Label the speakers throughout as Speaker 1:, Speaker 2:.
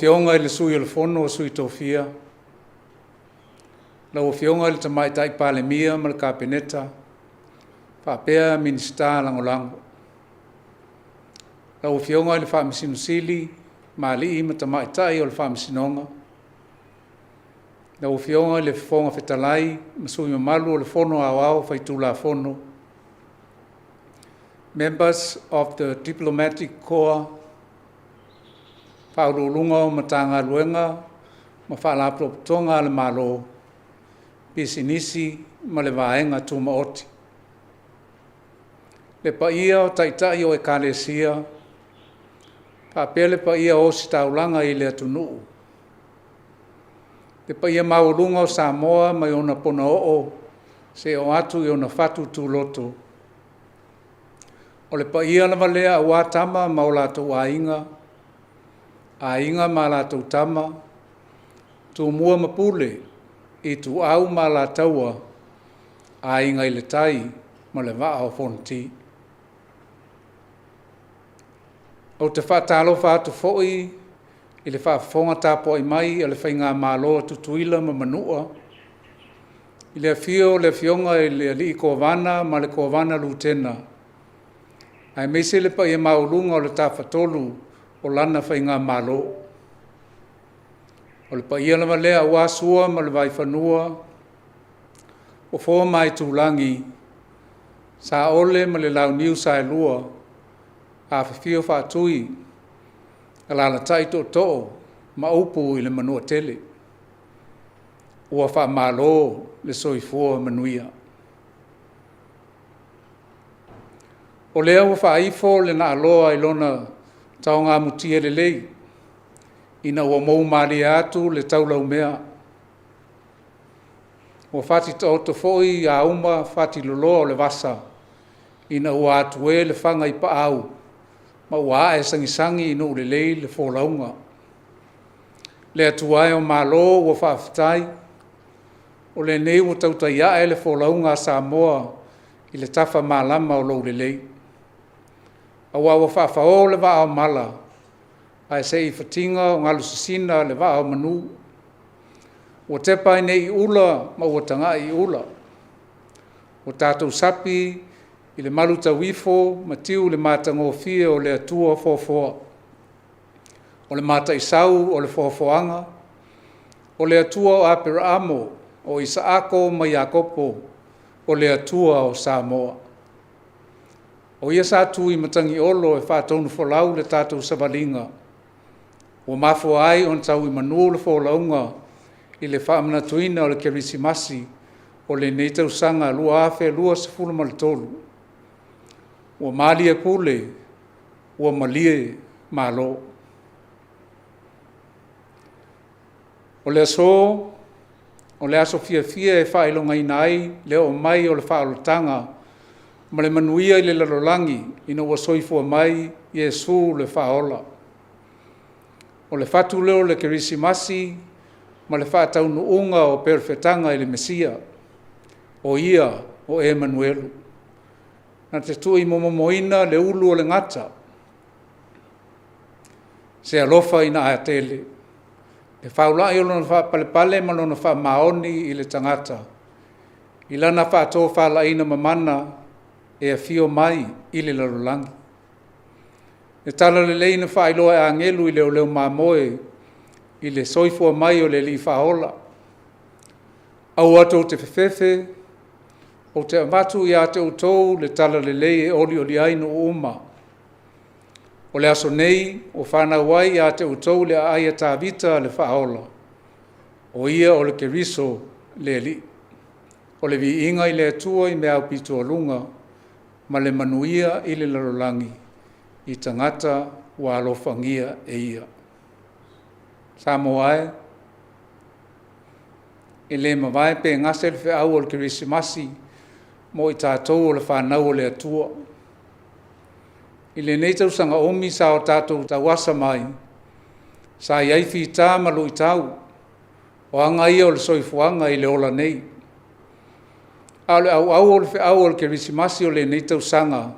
Speaker 1: Afioga i le Sui o le Fono a Sui Tofia, lau Afioga i le Tamaitai Palemia ma le Kapeneta faapea Minisita Lagolago. Lau Afioga i le Faamasino Sili ma alii ma tamaitai o le Faamasinoga, lau Afioga i le Fofoga Fetalai ma sui usufono mamalu o le Fono Aoao Faitulafono, members of the Diplomatic Corps, Faauluuluga o Matagaluega ma Faalapotopotoga a le Malo, Pisinisi ma le Vaega Tumaoti. Le paia o Taitai o Ekalesia faapea le paia o ositaulaga i le atunuu. Le paia maualuga o Samoa mai ona ponaoo seia oo atu i ona fatu tuloto. O le paia lava lea aua Tama ma o latou Aiga, Aiga ma latou Tama, Tumua ma Pule, Ituau ma Alataua, Aiga i le Tai ma le Vaa o Fonoti. Ou te faatalofa atu foi i le faafofoga tapuai mai a le Faigamalo a Tutuila ma Manua, i le afio o le Afioga i le Alii Kovana ma le Kovana Lutena, aemaise le paia maualuga o le Tafatolu o lana Faigamalo. O le paia lava lea aua Sua ma le Vaifanua, Fofo ma Aitulagi, Saole ma le Launiu Saelua, afifio Faatui, alaalatai tootoo ma upu i le Manuatele. Ua faamalo le soifua manuia. O lea ua faaifo le naaloa i lona taogamutia lelei ina ua mou malie atu le taulaumea, ua fatitaoto foi auma fatiloloa o le vasa ina ua atue le faga i paau ma ua ae sagisagi i nuu lelei le folauga. Le Atua e o Malo ua faafetai, o lenei ua tautai ae le folauga a Samoa i le tafamalama o lou lelei, aua ua faafao le vaa o mala ae se i fatiga o galu sisina le vaa o manu. Ua tepa ai nei i ula ma ua tagai i ula, ua tatou sapi i le malutauifo ma tiu i le matagofie o le Atua foafoa, o le mataisau o le foafoaga, o le Atua o Aperaamo, o Isaako ma Iakopo, o le Atua o Samoa. O Ia sa tu i Matagiolo e faatonufolau le tatou savaliga ua mafua ai ona tau i manu le folauga i le faamanatuina o le Kerisimasi o lenei tausaga 2023. Ua malie pule, ua malie Malo. O le aso, o le aso fiafia e faailogaina ai le oo mai o le faaolataga ma le manuia i le lalolagi ina ua soifua mai Iesu le Faaola. O le fatu lea o le Kerisimasi ma le faataunuuga o perofetaga i le Mesia, o Ia o Emanuelu, na te tuuimomomoina le ulu o le gata. Se alofa ina a tele le faulai o Lona faapalepale ma Lona faamaoni i le tagata i Lana faatofalaiga mamana e afio mai i le lalolagi. Le talalelei na faailoa e agelu i leoleo mamoe i le soifua mai o le Alii Faaola. Aua tou te fefefe, ou te avatu ia te outou le talalelei e olioli ai nuu uma. O le aso nei ua fanau ai ia te outou le aai a Tavita le Faaola, o Ia o le Keriso le Alii. O le viiga i le Atua i mea aupito ma le manuia i le lalolagi i tagata ua alofagia e Ia. Samoa e, e le mavae pe gase le feau o le Kerisimasi mo i tatou o le fanau a le Atua. I lenei tausaga umi sa o tatou tauasa mai, sa i ai fita ma luitau, o aga ia o le soifuaga i le ola nei. A o le auau o le feau o le Kerisimasi o lenei tausaga,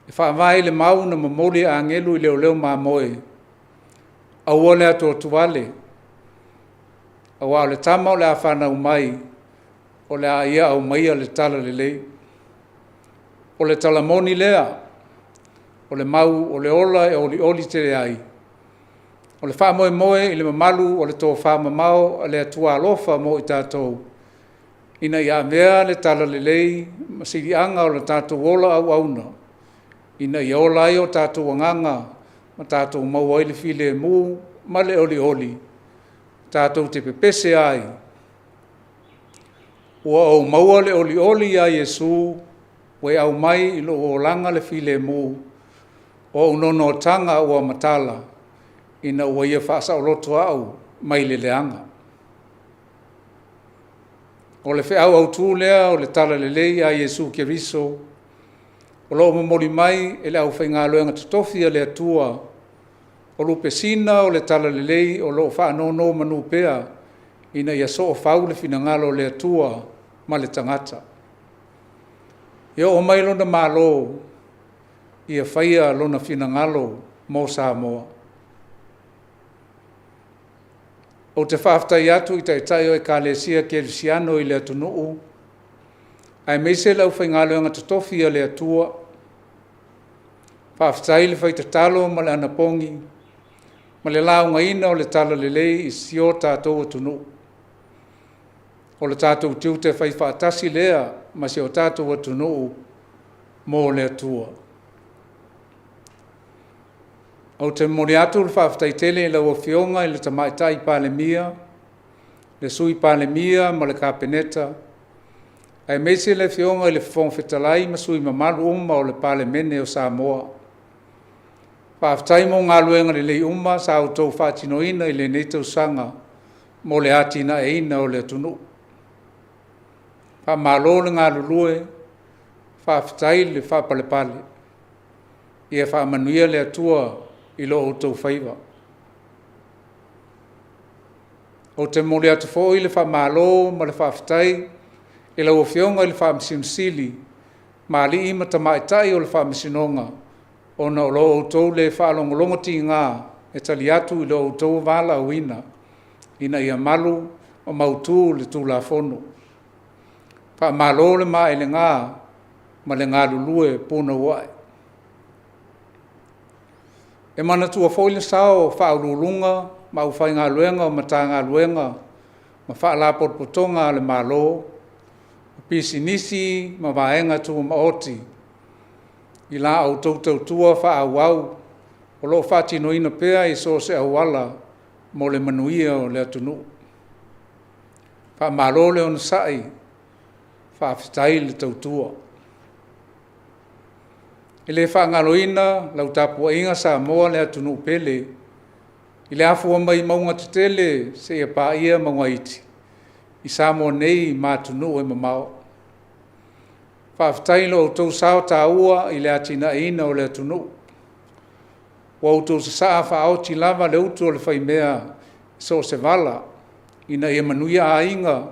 Speaker 1: e faavae i le mau na momoli e agelu i leoleo mamoe, Aua le atuatuvale, aua o le tama o le a fanau mai, o le a ia aumaia le talalelei. O le tala moni lea, o le mau o le ola e olioli tele ai, o le faamoemoe i le mamalu o le tofamamao a le Atua alofa mo i tatou, ina ia avea le talalelei ma siliaga o le tatou ola auauna, ina ia ola ai o tatou agaga ma tatou maua ai le filemu ma le olioli tatou te pepese ai, ua ou maua le olioli iā Iesu ua e aumai i lou olaga le filemu, o ou nonoataga ua matala ina ua ia faasaoloto au mai le leaga. O le feau autu lea o le Talalelei ia Iesu Keriso o lo o momoli mai e le aufaigaluega totofi a le Atua, o lupesina o le Talalelei o lo o faanonomanu pea ina ia soofau le finagalo o le Atua ma le tagata. Ia oo mai Lona Malo, ia faia Lona finagalo mo Samoa. Ou te faafetai atu i Taitai o Ekalesia Kerisiano i le atunuu aemaise le aufaigaluega totofi a le Atua. Faafetai le fai tatalo ma le anapogi ma le laugaina o le talalelei i si o tatou atunuu. O le tatou tiute faifaatasi lea ma si o tatou atunuu mo le Atua. Ou te momoli atu le faafetai tele i lau Afioga i le Tamaitai Palemia, le Sui Palemia ma le Kapeneta, aemaise le Afioga i le Fofoga Fetalai ma sui usufono mamalu uma o le Palemene o Samoa. Faafetai mo galuega lelei uma sa outou faatinoina i lenei tausaga mo le atinaeina o le atunuu. Faamalo le galulue, faafetai le faapalepale. Ia faamanuia le Atua i lo outou faiva. Ou te momoli atu foi le faamalo ma le faafetai i lau Afioga i le Faamasino Sili ma alii ma tamaitai o le Faamasinoga ona o lo outou le faalogologotiga e tali atu i lo outou valaauina ina ia malu ma mautu le Tulafono. Faamalo le maelega ma le galulue punouai. E manatua foi le sao o Faauluuluga ma aufaigaluega o Matagaluega ma Faalapotopotoga a le Malo, pisinisi ma vaega tumaoti i la outou tautua faaauau o lo o faatinoina pea i so o se auala mo le manuia o le atunuu. Faamalo le onosai, faafetai le tautua. E le faagaloina lau tapuaiga Samoa le atunuu pele i le afua mai mauga tetele seia paia mauga iti i Samoa nei ma atunuu e mamao. Faafetai i lo outou sao taua i le atinaeina o le atunuu. Ua outou sasaa faaoti lava le utu a le faimea i so o se vala ina ia manuia aiga,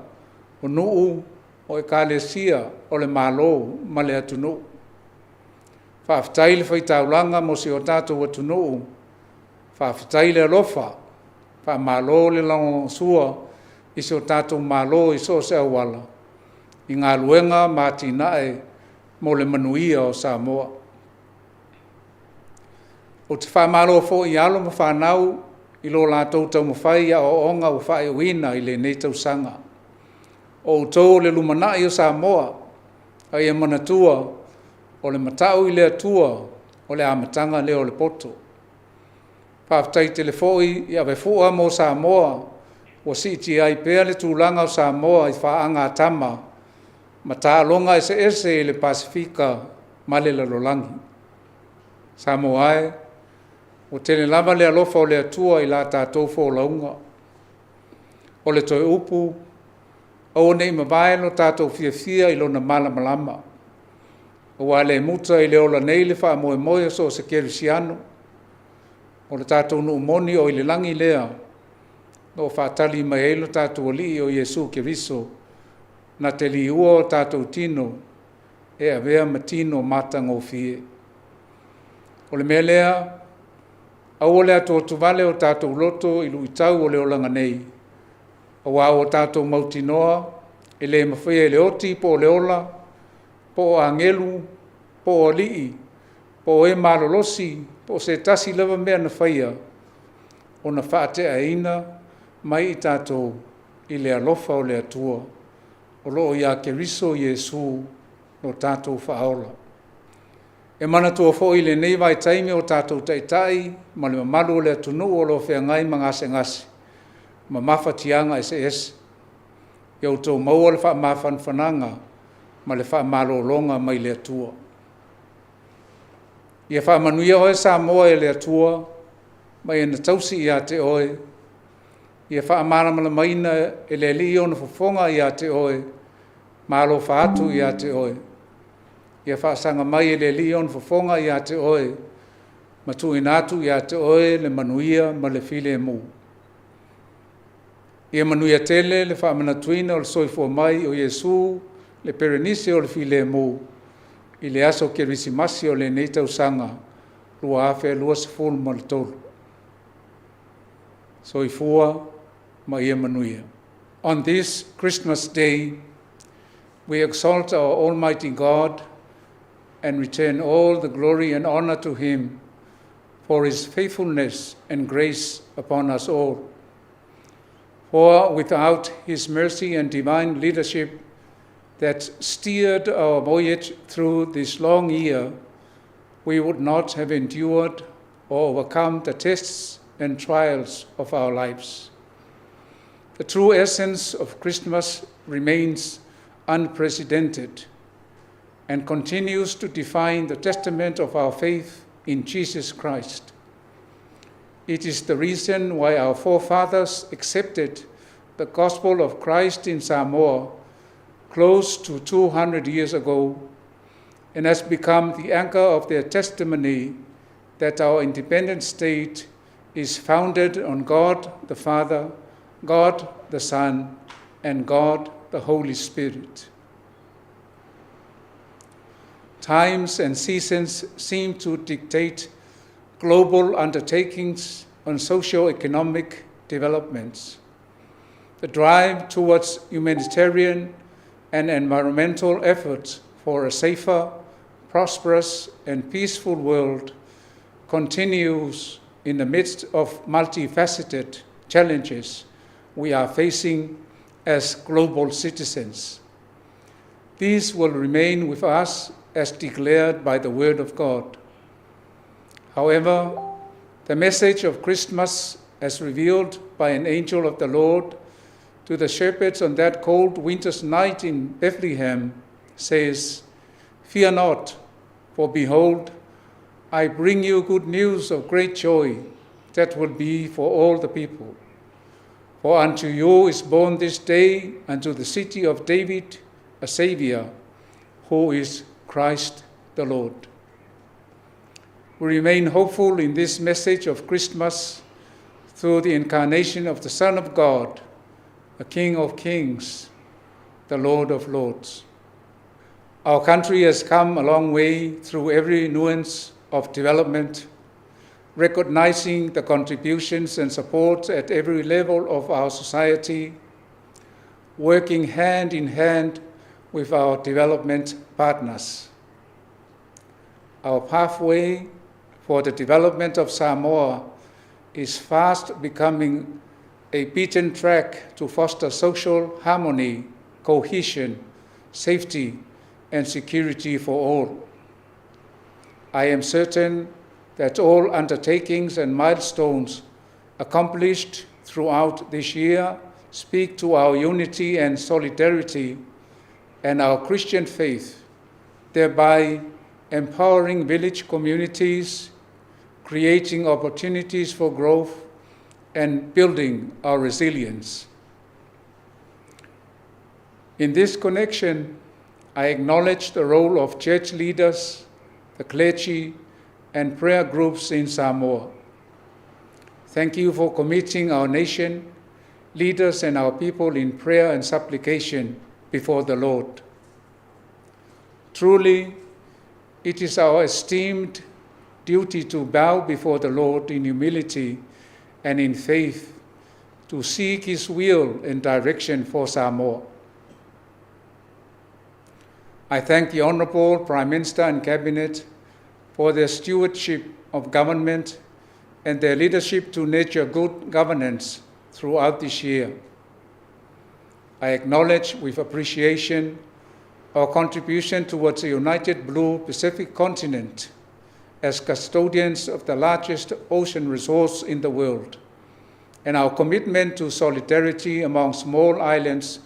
Speaker 1: o nuu, o Ekalesia, o le Malo ma le atunuu. Faafetai le faitaulaga mo si o tatou atunuu, faafetai le alofa, faamalo le lagolagosua i si o tatou Malo i so o se auala i galuega ma atinae mo le manuia o Samoa. Ou te faamalo foi i alo ma fanau i lo latou taumafai i aoaoga ua faaiuina i lenei tausaga. O outou o le lumanai o Samoa, a ia manatua o le matau i le Atua o le amataga lea o le poto. Faafetai tele foi i avefua mo Samoa ua siitia ai pea le tulaga o Samoa i faaga a tama ma taaloga eseese i le Pasefika ma le lalolagi. Samoa e, ua tele lava le alofa o le Atua i la tatou folauga. O le toe upu, aua ne i mavae lo tatou fiafia i lona malamalama, aua e le muta i le ola nei le faamoemoe o so o se kerisiano. O le tatou nuu moni o i le lagi lea o lo o faatali mai ai lo tatou Alii o Iesu Keriso na te liua o tatou tino e avea ma tino matagofie. O le mea lea, Aua le atuatuvale o tatou loto i luitau o le olaga nei, auā ua tatou mautinoa e le mafaia e le oti po o le ola, po o agelu, po o alii, po o e malolosi, po o se tasi lava mea na faia, ona faateaina mai i tatou i le alofa o le Atua o loo ia Keriso Iesu lo tatou Faaola. E manatua foi i lenei vaitaimi o tatou taitai ma le mamalu o le atunuu o lo o feagai ma gasegase ma mafatiaga eseese. Ia outou maua le faamafanafanaga ma le faamalologa mai le Atua. Ia faamanuia oe Samoa e le Atua ma ia tausi ia te oe. Ia faamalamalamaina e le Alii ona fofoga ia te oe ma alofa atu ia te oe. Ia faasaga mai e le Alii ona fofoga ia te oe ma tuuina atu ia te oe le manuia ma le filemu. Ia manuia tele le faamanatuina o le soifua mai o Iesu le perenise o le filemu i le aso Kerisimasi o lenei tausaga 2023. Soifua ma ia manuia. On this Christmas Day, we exalt our Almighty God and return all the glory and honor to Him for His faithfulness and grace upon us all. For without His mercy and divine leadership that steered our voyage through this long year, we would not have endured or overcome the tests and trials of our lives. The true essence of Christmas remains unprecedented and continues to define the testament of our faith in Jesus Christ. It is the reason why our forefathers accepted the gospel of Christ in Samoa close to 200 years ago and has become the anchor of their testimony that our independent state is founded on God the Father, God the Son, and God the Holy Spirit. Times and seasons seem to dictate global undertakings on socio-economic developments. The drive towards humanitarian and environmental efforts for a safer, prosperous, and peaceful world continues in the midst of multifaceted challenges we are facing as global citizens. These will remain with us as declared by the Word of God. However, the message of Christmas, as revealed by an angel of the Lord to the shepherds on that cold winter's night in Bethlehem, says, "Fear not, for behold, I bring you good news of great joy that will be for all the people. For unto you is born this day unto the city of David a Savior, who is Christ the Lord." We remain hopeful in this message of Christmas through the incarnation of the Son of God, the King of Kings, the Lord of Lords. Our country has come a long way through every nuance of development, recognizing the contributions and support at every level of our society, working hand in hand with our development partners. Our pathway for the development of Samoa is fast becoming a beaten track to foster social harmony, cohesion, safety, and security for all. I am certain that all undertakings and milestones accomplished throughout this year speak to our unity and solidarity and our Christian faith, thereby empowering village communities, creating opportunities for growth, and building our resilience. In this connection, I acknowledge the role of church leaders, the clergy, and prayer groups in Samoa. Thank you for committing our nation, leaders, and our people in prayer and supplication before the Lord. Truly, it is our esteemed duty to bow before the Lord in humility and in faith to seek His will and direction for Samoa. I thank the Honourable Prime Minister and Cabinet for their stewardship of government and their leadership to nurture good governance throughout this year. I acknowledge with appreciation our contribution towards a united blue Pacific continent as custodians of the largest ocean resource in the world, and our commitment to solidarity among small islands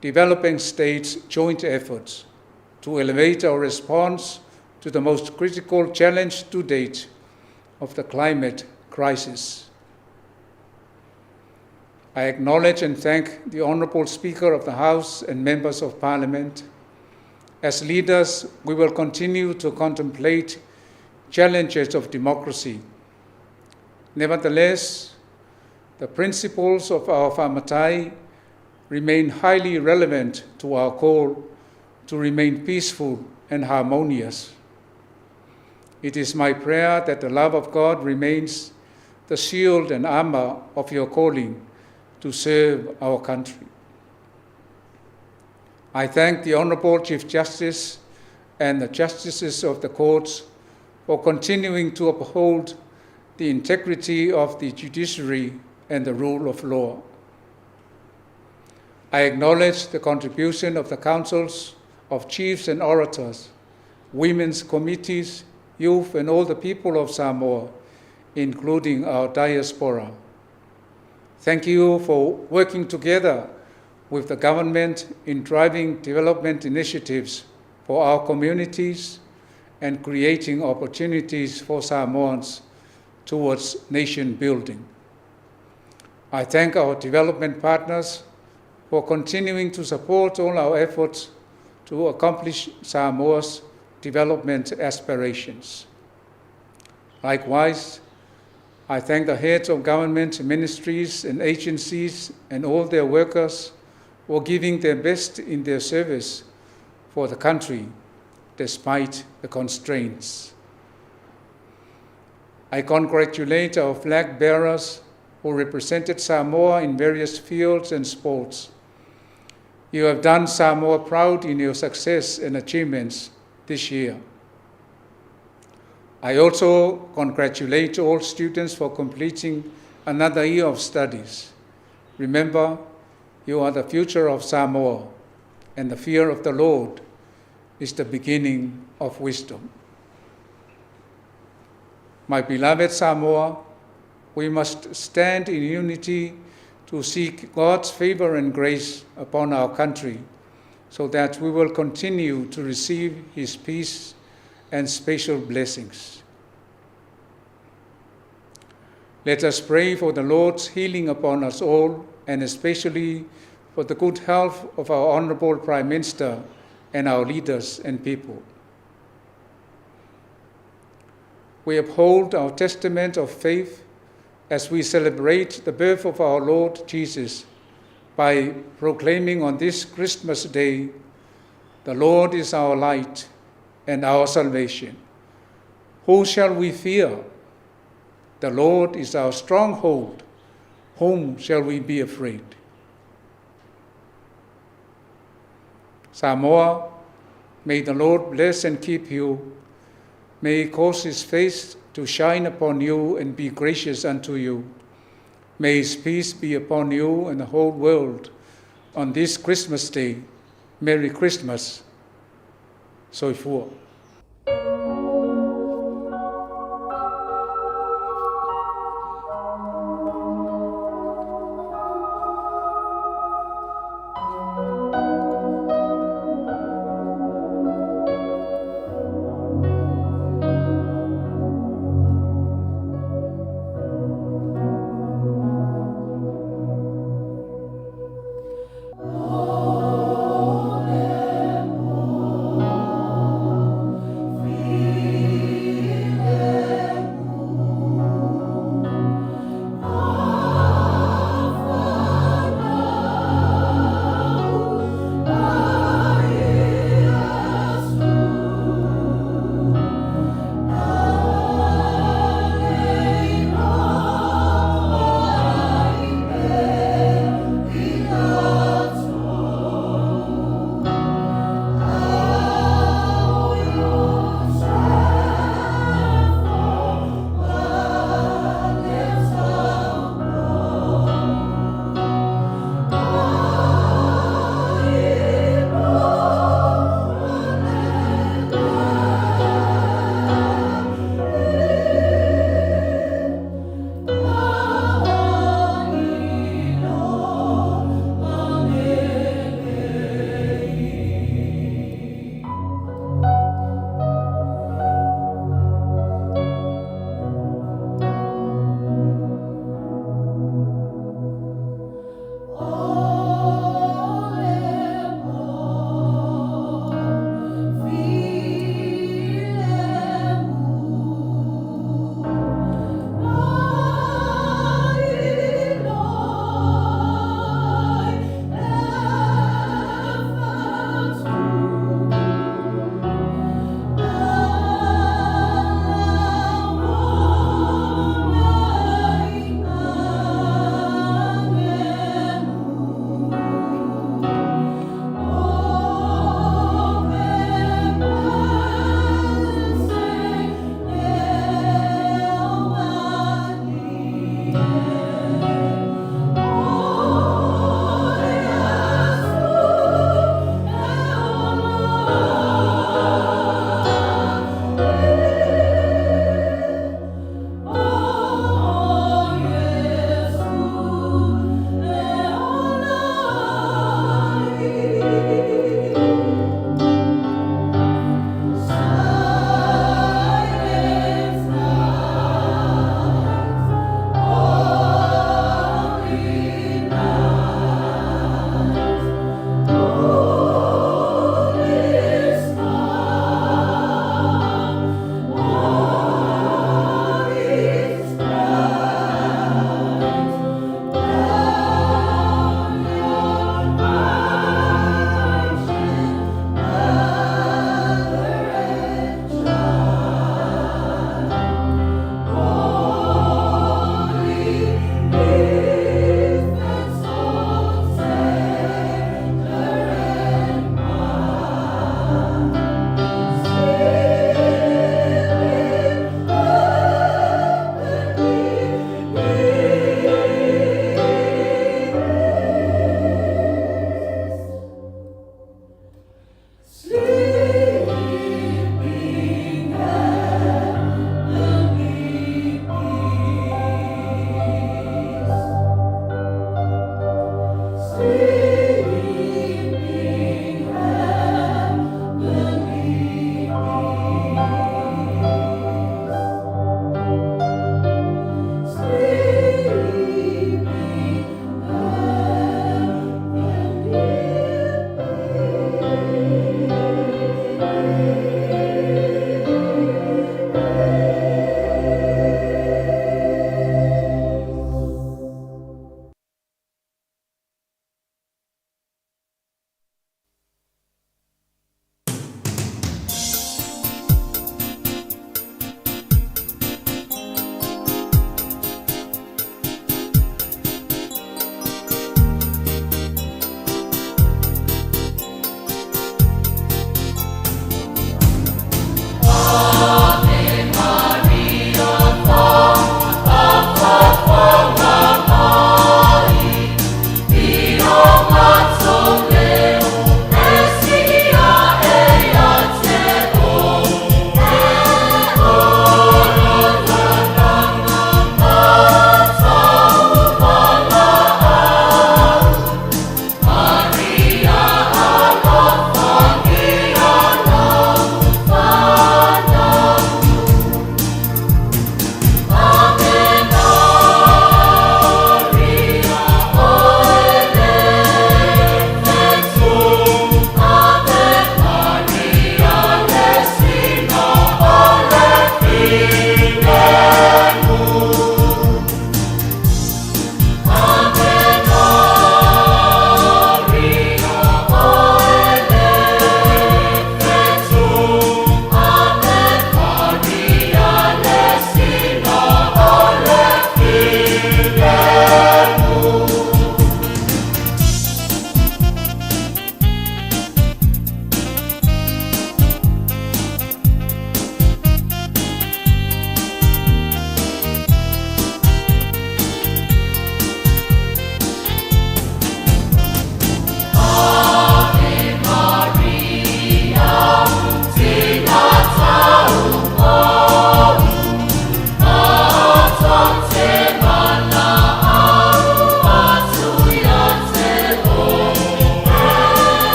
Speaker 1: developing states' joint efforts to elevate our response to the most critical challenge to date of the climate crisis. I acknowledge and thank the Honourable Speaker of the House and members of Parliament. As leaders, we will continue to contemplate challenges of democracy. Nevertheless, the principles of our fa'amatai remain highly relevant to our call to remain peaceful and harmonious. It is my prayer that the love of God remains the shield and armor of your calling to serve our country. I thank the Honourable Chief Justice and the Justices of the courts for continuing to uphold the integrity of the judiciary and the rule of law. I acknowledge the contribution of the councils of chiefs and orators, women's committees, youth, and all the people of Samoa, including our diaspora. Thank you for working together with the government in driving development initiatives for our communities and creating opportunities for Samoans towards nation building. I thank our development partners for continuing to support all our efforts to accomplish Samoa's development aspirations. Likewise, I thank the heads of government, ministries, and agencies and all their workers for giving their best in their service for the country despite the constraints. I congratulate our flag bearers who represented Samoa in various fields and sports. You have done Samoa proud in your success and achievements this year. I also congratulate all students for completing another year of studies. Remember, you are the future of Samoa, and the fear of the Lord is the beginning of wisdom. My beloved Samoa, we must stand in unity to seek God's favor and grace upon our country so that we will continue to receive His peace and special blessings. Let us pray for the Lord's healing upon us all, and especially for the good health of our Honorable Prime Minister and our leaders and people. We uphold our testament of faith as we celebrate the birth of our Lord Jesus by proclaiming on this Christmas day, The Lord is our light and our salvation. Who shall we fear? The Lord is our stronghold. Whom shall we be afraid? Samoa, may the Lord bless and keep you. May he cause his face to shine upon you and be gracious unto you. May his peace be upon you and the whole world on this Christmas day. Merry Christmas. Soifua.
Speaker 2: O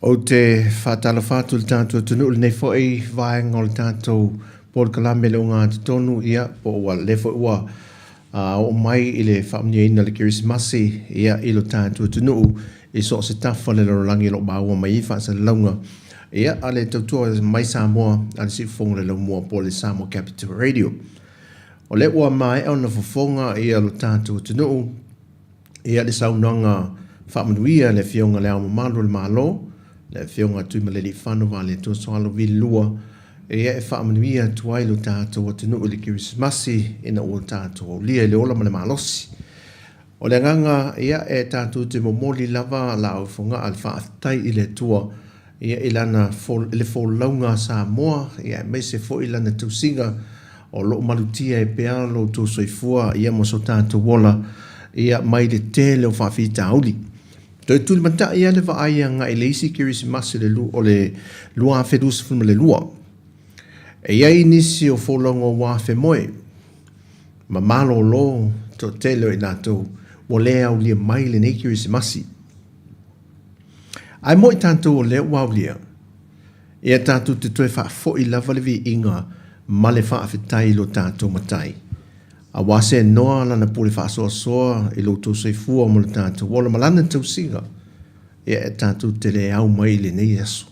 Speaker 2: Ou te faatalofa atu i le tatou atunuu i lenei foi vaega o le tatou polokalame le ogatotonu, ia, po ua lea foi ua oo mai i le faamanuiaina o le Kerisimasi, ia, i lo tatou atunuu i so o se tafa o le lalolagi o lo o maua mai ai faasalalauga, ia, a le tautua mai Samoa a le Siufofoga o le Laumua po o le Samoa Capital Radio. O lea ua maea ona fofoga ia lo tatou atunuu Ia le saunoaga faamanuia a le Afioga i Le Ao Mamalu o le Malo, le Afioga Tuimalealiifano Vaaletoa Sualauvi II, ia e faamanuia atu ai lo tatou atunuu i le Kerisimasi ina ua tatou aulia i le ola ma le malosi. O le agaga, ia, e tatou te momoli lava laau i Fogaa le faafetai i le Atua, ia, i lana, i le folauga a Samoa, ia, aemaise foi lana tausiga o lo o malutia ai pea lo outou soifua, ia, ma so tatou ola, ia, mai le tele o faafitauli. Toe tulimatai lava le vaai agai i le isi Kerisimasi o le 2022. E i ai nisi o folauga ua afemoe ma malolo toatele o i latou ua le aulia mai lenei Kerisimasi. Ae mo i tatou o lea ua aulia, ia tatou te toe faafoi lava le viiga ma le faafetai i lo tatou Matai, aua se noa lana pule faasoasoa i lo outou soifua ma lo tatou ola ma lana tausiga, ia e tatou te le au mai i lenei aso.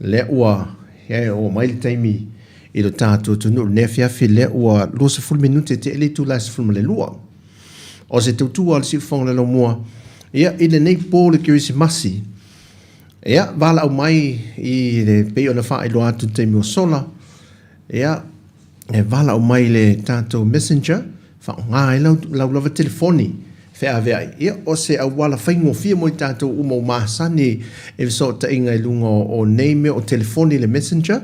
Speaker 2: Lea ua oo mai le taimi i lo tatou atunuu i lenei afiafi, lea ua 20 minute tea le itula e 12. O se tautua a le Siufofoga o le Laumua, ia, i lenei po o le Kerisimasi, ia, valaau mai i le pei ona faailoa atu i le taimi ua sola, ia, e valaau mai i le tatou messenger, faaaoga ai lau, lau lava telefoni feaveai. Ia, o se auala faigofie mo i tatou uma ua masani i fesootaiga i luga o, o nei mea o telefoni le messenger,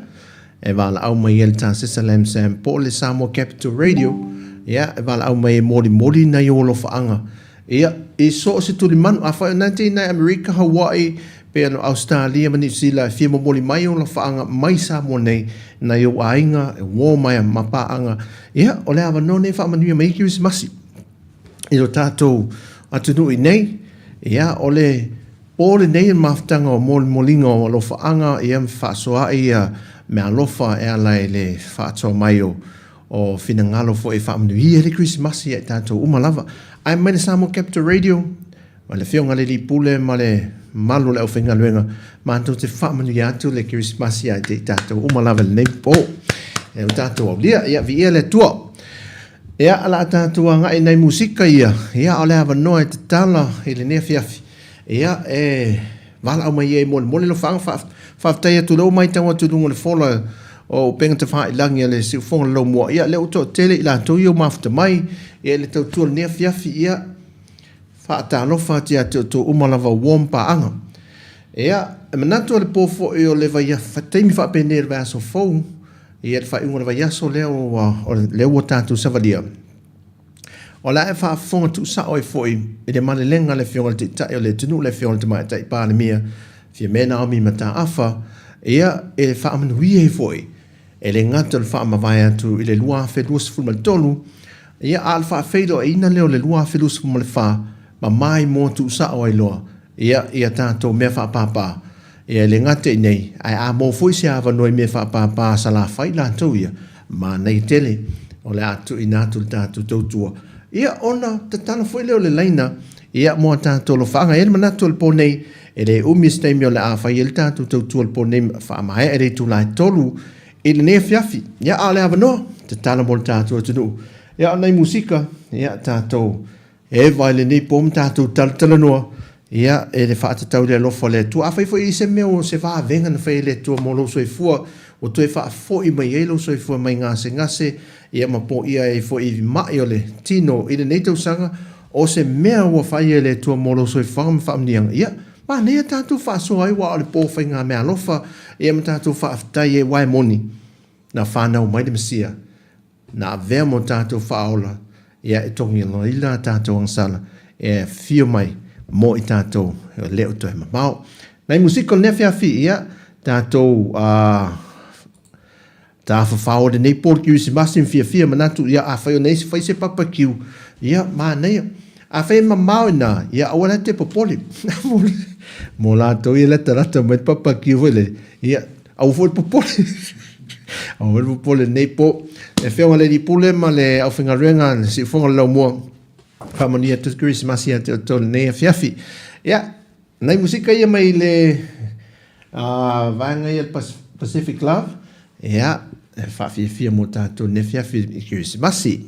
Speaker 2: e valaau mai ai le Tasesa Lam Sam po o le Samoa Capital Radio, ia, e valaau mai e molimoli nai ou alofaaga, ia, i so o se tulimanu, afai o na te i nai Amerika, Hawaii, pe ano Ausetalia ma Niu Sila e fia momoli mai ou alofaaga mai Samoa nei, nai ou aiga, e uo mai ma paaga, ia, o le avanoa nei e faamanuia mai ai Kerisimasi i lo tatou atunuu i nei, ia, o le Po lenei o le mafutaga o molimoliga o alofaaga ia ma fefaasoaai ia meaalofa e ala i le faatoa mai o o finagalo foi e faamanuia ai le Kerisimasi ia i tatou uma lava. Ae mai le Samoa Capital Radio ma le Afioga i le Alii Pule ma le mamalu o le aufaigaluega, matou te faamanuia atu le Kerisimasi ia i tatou uma lava i lenei po. E o tatou aulia, ia viia le Atua. Ia, o le a tatou agai i nai musika ia, ia, a o le avanoa e tatala i lenei afiafi, ia, e valaau mai ai e molemole alofaga. Faafetai atu o lea ua matau atu i luga o le fola o upega tafailagi a le Siufofoga o le Laumua, ia, lea ua toatele i latou ia ua mafuta mai, ia, i le tautua i lenei afiafi, ia, faatalofa atu ia te outou uma lava ua ma paaga. Ia, e manatu o le po foi o le vaiaso, taimi faapenei o le vaiaso fou, Ia, le faaiuga o le vaiaso lea ua, lea ua tatou savalia, o le a e faafofoga tuusao ai foi i le malelega a le Afioga i le Taitai o le atunuu, le Afioga i le Tamaitai Palemia, Fiame Naomi Mataafa, ia, e faamanuia ai foi, e le gata o le faamavae atu i le 2023, ia, a o le faafeiloaiina lea o le 2024, ma maimoa tuusao ai loa, ia, i a tatou mea faapapa. Ia, e le gata i nei, ae a maua foi se avanoa i mea faapapa a Salafai latou ia, manaia tele, o le a tuuina atu le tatou tautua, ia, ona tatala foi lea o le laina, ia, mo a tatou alofaaga. E i ai le manatu o le po nei, e le umi se taimi o le a fai ai le tatou tautua i le po nei, faamaea i le itula e 3 i lenei afiafi. Ia, a o le avanoa, tatala mo le tatou atunuu. Ia, o nai musika, ia, tatou Eva i lenei po ma tatou talatalanoa, ia, e le faatatau i le alofa o le Atua. Afai foi e i ai se mea o se vavega na fai e le Atua mo lou soifua, ua toe faafoi mai ai lou soifua mai gasegase, ia, ma poia ai foi i mai o le tino i lenei tausaga, o se mea ua fai e le Atua mo lou soifuaga ma faamanuiaga, ia, manaia tatou faasoa ai, aua o le po faigameaalofa, ia, ma tatou faafetai ai, aua e moni, na fanau mai le Mesia. Na avea mo tatou faaola, ia e togiloila a tatou agasala e afio mai mo i tatou e le o toe mamao. Nai musika o lenei afiafi, ia tatou a tafafao lenei po o le Kerisimasi ma fiafia manatu, ia afai o nei fai se papakiu, ia manaia. Afai e mamao i ina, ia aua la e toe popole. Mo latou ia e latalata mai le papakiu foi lele, ia aua foi le popole. Aua foi le popole i lenei po. Le Afioga i le Alii Pule ma le aufaigaluega a le Siufofoga o le Laumua, faamanuia atu le Kerisimasi ia te outou i lenei afiafi. Ia, nai musika ia mai le vaega ia Pacific Love, ia, e faafiafia mo tatou i lenei afiafi i Kerisimasi.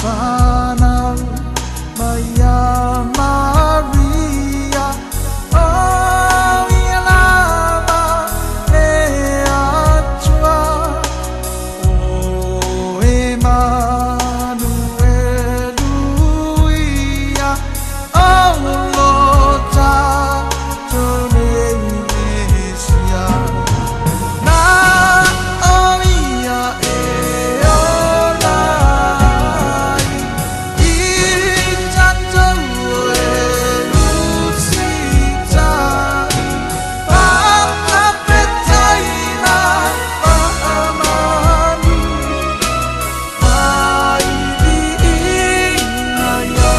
Speaker 2: fanau mai iā Maria, o ia lava le Atua, o Emanuelu ia, o lo tatou nei Mesia. Na o ia e ola ai i tatou e usitai, faafetai ma faamanu mai viiga iā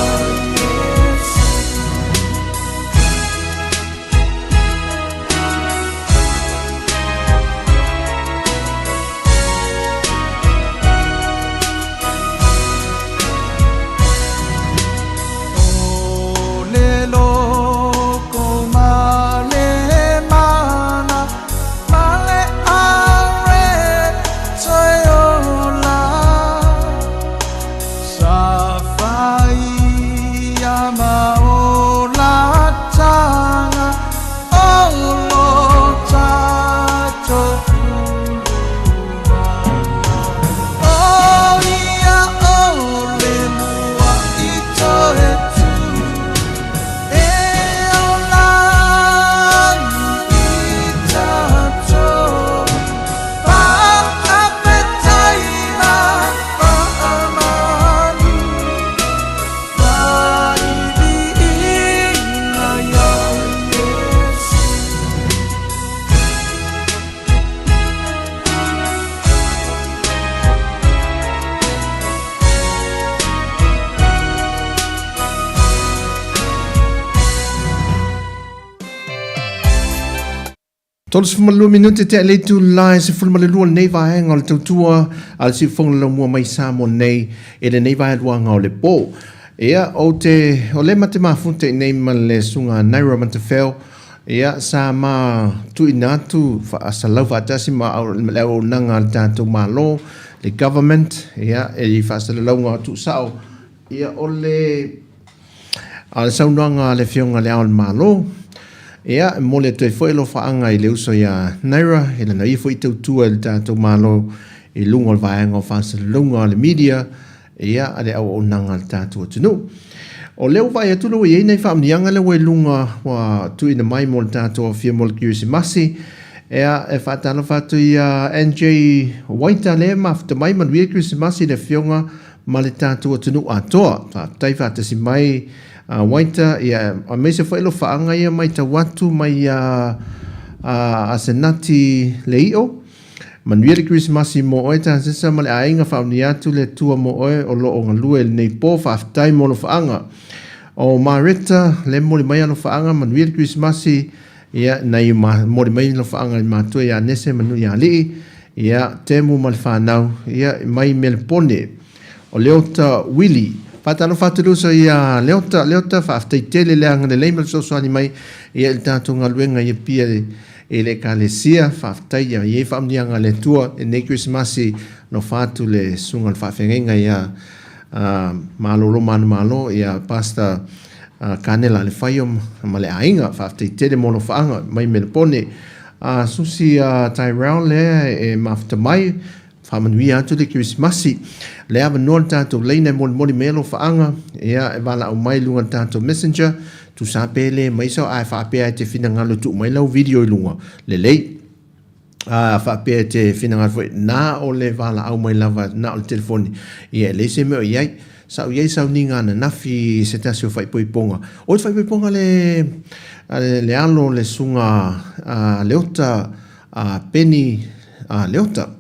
Speaker 2: Iesu. O le loko ma le mana ma le are toe ola, sa faia ma olataga o lo tatou ulumaga. O ia o le mua i toe tū, e ola ai i tatou. Faafetai ma faamanu mai viiga iā Iesu. 32 minute tea le itula e 12 o lenei vaega o le tautua a le Siufofoga o le Laumua mai Samoa nei i lenei vaeluaga o le po. Ia, ou te, o lea ma te mafuta i nei ma le Susuga Naira Matafeo, ia, sa ma tuuina atu faasalau faatasi ma le auaunaga a le tatou Malo, le government, ia, i faasalalauga tuusao, ia, o le A o le saunoaga a le Afioga i Le Ao o le Malo, ia, e momoli atu ai foi alofaaga i le uso ia Naira i lana ia foi tautua i le tatou Malo i luga o le vaega o faasalalauga o le media, ia, a le auaunaga a le tatou atunuu. O lea ua vaai atu lea ua i ai nai faamanuiaga lea ua i luga ua tuuina mai mo le tatou afio mo le Kerisimasi. Ia, e faatalofa atu ia NJ Waita lea e mafuta mai, manuia le Kerisimasi i le Afioga ma le tatou atunuu atoa. Faafetai faatasi mai a Waita, ia, aemaise foi alofaaga ia matau atu mai ia Asenati Leio. Manuia le Kerisimasi mo oe Tansesa ma le aiga, faamanuia atu le Atua mo oe o lo o galue i lenei po. Faafetai mo alofaaga. O Mareta, le momoli mai alofaaga, manuia le Kerisimasi, ia, nai momoli mai alofaaga i matua ia Nese ma Nuialii, Ia, Temu ma le fanau, ia, mai Melepone. O Leota Willie. Faatalofa atu le uso ia Leota. Leota, faafetai tele le agalelei ma le fesoasoani mai ia i le tatou galuega i Apia i le Ekalesia. Faafetai ia i ai faamanuiaga a le Atua i lenei Kerisimasi. Alofa atu le Susuga i le Faafeagaiga ia Malolo Manumalo, ia Pastor Kanela Alefaio ma le aiga. Faafetai tele mo alofaaga mai Melepone. A Susi a Tyrell lea e mafuta mai, faamanuia atu le Kerisimasi. Le avanoa le tatou laina e molimoli mai alofaaga, ia e valaau mai i luga le tatou messenger, tusa pe le mai sau ae faapea e te finagalo e tuu mai lau video i luga, lelei. A faapea e te finagalo foi, na o le valaau mai lava, na o le telefoni, ia e leai se mea o i ai. Sa ou i ai i sauniga ananafi i se tasi o faaipoipoga. O le faaipoipoga le, le alo o le susuga a Leota, a Peni a Leota.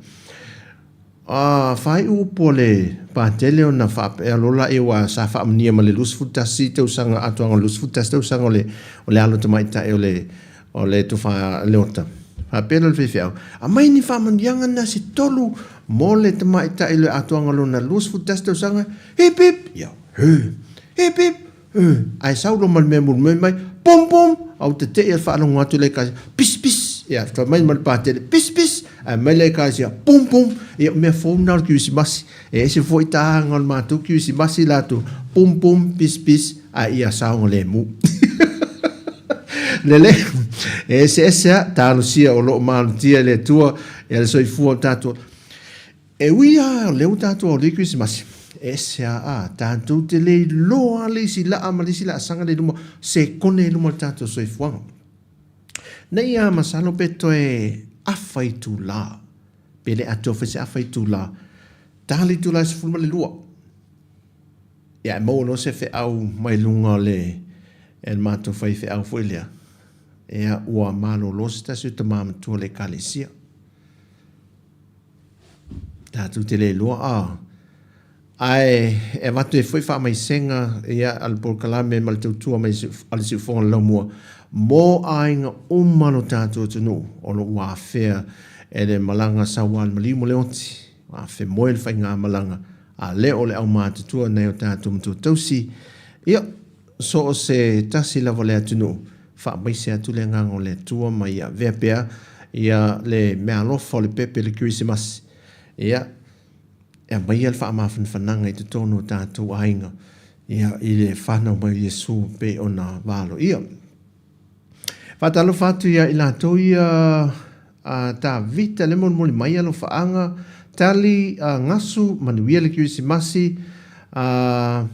Speaker 2: A faaiu upu a le Patele ona faapea loa lea aua sa faamanuia ma le 21 tausaga, atoaga o le 21 tausaga o le, o le alo tamaitai o le, o le Tofa Leota. Faapea lea o le faifeau, Aumai ni faamanuiaga na se tolu mo le tamaitai i le atoaga o lona 21 tausaga, hip hip, ia, he, hip hip, he. Ae sau loa ma le mea mulimuli mai, pum pum, a ua tete'i a le faalogo atu le ekalesia, pis pis, ia, fai mai ma le patele, pis pis, Ae mai le ekalesia, pum pum, ia mea fou na o le Kerisimasi. E ese foi taga o le matou Kerisimasi latou, pum pum, pis pis, ae ia saogalemu. Lelei, e eseese lava talosia o lo o malutia e le Atua ia le soifua o tatou. E ui lava o lea ua tatou aulia Kerisimasi, e ese lava a tatou te le iloa lava le isi laa ma le isi laasaga lea i luma, sekone i luma o le tatou soifuaga. Nei a masalo pe toe afa itula, pe le atoa foi se afa itula, ta le itula e 12. Ia e maua loa se feau mai luga o le e le matou faifeau foi lea, ia ua malolo se tasi o tama matua o le ekalesia. Tatou te le iloa a ae e avatu ai foi faamaisega ia a le polokalame ma le tautua mai a le Siufofoga o le Laumua mo aiga uma lo tatou atunuu o lo o ua afea e le malaga saua a le maliu ma le oti, ua afemoe le faigamalaga a lea o le aumatutua nai o tatou matua tausi ia so o se tasi lava o le atunuu, faamaise atu le agaga o le Atua ma ia avea pea ia le meaalofa o le pepe le Kerisimasi, ia e aumaia le faamafanafanaga i totonu o tatou aiga, ia i le fanau mai o Iesu pei ona valoia. Faatalofa atu ia i latou ia a Tavita le molimoli mai alofaaga, Tali a Gasu, manuia le Kerisimasi, a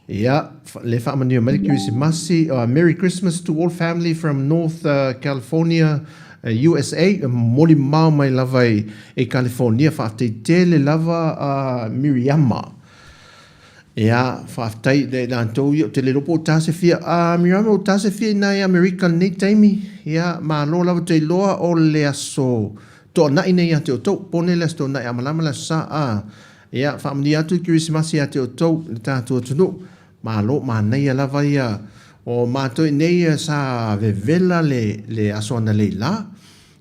Speaker 2: Ia, le faamanuia mai le Kerisimasi. Merry Christmas to all family from North California, USA. Momoli mamao mai lava i, i California. Faafetai tele lava a Miriama. Ia, faafetai le latou ia, ou te le iloa po o ta se fia. A Miriama, o ta se fia i nai Amerika i lenei taimi. Ia, malo lava te iloa o le aso toanai nei ia te outou. Po nei le aso toanai a malama le aso sa. A, Ia, faamanuia atu le Kerisimasi ia te outou, le tatou atunuu. Malo, manaia lava ia. O matou i inei sa vevela le, le aso analeila,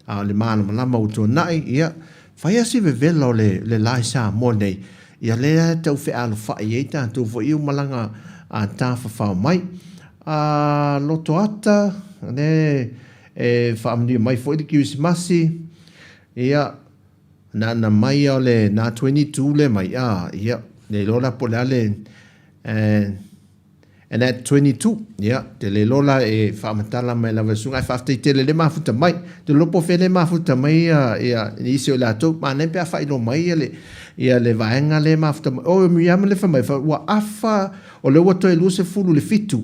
Speaker 2: a o le malamalama ua tuanai, ia, fai lava si vevela o le, le la i Samoa nei, ia lea e tau fealofai ai tatou foi ia ua malaga a tafafao mai. A lotoata, le, e faamanuia mai foi le Kerisimasi, ia, Na na mai o le na 22 le mai a ia le iloa la po o le a le and and at 22 ia te le iloa la e faamatala mai lava e le susuga ae faafetai tele le mafuta mai te iloa po o fea le mafuta mai ia ia nisi o i latou manaia pe a faailoa mai ia le ia le vaega lea e mafuta mai oh Miriama le fai mai ua afa o lea ua toe 20 le fitu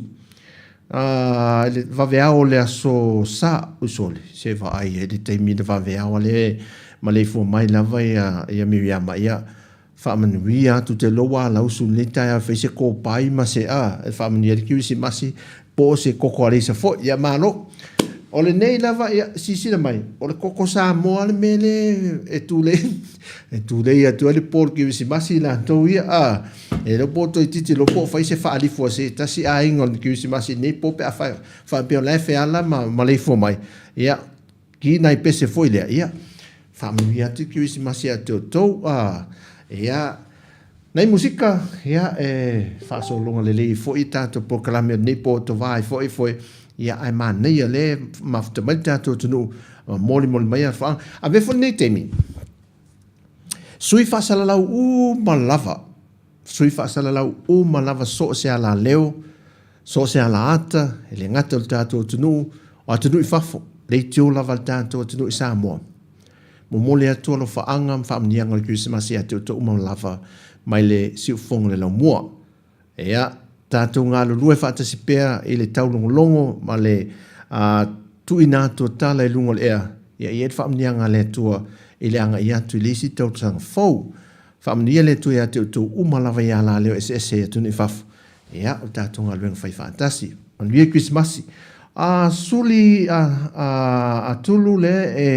Speaker 2: A, i le vaveao o le aso Sa, ui sole, se vaai ai le taimi i le vaveao a le maleifua mai lava ia, ia Miriama, ia, faamanuia atu te iloa ua alausu i lenei taeao e fai se kopai ma se, a, e faamanuia ai le Kerisimasi, po o se koko aleisa foi. Ia, malo. O lenei lava, ia, silasila mai, o le koko Samoa le mea lea e tulei, e tulei atu ai le po o le Kerisimasi i latou ia, a. E le o po toeitiiti iloa po o fai se faalifu a se tasi aiga o le Kerisimasi i lenei po pe a faapea o la e feala ma maleifua mai. Ia, ki nai pese foi lea, ia, faamanuia atu i Kerisimasi ia te outou. Ia, nai musika, ia, e faasologa lelei foi tatou polokalame o lenei po tovā ai foi foi, ia, ae manaia le mafuta mai le tatou atunuu, molimoli mai alofaaga. Avea foi lenei taimi, Sui faasalalau uma lava, sui faasalalau uma lava so o se alaleo, so o se alaata, e le gata o le tatou atunuu, o atunuu i fafo, leitio lava le tatou atunuu i Samoa. Momoli atu alofaaga ma faamanuiaga o le Kerisimasi ia te outou uma lava mai le siufofoga o le laumua. Ia, tatou galulue faatasi pea i le taulogologo ma le tuuina atu o tala i luga o le ea, ia i ai le faamanuiaga a le Atua i le agai atu i le isi tausaga fou. Faamanuia le Atua ia te outou uma lava i alaleo eseese i atunuu i fafo. Ia, o le tatou galuega fai faatasi. Manuia Kerisimasi. A suli a, a, a Tulu le e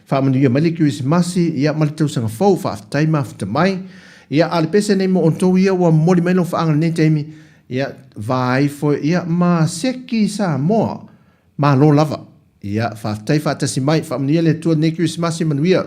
Speaker 2: faamanuia mai le Kerisimasi, ia ma le tausaga fou, faafetai mafuta mai. Ia, a o le pese nei mo outou ia ua momoli mai lou faaga i lenei taimi, ia, vaai foi, ia, ma Seki Samoa. Malo lava. Ia, faafetai faatasi mai. Faamanuia le Atua i lenei Kerisimasi, manuia.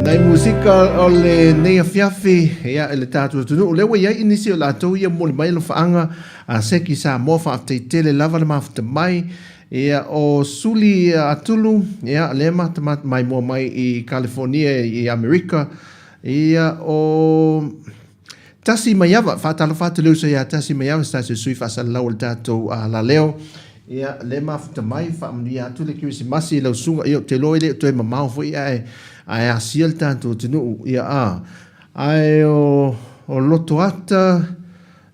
Speaker 2: Nai musika o lenei afiafi ia i le tatou atunuu lea ua i ai nisi o latou ia momoli mai alofaaga a Seki Samoa. Faafetai tele lava le mafuta mai. Ia, ʻo Suli Atulu, ia, lea matamata maimoa mai i Kalifonia i Amerika. Ia, ʻo Tasi Maiava, faatalofa atu le uso iā Tasi Maiava, se tasi o sui faasalalau o le tatou alaleo. Ia, lea mafuta mai, faamanuia atu le Kerisimasi i lau susuga. Ia, ou te iloa e le o toe mamao foi ae, ae asia le tatou atunuu. Ia, a, ae o, o Lotoata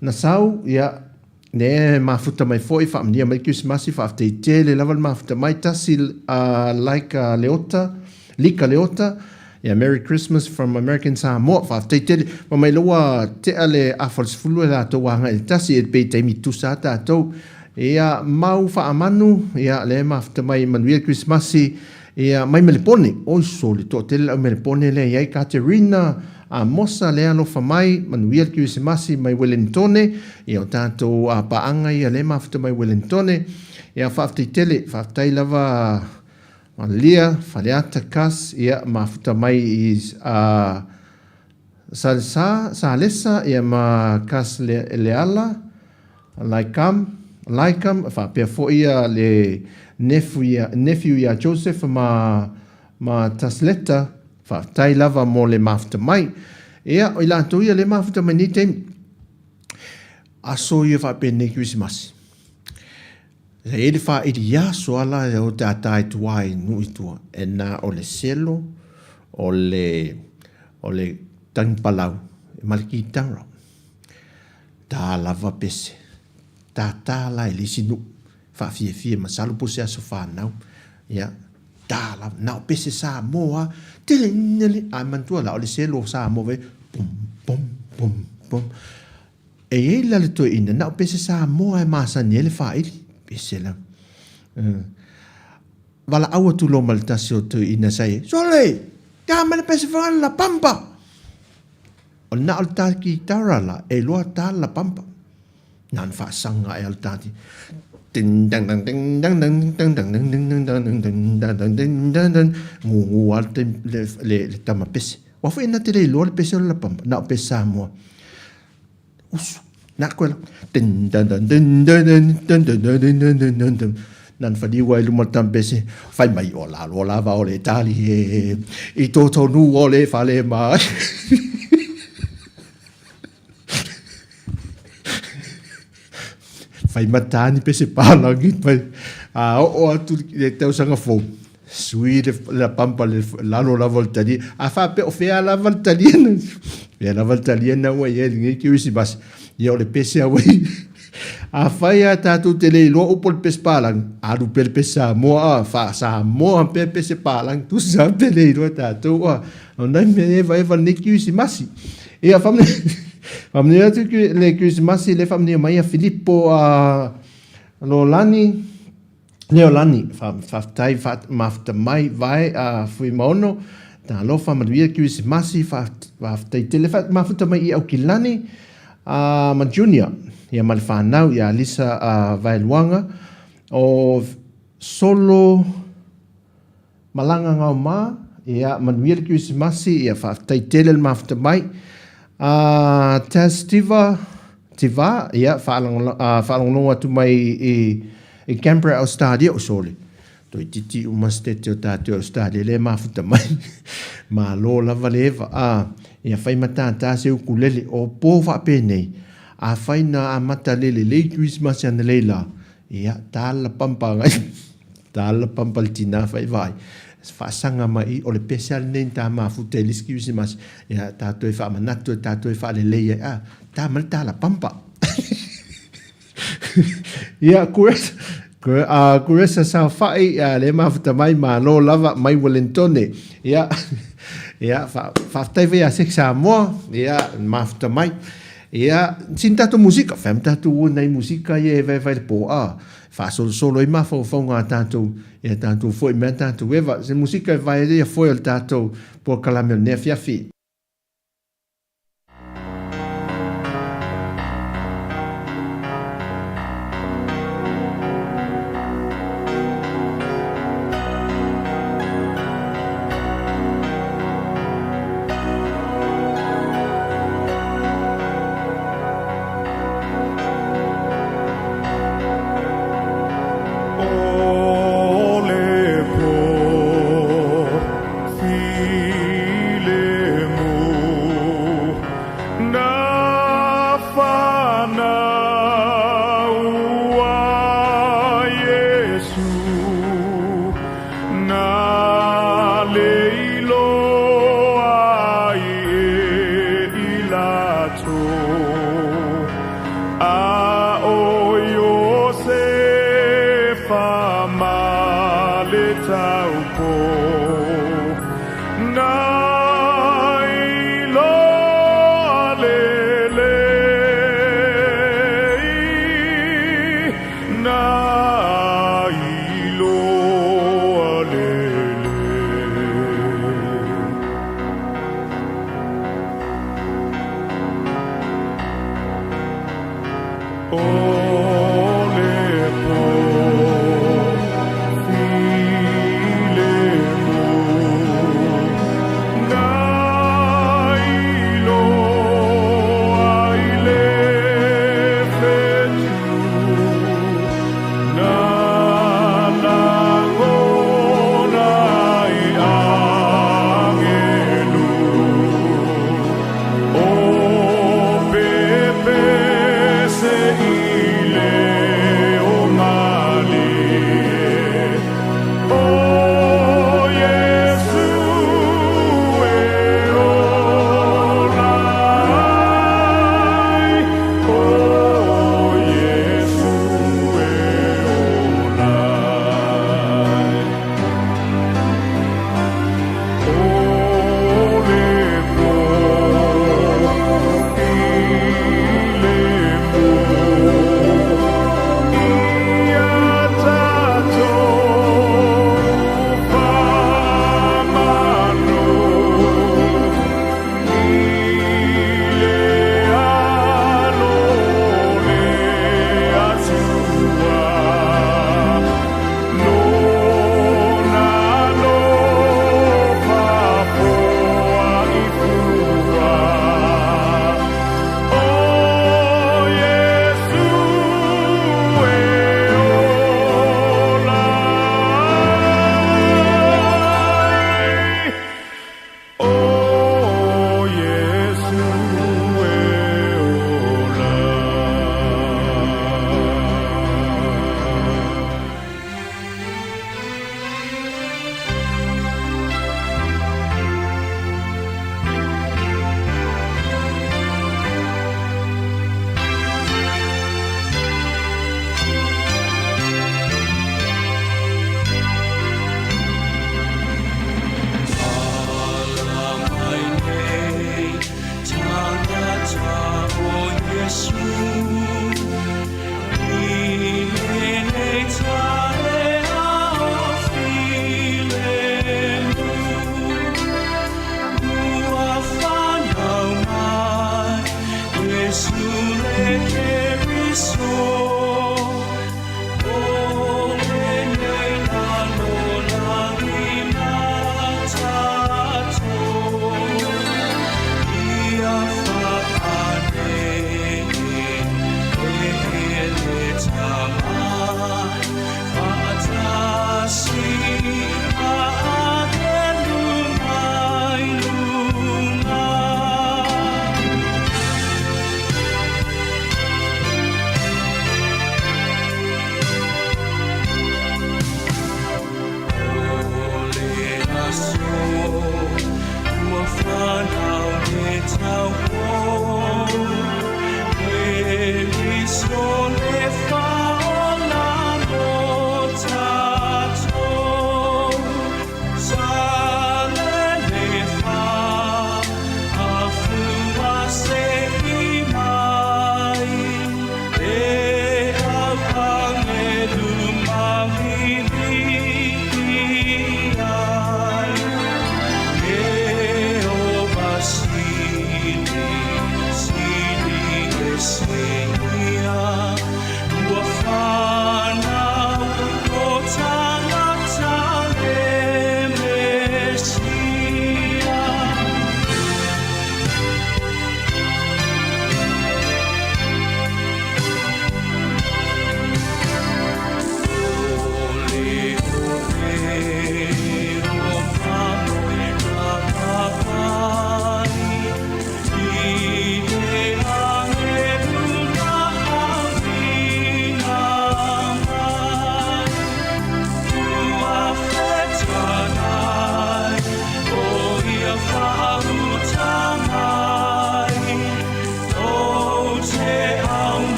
Speaker 2: Nasau, ia, Ne mafuta mai foi, faamanuia mai le Kerisimasi, faafetai tele lava le mafuta mai, tasi like a Leota, Lika Leota, yeah, Merry Christmas from American Samoa, faafetai tele. Fai mai la ua tea le afa o le 10 e latou agai i le tasi, e pei taimi tusa a tatou. Ia, mau faamanu, ia, le mafuta mai, manuia le Kerisimasi, Ia, mai Melepone. Oi sole, toatele le au Melepone lea i ai. Katerina Amosa lea alofa mai, manuia le Kerisimasi mai Welentone. Ia, o tatou paaga ia lea e mafuta mai Welentone. Ia, faafetai tele, faafetai lava Lia, Faleata, Kas, ia, mafuta mai i Salesa, Salesa, ia ma Kas Leala, Laikam, Laikam, faapea foi ia le nefu ia, nephew ia Joseph ma, ma Tasleta, faafetai lava mo le mafuta mai. Ia, o i latou ia le mafuta mai nei taimi. Aso ia faapenei Kerisimasi. E i ai le faaili aso a la e o tata i tua i nuu i tua, e na o le selo, o le, o le tagipalau ma le kitara. Ta lava pese. Tata la i le isi nuu, faafiafia masalo po o se aso fanau. Ia, ta lava, na o pese Samoa, tele nele, ae manatua la o le selo Samoa vai, pum, pum, pum, pum. E i ai la le toeaina, na o pese Samoa e masani ai le faaili. Pese la. Valaau atu loa ma le tasi o toeaina sa i ai, Sole! Ta mai le pese fagale la pampa! O na o le ta kitara la, e iloa ta la pampa. Na ona faasaga ae a le ta Ding dang dang ding dang dang dang dang ding ding dang dang ding dang dang ding dang dang Gugu lava le, le, le tama pese. Ua foi na te le iloa le pese o le la pampa, na o pese Samoa. Usu, na koe la. Ding dang dang ding dang dang dang dang dang ding dang dang dang dang. Na na whaniua i luma le tama pese, whai mai o lalo lava o le tali e, i tō tonu o le whale mai. Whai matā ni pese pālangi mai. A oo atu le tausaga fou, sui le, la pampa le lalo lava o le talia. A faapea o fea lava le talia na. Fea lava le talia na ua i ai lenei Kerisimasi. Ia o le pese a wai. Afai a tatou te le iloa upu o le pese pālangi, alu pea le pese Samoa a, wha Samoa pea pese pālangi, tusa pe le iloa tatou a. O nai mea evaeva lenei Kerisimasi. Ia, faamanuia atu le Kerisimasi le faamanuia mai a Filipo a Lolani, Leolani, faafetai mafuta mai vae a Fuimaono, talofa manuia Kerisimasi, faafetai tele mafuta mai i Aukilani a ma Junior, ia ma le whanau ia Lisa a Vaeluaga, o Solo Malaga ngao ma, ia, manuia le Kerisimasi, ia, faafetai tele le mafuta mai. A, Taz Tiva, Tiva, ia, faalogologo atu mai i, i Canberra, Australia, o sole. Toeitiiti uma se tete o tatou i Australia lea e mafuta mai. Malo lava le eva. A, ia fai matata se ukulele, o po faapenei, afai na amata le lelei Kerisimasi analeila, ia, tala pampa agai. Tala pampa le tina fai vai. Faasaga mai i, o le pese a lenei ni ta mafuta i le isi Kerisimasi, ia tatou e faamanatu e tatou e faalelei ai, a, ta mai le tala pampa. Ia, Kuresa Saofai, ia, le mafuta mai, malo lava, mai Wellingtone. Ia, ia, faafetai foi ia Sex Samoa, ia, mafuta mai. Ia, sina tatou musika, fai ma tatou o nai musika ia e vaevae le po, a. Faasolosolo ai mafaufauga a tatou e a tatou foi me a tatou eva. Se musika e vae ai foe o le tatou polokalame o lenei afiafi.
Speaker 3: Na iloa lelei, na iloa lelei. O le po filemu.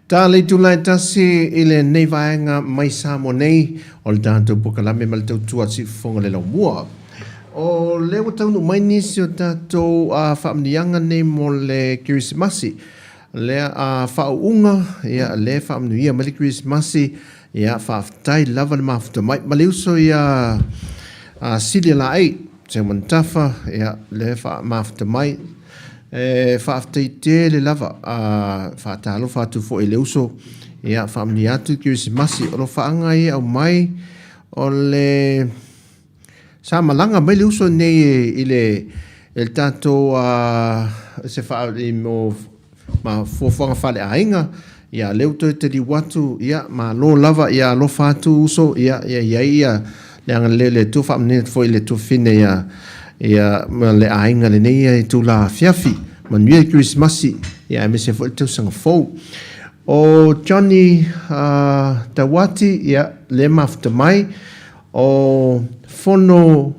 Speaker 2: Ta le itula e tasi i lenei vaega mai Samoa nei o le tatou polokalame ma le tautua a le Siufofoga le Laumua. O lea ua taunuu mai nisi o tatou faamanuiaga nei mo le Kerisimasi. Lea a faauuga, ia lea e faamanuia mai le Kerisimasi, ia faafetai lava le mafuta mai. Ma le uso ia a Silia Laei, Seumanutafa, ia lea faamafuta mai. E faafetai tele lava, a faatalofa atu foi i le uso, ia faamanuia atu le Kerisimasi. O lofaaga ia e aumai, o le Sa malaga mai le uso nei i le i le tatou se faa i mo ma fuafuaga faaleaiga, ia lea ua toe taliu atu, ia malo lava, ia alofa atu uso, ia ia i ai ia le agalelei o le Atua, faamanuia atu foi i le tuafafine ia ia ma le aiga i lenei itula afiafi. Manuia le Kerisimasi, ia aemaise foi le tausaga fou. O Johnny Tauati, ia lea e mafuta mai. O Fono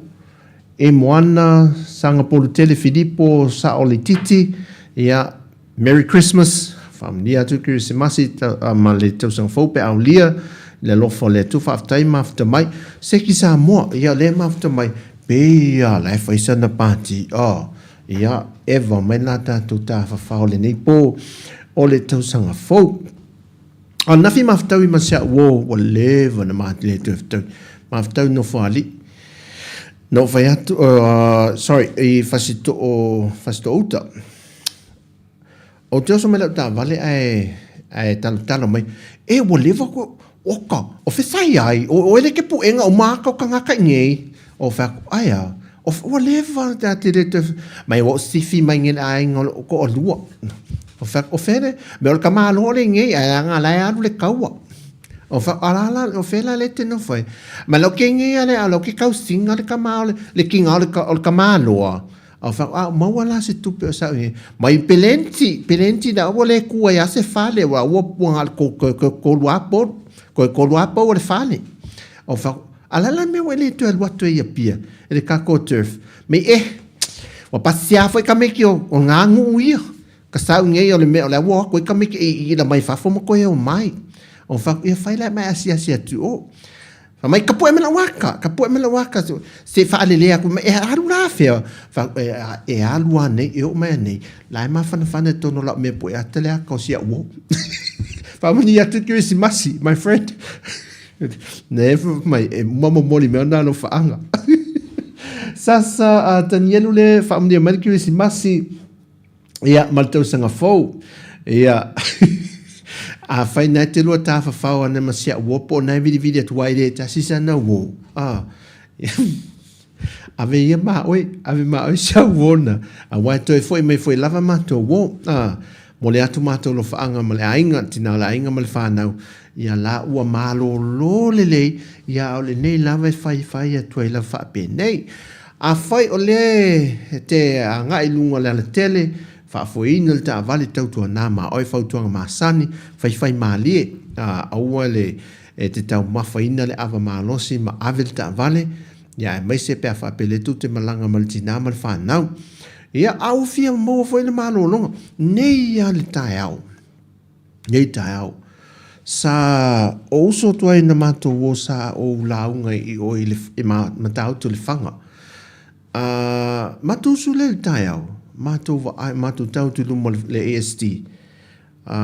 Speaker 2: e Moana Sagapolutele Filipo Saoletiti, ia, Merry Christmas, faamanuia atu le Kerisimasi ma le tausaga fou pe aulia i le alofa o le Atua, faafetai mafuta mai. Seki Samoa, ia lea mafuta mai, pei a la e fai sana pati, oh, ia, eva mai la tatou tafafao lenei po o le tausaga fou. Ananafi mafetaui ma si a'u uo ua leva na ma le toe fetaui. Mafetaui Nofoalii. Na ou fai atu, sorry, i Fasito'o, Fasito'outa. Ou te oso mai la'u taavale ae, ae talotalo mai, E, ua leva koe, oka, o fe fai ai, o oe le ke pu'ega o maka o kangaka i nei. Ou fai atu, Aea, o fe, ua leva ta te le toe, mai ua ou sifi mai nei le aiga o lo'u to'alua. O fai atu, o fea le, mea o le tamaloa le nei, ae leaga la e alu le taua. O fai atu, a la la, o fea la lea e te nofo ai? Ma lau ke nei a le, a lau ke tausiga le tama o le, le kina o le, o le tamaloa. A o fai atu, a o maua la se tupe o sau nei. Mai pelenti, pelenti na ua le kua ia se fale, ua ua pua nga le ko, ko, ko, kolu a polu, ko kolu a pau o le fale. O fai atu, a la la mea ua le toe alu atu ai ia pia, e le kako turf. Mei eh, ua pasia foi ka meki o, o ngā nguu ia. Ka sau nei o le mea o le ua atu ai ka meki i, i la mai fafo ma koe o mai. O fa ia fai la mai asiasi atu o. Fa mai ka poe me la waka, ka poe me la waka se whaalele aku mai e alu la fea. Fa e, e alu anei, e o mai anei. La e mafanafana tono la mea poe atele aka o sia uo. Whamani atu Kirisimasi, my friend. Ne mai e uma momoli me ona alofaanga. Sasa a Tanielu le whaamanuia mai le Kirisimasi ia ma le tausaga fou. Ia afai nae te lua tafafao ana ma si au uo po o nae vilivili atu ai le tasi sana uo. Ah. Ave ia ma oe, ave ma oe si au uo na. Aua e toe foi mai foi lava matou uo. Ah. Mo le atu matou alofaaga ma le aiga, tina o le aiga ma le fanau, ia la ua malōlō lelei, ia a o lenei lava e faifai atu ai lava faapenei. Afai o lea e te agai i luga o le alatele, faafoeina le taavale tautuana ma oe fautuaga masani, faifai malie, a aua le e te taumafaina le ava malosi ma ave le taavale, ia aemaise pe a faapea lea tou te malaga ma le tina ma le fanau. Ia, a ua fia maua foi le malologa, nei lava le taeao, nei taeao, sa ou uso atu ai na matou o sa ou lauga i o i le i Matautu i Lefaga. A, matou usu lea i le taeao, matou vaai, matou tau atu i luma o le ASD, a,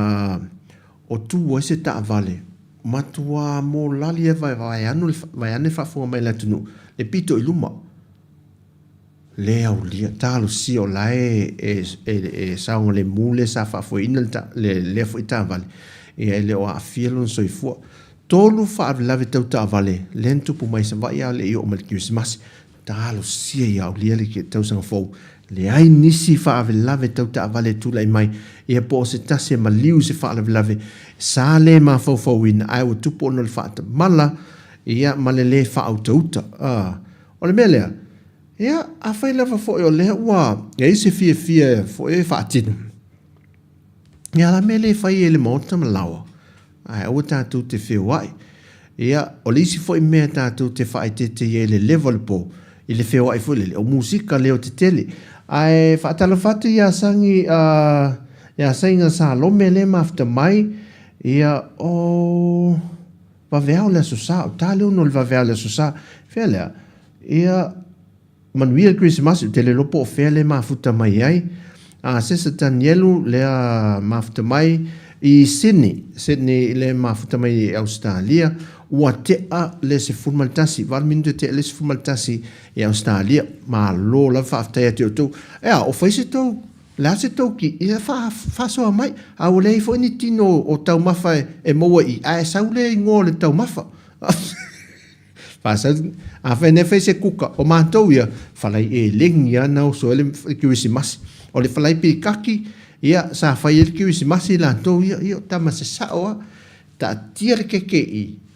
Speaker 2: o tu ai se taavale, matuā mōlali ai vaeane le faafofoga mai a le atunuu, le pito i luma. Le aulia, talosia o la e e saogalemu le sa faafoeina le lea foi taavale, ia e le o aafia lona soifua. 3 faalavelave tau taavale lea na tupu mai Savaii a o le i oo mai le Kerisimasi. Talosia ia aulia le tausaga fou. Leai nisi faalavelave tau taavale e tulai mai, ia po o se tasi e maliu i se faalavelave sa le mafaufauina ae ua tupu ona o le faatamala ia ma le le faautauta. O le mea lea, ia, afai lava foi o lea ua i ai se fiafia foi e faatino, ia la mea lea e fai e le Maota ma laoa, ae aua tatou te feoai. Ia, o le isi foi mea tatou te faaeteete i ai i le leva o le po, i le feoai foi lele, o musika leo tetele. Ae faatalofa atu ia Sagi, ia Saiga Salome lea e mafuta mai. Ia, o vaveao le Aso Sa, o ta le ono o le vaveao le Aso Sa. Fea lea? Ia, manuia le Kerisimasi, ou te le iloa po o fea le mafuta mai ai. A Sesa Tanielu lea mafuta mai i Sydney, Sydney le mafuta mai i Ausetalia, ua tea le 11, 8 minute tea le 11 i Ausetalia. Malo lava faafetai ia te outou. E a, o fai se tou, le a se tou ki, ia fa, faasoa mai. A ua leai foi ni tino o taumafa e maua i i, ae sau le igoa o le taumafa. Faasau, afai nei fai se kuka, o matou ia, falai elegi lava na oso ai le kerisimasi. O le falai pikaki, ia, sa fai ai le kerisimasi latou ia, ia o tama se sao lava. Taatia le keke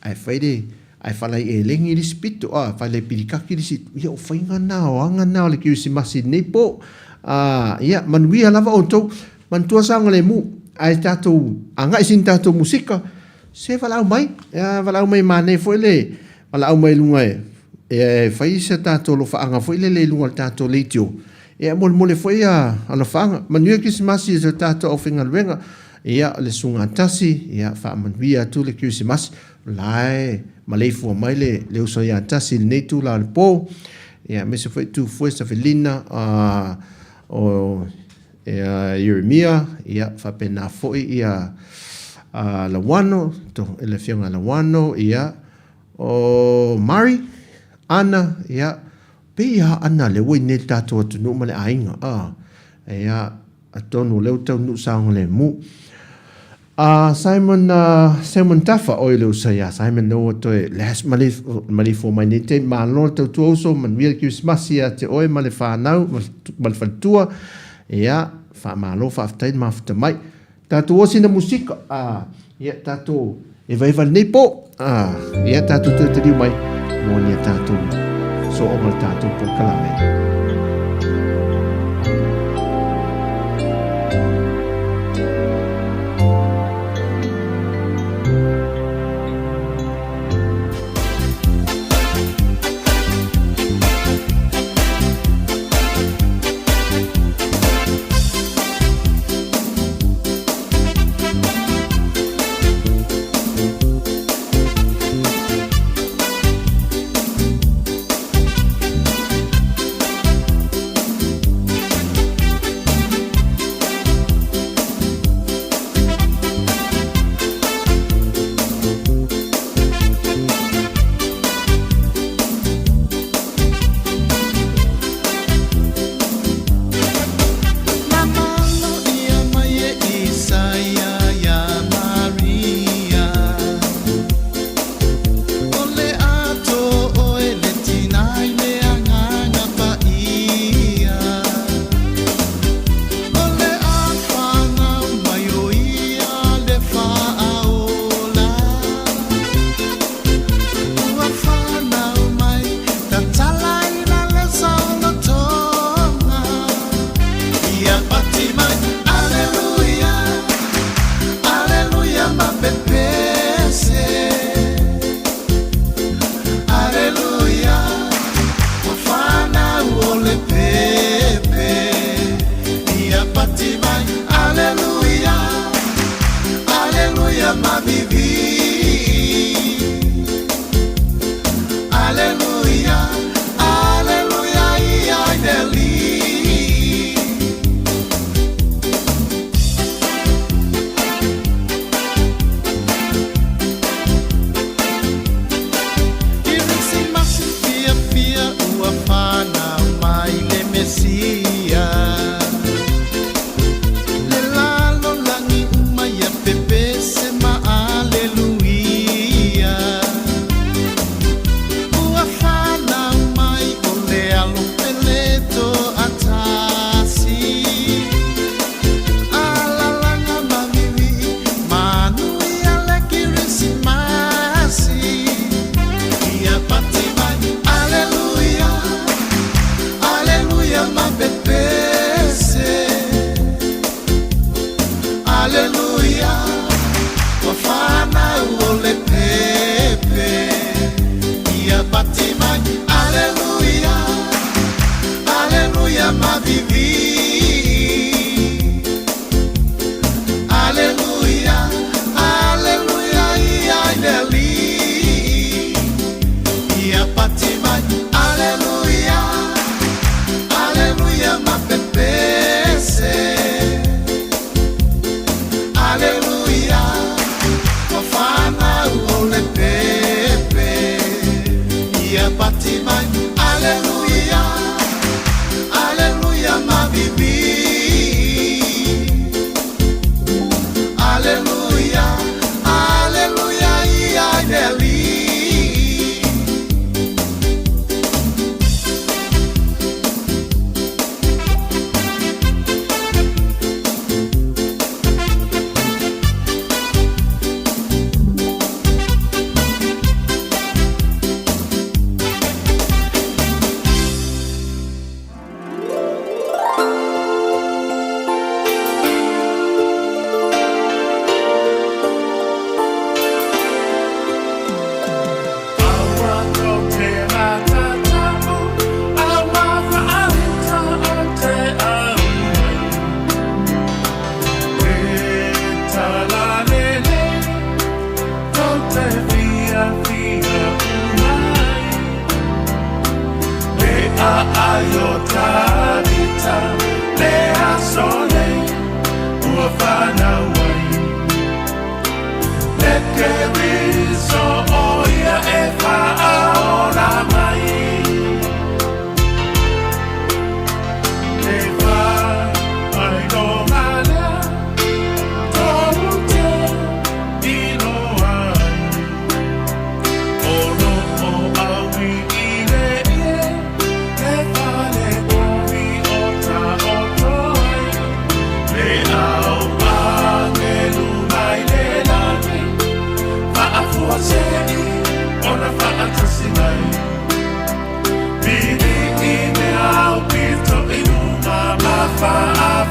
Speaker 2: ae fai le, ae falai elegi le isi pito, a, falai pilikaki le isi, ia o faiga na, o aga na o le kerisimasi i lenei po. A, ia, manuia lava outou, manatua saogalemu, ae tatou agai sina tatou musika, Se valaau mai, valaau mai manaia foi le valaau mai luga e e fai se tatou alofaaga foi lele i luga o le tatou leitio. E molemole foi a alofaaga. Manuia Kerisimasi i se tatou aufaigaluega. Ia, le Susuga Tasi, ia faamanuia atu le Kerisimasi. O la e maleifua mai le, le uso ia Tasi i lenei itula o le po. Ia, aemaise foi Tufue Safelina, o Ia Ieremia, ia, faapena foi ia Lauano, to, le afioga ia Lauano, ia, o Mari, Ana, ia, pei lava Ana lea ua i inei i le tatou atunuu ma le aiga, a, ia, atonu o lea ua taunuu saogalemu. A Simon, Simon Tafa, oi le usa ia Simon lea ua toe last maleifua mai nei taimi, malo le tautua uso, manuia le Kerisimasi ia te oe ma le whanau, ma le faletua, ia, faamalo, faafetai le mafuta mai. Tatou o sina musika, a, ia, tatou evaeva lenei po, a, ia, tatou toe taliu mai, mo ni a tatou sooga le tatou polokalame.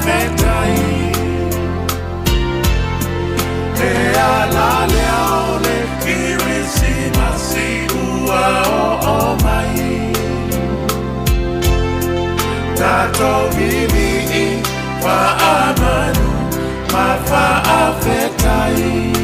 Speaker 3: faafetai. Le ala lea o le Kerisimasi ua oo mai. Tatou vivii faamanu ma faafetai.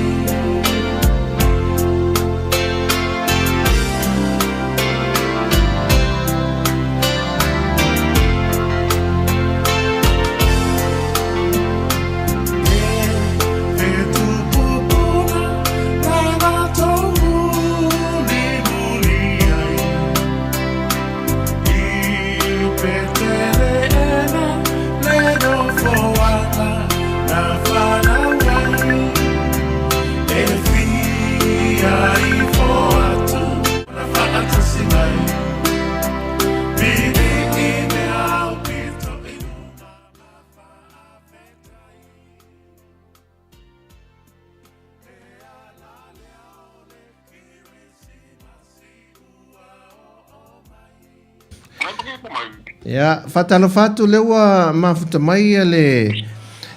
Speaker 2: Ia, faatalofa atu lea ua mafuta mai ia le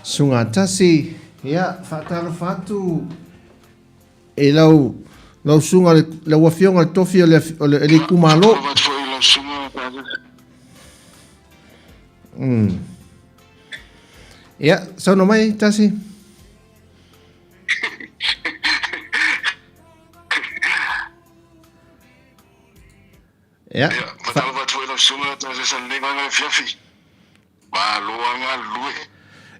Speaker 2: Susuga Tasi. Ia, faatalofa atu i lau lau susuga lau afioga le tofi o le o le, le itumalo. Ia, saunoa mai Tasi. Ia.
Speaker 4: Faatalofa atu foi i lau susuga Tasesa i lenei vaega afiafi. Malo lava galulue.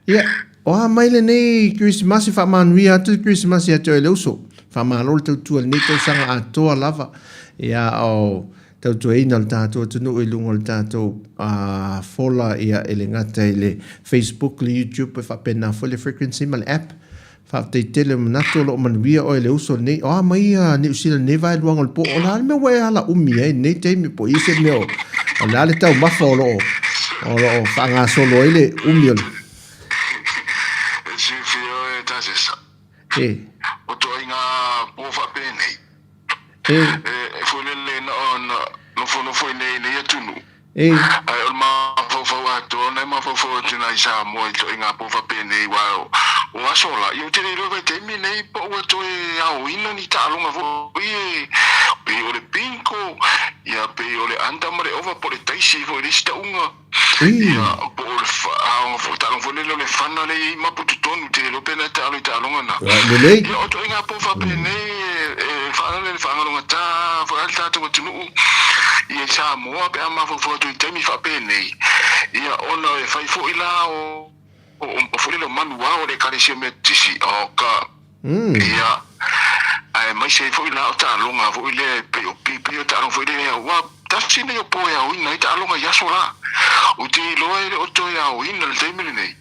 Speaker 2: Ia, o a mai lenei Kerisimasi, faamanuia atu le Kerisimasi ia te oe le uso. Faamalo le tautua i lenei tausaga atoa lava. Ia, o tautuaina o le tatou atunuu i luga o le tatou fola, ia, e le gata i le Facebook, le YouTube, e faapena foi le frequency ma le app. Faafetai tele manatu o lo o manuia oe le uso lenei. O a mai ia Niu Sila lenei vaeluaga o le po? O le a le mea ua e ala umi ai lenei taimi po o i ai se mea o o le a le taumafa o lo o o lo o faagasolo ai le umi o le
Speaker 4: E silafia oe Tasesa,
Speaker 2: E.
Speaker 4: o ituaiga po faapenei,
Speaker 2: E.
Speaker 4: e foi lele na ona nofonofo i nei nei atunuu.
Speaker 2: E.
Speaker 4: Ae o le mafaufau atoa ona e mafaufau atu nai Samoa i ituaiga po faapenei aua o aso la, ia ou te le iloa vaitaimi nei po ua toe aoina ni taaloga foi e pei o le bingo, ia pei o le under ma le over po o le taisi foi i le isi tauga, ia po o le aoga foi taaloga foi lele o le fana lea e i ai mapu totonu, ou te le iloa pe na taalo i taaloga na.
Speaker 2: Lelei.
Speaker 4: Ia o ituaiga po faapenei e faalele le faagalogata foi a le tatou atunuu ia i Samoa pe a mafaufau atu i taimi faapenei, ia ona e fai foi la o o foi lele o manuao o le Ekalesia Metotisi o ka ia aemaise ai foi la o taaloga foi lea e pei o pei o taaloga foi lea aua tasi lenei o po e aoina ai taaloga i aso la. Ou te iloa e le o toe aoina i le taimi lenei.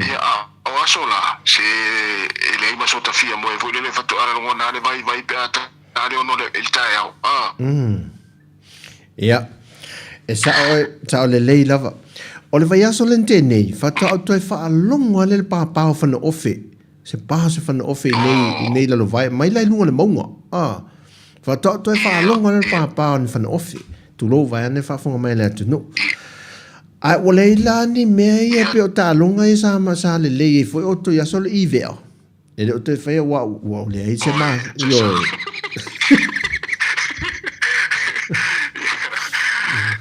Speaker 4: Ia a o aso la, se e leai ma so tafia moe foi lele faatoa lagona le vaivai pe a ta le ono i le taeao. A.
Speaker 2: Ia, e sao oe, sao lelei lava. O le vaiaso lea na tea nei, faatoa ou toe faalogo lava lea i le pāpā o Fanaofe, se pā o se Fanaofe i nei, i nei lalovae, mai la i luga o le mauga. A, faatoa ou toe faalogo lava lea i le pāpā o ni Fanaofe. Tulou vaeane faafofoga mai a le atunuu. Ae ua leai la ni mea ia pei o taaloga ia sa, sa lelei ai foi outou i aso o le ivea. E le o toe faia ua, ua leai se ma, ioe.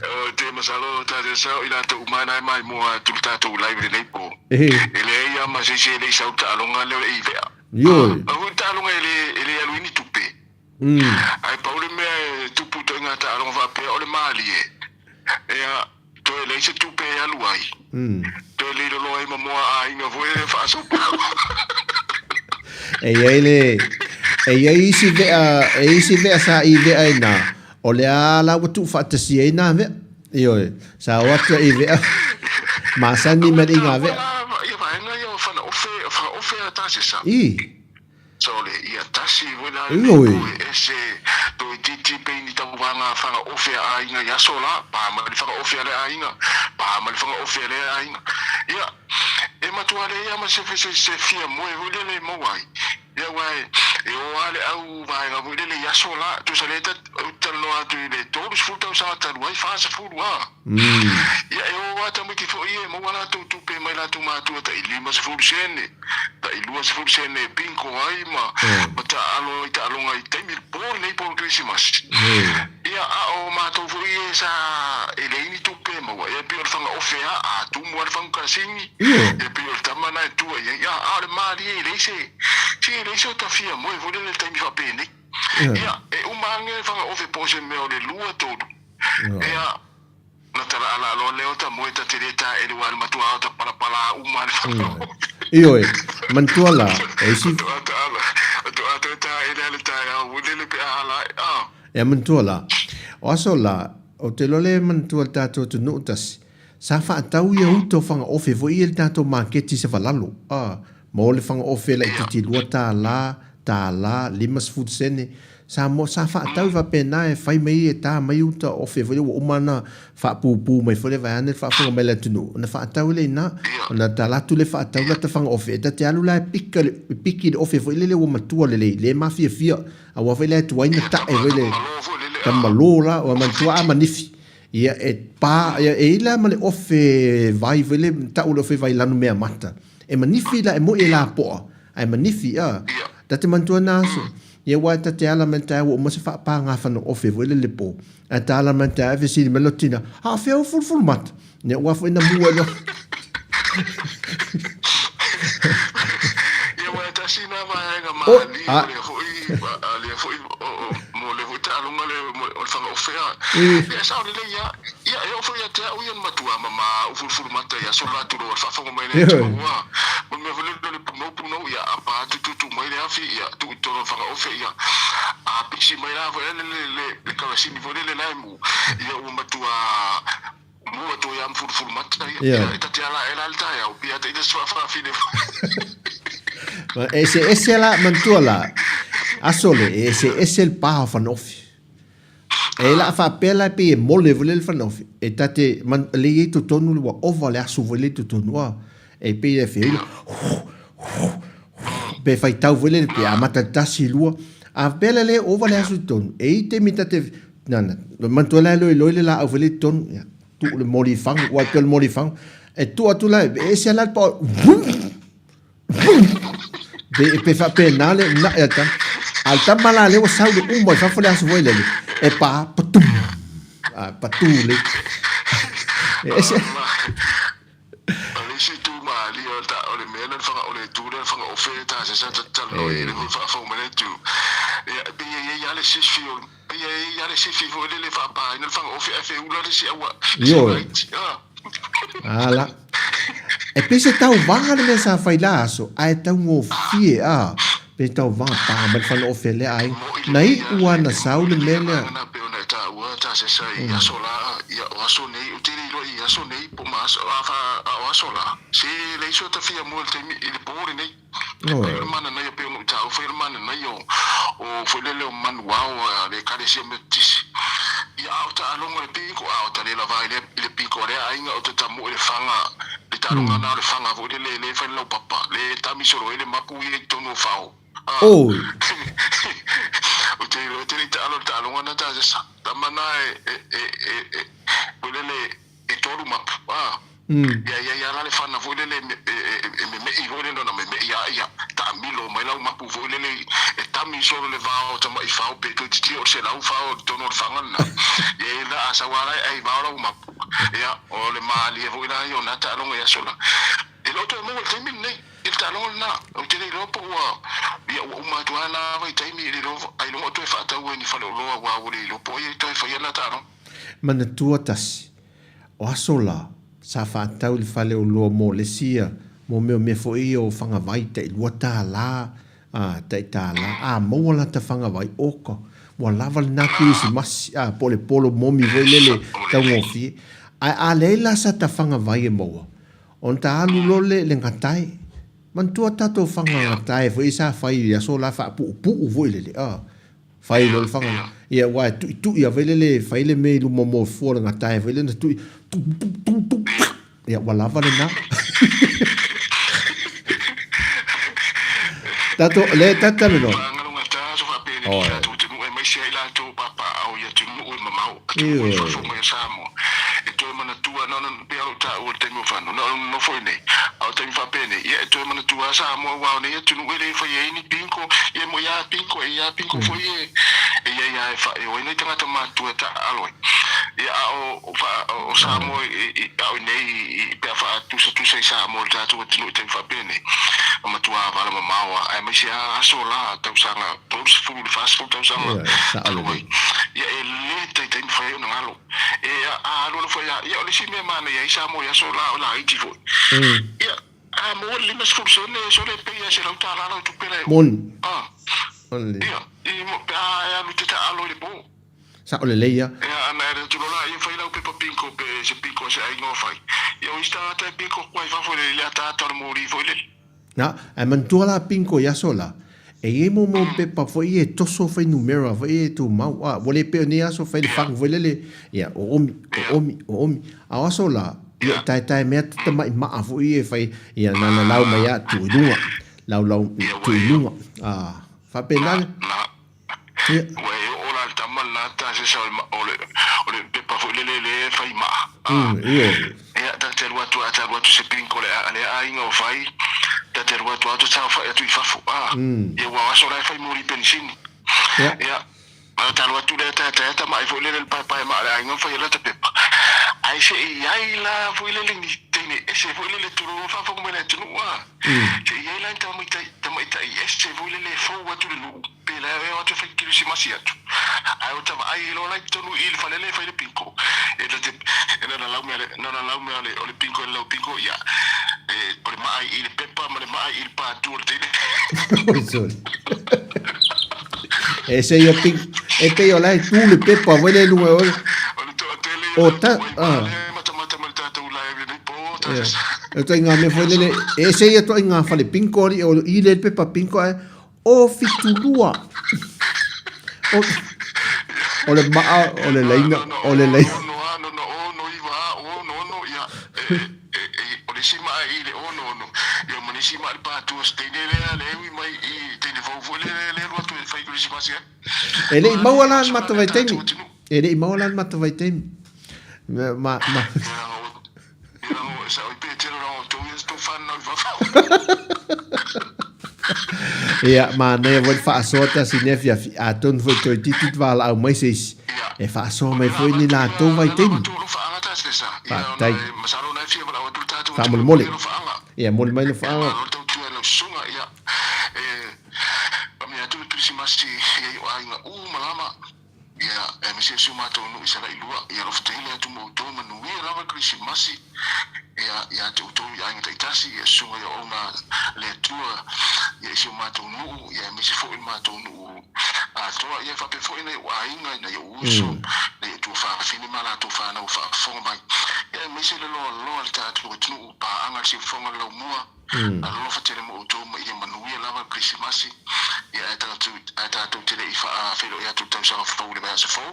Speaker 4: Ou te masalo tatou sao i latou uma na e maimoa atu le tatou live i lenei po.
Speaker 2: E.
Speaker 4: E leai lava ma se isi e le i sau taaloga lea o le ivea.
Speaker 2: Ioe.
Speaker 4: A hui taaloga e le, e le alu ai ni tupe. Ae pau le mea e tupu ituaiga taaloga faapea o le malie. Ea, toe leai se tupe e alu ai. Toe leiloloa ai ma moa aiga foi e faasopo.
Speaker 2: E i ai le, e i ai isi vea, e i isi vea sa i vea i nā, o le a la ua tuufaatasia ai nā vea. Ioe, sa o atu i vea, masani ma le iga vea.
Speaker 4: Ia vaega ia o whanaofe, whanaofe a tasesa.
Speaker 2: I.
Speaker 4: Sole, ia tasi foi la lenei
Speaker 2: Ioe.
Speaker 4: po e ese toeitiiti pei ni tauvaga fagaofe a aiga i aso la, pa ma le fagaofe a le aiga, pa ma le fagaofe a lea aiga. Ia, e matua leai lava ma se, se, se fia moe foi lele e maua ai. Ia, aua e, e o lava le au vaega foi lele i aso la, tusa lea ta, ou te talanoa atu i le 30 tausaga talu ai, 40 a. Ia, e o. lava tamaiti foi ia e maua a latou tupe mai latou matua tai 50 sene, tai 20 sene e bingo ai ma ma taaalo ai taaloga i taimi le po lenei po o le Kerisimasi. Ia, a o matou foi ia sa e leai ni tupe e maua, ia e pei o le fagaofe lava, a tumu lava le fagu kalasini, ia pei o le tama lena e tua i ai. Ia, a o le malie e leai se, se e leai se tafia moe foi lele i le taimi faapenei. Ia, e uma ane le fagaofe po o se mea o le lua, tolu, ia, Ona talaalaa loa lea o ta moe ta te le taele ua le matua ao ta palapala uma le whakaofe.
Speaker 2: Ioe, manatua la, o isi...
Speaker 4: Matoa taala, matoa toe taele a le taeao ulele pe a hala ae, ah.
Speaker 2: Ea manatua la, o aso la, ou te iloa le manatua le tatou atunuu tasi, sa faatau ia uta o fagaofe foi ia i le tatou maketi i Savalalo, ah, ma o le fagaofe laitiiti $2, $1, 50 sene, Sa mo, sa faatau faapena e fai mai e ta mai uta ofe foi lea ua uma ona faapupu mai foi lea vaeane le faafofoga mai le atunuu, ona faatau lea i ina. Ona tala atu lea faatau lata faga ofe, e ta te alu la e pika le, piki le ofe foi lele ua matua lelei, le mafiafia, aua foi la e tuai ona ta'e foi le, ta malo la, ua manatua a manifi. Ia e pa, ia e i la ma le ofe vai foi le, ta'u le ofe vai lanumeamata. E manifi la, e mo'i e lapoa, ae manifi, a. Ta te manatua na aso. Ia aua e ta te ala mai taeao ua uma se faapāgafana ofe foi lele po. Ae ta ala mai taeao e fesili mai lou tina, A o fea ou fulufulu mata? Ia aua foi na mua loa.
Speaker 4: Ia aua e tasi na vaega malie o lea foi, a lea foi, mo lea foi taaloga le o le fagaofe a. Ia e sao lelei lava. Ia e oo foi ia te au ia na matua mama au fulufulu mata i aso la tulou a le faafofoga mai le Atua ua o le mea foi lele o le punou punou ia apa atu tutu mai le afi ia tuu i totonu o le fagaofe ia a pisi mai la foi lele le le karasini foi lele la e mu ia ua matua mu atu ai a ma fulufulu mata ia ia e ta te ala ae la le taeao pei a ta ita se faafaafine
Speaker 2: Ma e eseese la manatua la aso le e eseese le pa o fanofi. E la faapea la e pei e mole foi lea le fanofi, e ta te man, le i ai totonu le ua ova le aso foi lea i totonu a, e pei e fea pe faitau foi lele pe amata i le tasi lua, a faapea la le ova le aso i totonu, e i ai taimi ta te, nana, manatua la e loiloi le laau foi lea i totonu, ia, tuu le moli i fagu, ua pei o le moli i fagu, e tuu atu la, e ese la le pao, Pe, pe faapena le unaʻi a le tama. A o le tama la lea ua sau le uma i fafo le aso foi lele, e pā, patum, a, patū le. E ese.
Speaker 4: O le isi itu malie o le o le mea lea o le itu lea o le fagaofe e ta se sa talanoa i ai le foi faafou mai le itu. Ia, pei e i ai lava le sifi o, pei e i ai lava le sifi foi lele e faapaina le fagaofe ae feula le isi aua, le isi
Speaker 2: Ioe.
Speaker 4: laiti. Ah.
Speaker 2: Ala. E pei se tauvaga le mea sa fai la aso, ae taugofie, a, pei tauvaga pa mai le faleofe a lea aiga.
Speaker 4: Moʻi
Speaker 2: Na
Speaker 4: lelei lava
Speaker 2: iʻu
Speaker 4: le,
Speaker 2: a na
Speaker 4: e
Speaker 2: sau
Speaker 4: moʻi
Speaker 2: le
Speaker 4: lelei
Speaker 2: mea
Speaker 4: le
Speaker 2: lea.
Speaker 4: agaga na pei ona e taua ta sesa i aso la, ia o aso nei, ou te le iloa i aso nei po ma aso, a fa, a o aso la, se leai so ta fia mua i le taimi, i le po lenei.
Speaker 2: Ioe.
Speaker 4: Fai o le mananaia pei ona ou taua, fai o le mananaia o, o foi lele o manuao a le Ekalesia Metotisi. Ia, a o taaloga i le piko, a o ta le lava i le, i le piko a lea aiga, o ta tamoe i le faga, le taaloga na o le faga foi lele le fai le laupapa, le tami solo ai le mapu ia i totonu o fao. A,
Speaker 2: Oi.
Speaker 4: ou te iloa tele i taalo i le taaloga na ta sesa. Tama na e, e, e, e, e, foi lele, e tolu mapu, a. Ia ia ia la le fana foi lele e, e, e memeʻi foi lele ona memeʻi a ia taamilo mai lau mapu foi lele e tami solo le vao tamaʻi fao pe toeitiiti o le selau fao i totonu o le faga lena. Ia ia la a sau a la e ai vao lau mapu. Ia o le malie foi la ia o na taaloga i aso la. E le o toe maua i le taimi lenei i le taaloga lena. Ou te le iloa po ua ia ua uma atu a na vaitaimi i le iloa ailoga o toe faatau ai ni faleoloa aua ua le iloa po o ai e toe faia lena taaloga.
Speaker 2: Manatua tasi, O aso la, sa faatau i le fale oloa mo le isi ia, mo mea o mea foi ia o fagavai tai $2, a, tai $1, a maua lata fagavai, oka, ua lava lena kerisimasi, a, po o le polo momi foi lele taugofie. Ae a leai la sa ta fagavai e maua, ona ta alu loa le, le gatae. Manatua tatou faga gatae foi sa fai i aso la faapuupuu foi lele, a. Fai loa le faga. Ia aua e tuitui lava foi lele, fai le mea i luma mo fua o le gatae foi lele na tui, tu tu tu tu, ia ua lava lena. Tatou, lea tatou talanoa.
Speaker 4: Faagalogata aso faapenei
Speaker 2: Oi.
Speaker 4: tatou atunuu aemaise ai latou papaao i atunuu e mamao, atunuu i
Speaker 2: Ioe.
Speaker 4: fafo mai o Samoa. E toe manatua na ona pei lava o lou taua. A o taimi faapenei, ia e toe manatua lava Samoa aua o nei atunuu e le faia ai ni bingo, ia e moi lava bingo, e i ai lava bingo foi e e i ai lava e fa, e o ai nai tagata matutua e taaalo ai. Ia a o, o Samoa i, a o i nei pe a faatusatusa i Samoa i le tatou atunuu i taimi faapenei, e matua vala mamao lava, aemaise lava aso la, tausaga 30 i le 40 tausaga talu ai. Ia e le taitai mafai ai ona galo. E a alu alu foi lava, ia o le isi mea e manaia ai Samoa i aso la, o laiti foi. Ia, a maua le 50 sene, sole e pei lava e $100 lau tupe la e oo.
Speaker 2: Moni.
Speaker 4: A, ia, i, pe a e alu e te taaalo i le po.
Speaker 2: Sao lelei ia.
Speaker 4: Ia, ana e atu loa ia fai lau pepa bingo pe se bingo a se aiga o fai. Ia o isi tagata e bingo atu ai fafo i le ataata o le moli foi lele.
Speaker 2: Na, ae manatua la bingo i aso la, e i ai moomoo pepa foi ia e toso fuainumera foi ia e tumau, a, ua le pei o nei aso fai le fagu foi lele, ia, o omi, o omi, o omi. A o aso la, ia e taetae mea tamai maa foi ia e fai, ia na na lau mai a tuu i luga, lau lau tuu i luga, a, faapena le.
Speaker 4: Ia. Ua e oo la le tama lena tasesa o le, o le, o le pepa foi lele lea e fai maa.
Speaker 2: Mm, ioe.
Speaker 4: Ia, ta te alu atu, a ta alu atu se bingo le, le aiga o fai, ta te alu atu a ta saofai atu i fafo. A, ia ua aso la e fai moli penisini.
Speaker 2: Ia.
Speaker 4: Ia, a ta alu atu lea ta ta ta mai foi lele le paepae maa le aiga fai la ta pepa. Ae se i ai la foi lele ni teine ese foi lele tulu faafofoga mai le atunuu a. Se i ai la ni tamaitai, tamaitai ese foi lele e fou atu le nuu. Pe la e o atu e fai kerisimasi atu, ae o ta vaai ai loa la i totonu i i le fale lea e fai le bingo, e na te, e na ona lau mea, na ona lau mea o le bingo e le lau bingo, ia, e, o le maa i i le pepa ma le maa i i le patu o le teine.
Speaker 2: Oi, sorry. E se ia ping, e pei o la e tu le pepa foi le luga o.
Speaker 4: O le toatele ia
Speaker 2: O
Speaker 4: lau
Speaker 2: ta,
Speaker 4: tuai
Speaker 2: ah.
Speaker 4: ma le matamata ma le tatou lae lenei po, ta
Speaker 2: Ia.
Speaker 4: se.
Speaker 2: E toi ngā mea foi lele, e se ia toi ngā fale bingo ali, o i le pepa bingo ae, O 72. O, o le maa, o le laina, o le laina.
Speaker 4: Ono a, ono ono, iwa a, ono ono, ia, e, e, e, o le isi maa i le ono ono, ia ma le isi maa le pātua, se teine lea, le ui mai i teine fou foi le, le alu atu e fai kerisimasi ai.
Speaker 2: E le i maua la le mata vaitaimi. E le i maua la le mata vaitaimi. Ma, ma. Ia, manaia foi le faasoa tasi i lenei afiafi, atonu foi toeitiiti te valaau mai se isi e faasoa mai foi ni latou vaitaimi. Faafetai. Faamolemole. Ia, moli mai lofaaga.
Speaker 4: Ia, aemaise si o matou nuu i Salailua, ia alofa tele atu ma outou, manuia lava le Kerisimasi, ia, ia te outou i aiga taitasi, ia susuga i auauna le Atua, ia i si o matou nuu, ia aemaise foi le matou nuu atoa, ia faapea foi nai ou aiga, nai ou uso, nai ou tuafafine ma latou fanau ua faafofoga mai, ia aemaise le loaloa le tatou atunuu, paaga le siufofoga le laumua. Alofa tele mo outou ma ia manuia lava le Kerisimasi, ia ae tatou, ae tatou te le i faafeiloai atu i le tausaga fou i le vaiaso fou.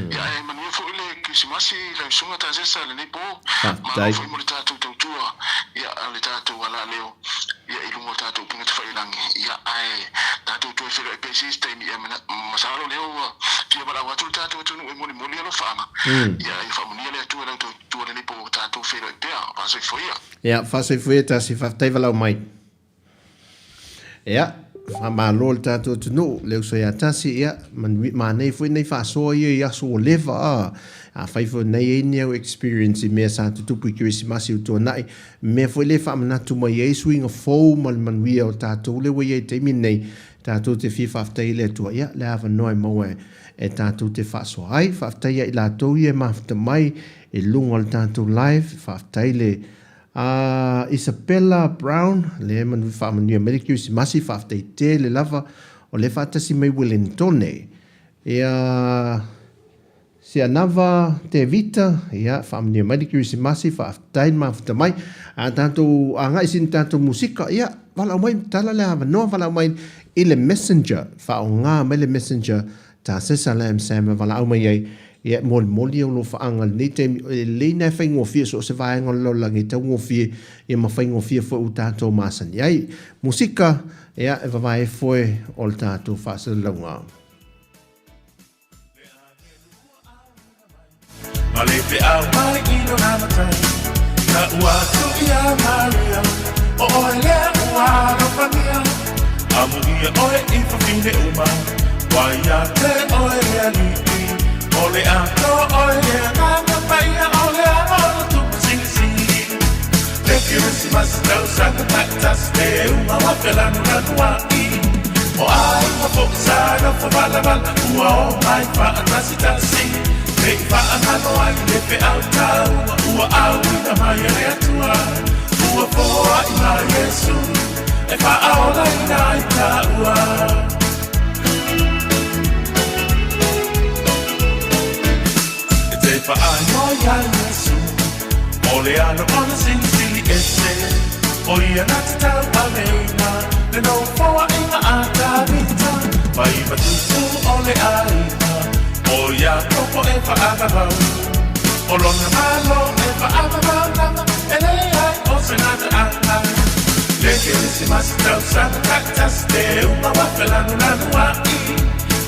Speaker 4: Ia ae manuia foi le Kerisimasi lau Susuga Tasesa i lenei po. Malo foi mo le tatou tautua, ia le tatou alaleo, ia i luga o tatou upega tafailangi. Ia ae tatou toe feiloai pea i se isi taimi, ia masalo lea ua fia valaau atu le tatou atunuu e molimoli alofaaga. Ia ia faamanuia le Atua i lau tautua i lenei po, tatou feiloai pea. Faasoifua ia.
Speaker 2: Ia, faasoifua ia tasi, faafetai valaau mai. Ia, faamalo le tatou atunuu, le uso ia tasi, ia, manui, manei foi nei faasoa ia i aso ua leva, a, afai foi nei ai ni au experience i mea sa tutupu i Kerisimasi ua tuanai, mea foi lea e faamanatu mai ai suiga fou ma le manuia o tatou lea ua i ai i le taimi lenei, tatou te fia faafetai i le Atua, ia, le avanoa e maua e, e tatou te faasoa ai. Faafetai ia i latou ia e mafuta mai i luga o le tatou live, faafetai le a Isabella Brown, lea e faamanuia mai le Kerisimasi, faafetai tele lava o lea faatasi mai Wellingtone. Ia Sianava Tevita, ia faamanuia mai le Kerisimasi, faafetai le mafuta mai. A tatou agai sina tatou musika, ia valaau mai, tala le avanoa valaau mai i le messenger, faaaoga mai le messenger Tasesa Lam Sam e valaau mai ai, ia e molimoli au lofaaga i lenei taimi, e lelei na e faigofie so o se vaega o le lalolagi e taugofie, ia ma faigofie foi ua tatou masani ai. Musika, ia e vavae foe o le tatou faasalalauga.
Speaker 3: Ma le feau mai i lona matai, Tau atu ia Maria. Faamanuia oe i fafine uma, ua ia te oe le Alii, o le Atoa oe le Agaga Paia o le Alo o le Tupu Silisili. Le Kerisimasi tausaga taitasi le uma wa felanulanuai, o aiga foi sa nofo valavala ua omai faatasitasi, ne i faagalo ai le feau taua ua auina mai e le Atua, ua foai mai Iesu e faaolaina ai taua. E te faaigoa ia Iesu, o le Alo o le Silisili Ese, o ia na te tauaveina le nofoaiga a Tavita, mai matutu o le aiga o Iakopo e faavavau, o lona Malo e faavavau lava, e leai o se gataaga. Le Kerisimasi tausaga taitasi le uma wa felanulanuai,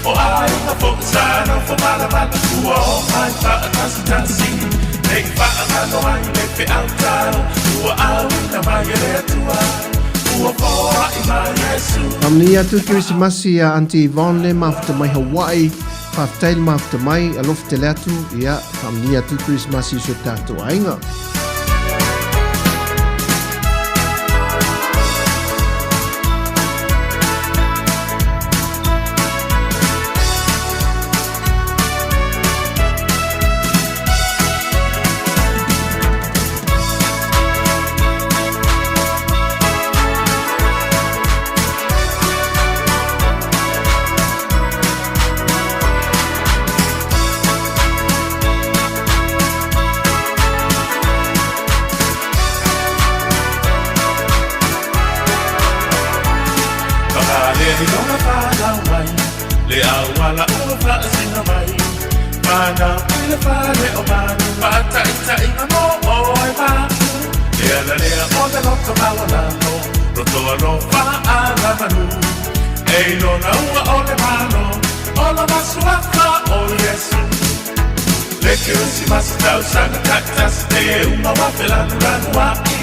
Speaker 3: o aiga foi sa nofo valavala ua omai faatasitasi, ne i faagalo ai le feau tau ua auina mai e le Atua, ua foai mai Iesu.
Speaker 2: Faamanuia atu le Kerisimasi ia Aunty Yvonne le mafuta mai Hawaii. Faafetai le mafuta mai, alofa tele atu, ia, faamanuia atu le Kerisimasi i si o tatou aiga.
Speaker 3: Pagalea i lona fanau mai, le auala ua faasino mai, fanau i le fale o manu, faataitaiga mo oe ma'u. Le ala lea o le loto maualalo, loto alofa alamanu, e i lona ua o le Malo, o lona suafa o Iesu. Le Kerisimasi tausaga taitasi te uma wa felanulanuai,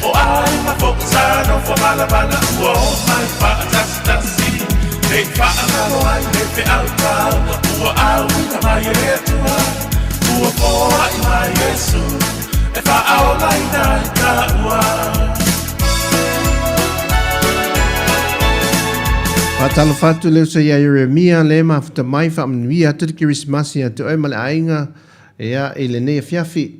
Speaker 3: o aiga foi sa nofo valavala ua omai faatasitasi, ne i faagalo ai le feau taua ua auina mai e le Atua, ua foai mai Iesu e faaolaina ai taua.
Speaker 2: Faatalofa atu le uso ia Ieremia le mafuta mai, faamanuia atu le Kerisimasi ia te oe ma le aiga ia i lenei afiafi.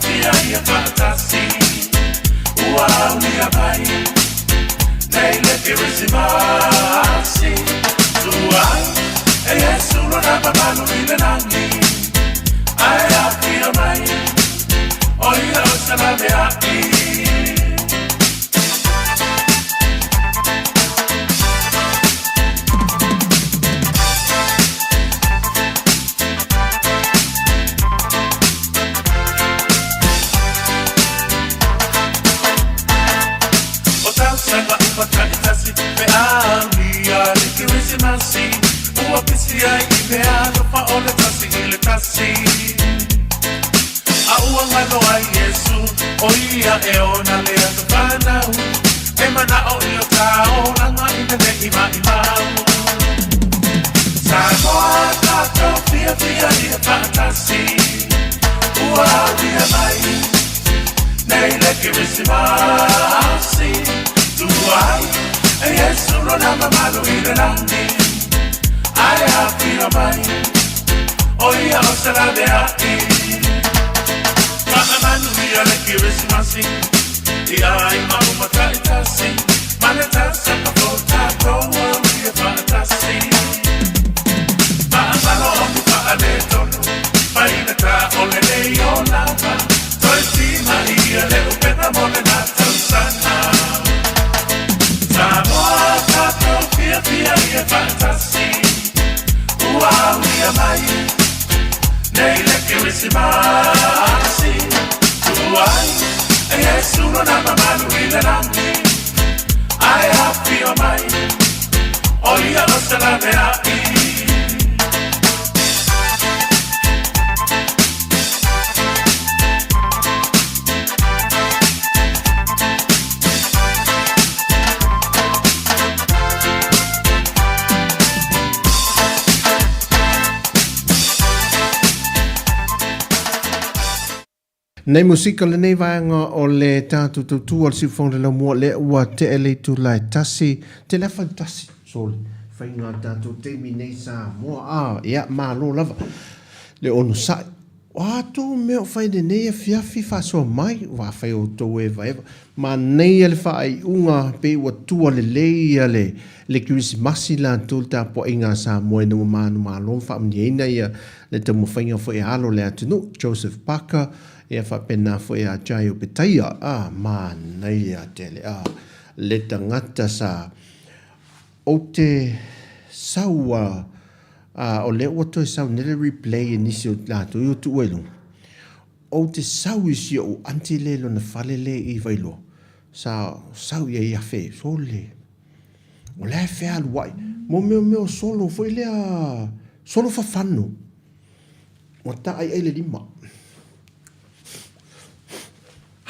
Speaker 3: fiafia ia faatasi Ua aulia mai nei le Kerisimasi Tuai e Iesu lona mamalu i le lagi Ae afio mai o ia o se laveai. O tausaga uma taitasi pe aulia le Kerisimasi Ua pisi ai i meaalofa o le tasi i le tasi A ua galo ai Iesu o ia e ona le aso fanau E mana'o i o ta olaga ina ne i maʻimau Samoa tatou fiafia ia faatasi Ua aulia mai nei le Kerisimasi Tuai e Iesu lona mamalu i le lagi Ae afio mai o ia o se laveai Faamanuia le Kerisimasi i aiga uma taitasi Ma le tausaga fou tatou aulia faatasi Faamalo o ni faaletonu Faigata o lenei olaga Toe tima ia le upega mo lena tausaga Samoa tatou fiafia ia faatasi Ua aulia mai nei le Kerisimasi Tuai e Iesu lona mamalu i le lagi Ae afio mai o ia o se laveai.
Speaker 2: Nei musika lenei vaega o le tātou tautua o le Siufono le Laumua lea ua tea le itula e tasi, tele afa le tasi, sole, faiga tātou taimi nei Samoa, a, ia, malo lava le onosai. O a tou mea o fai lenei afiafi faasoa mai, ua fai outou evaeva. Manaia le faaiuga pei ua tua lelei ia le le Kerisimasi latou le tapuaiga a Samoa ina ua manumalo ma faamanuiaina ia le taumafaiga foi a alo o le atunuu, Joseph Parker, ia faapena foi a Jai Opetaia. Ah, manaia tele. Ah, le tagata sa ou te sau a a o lea ua toe sau nei le replay e nisi o latou i o tuua i luga. Ou te sau i si ou aunty le lona fale le i Vailoa, sa sau i ai afe, sole. O la e fealuai, mo mea mea o solo foi lea, solo fafano. Ua taaiai le lima.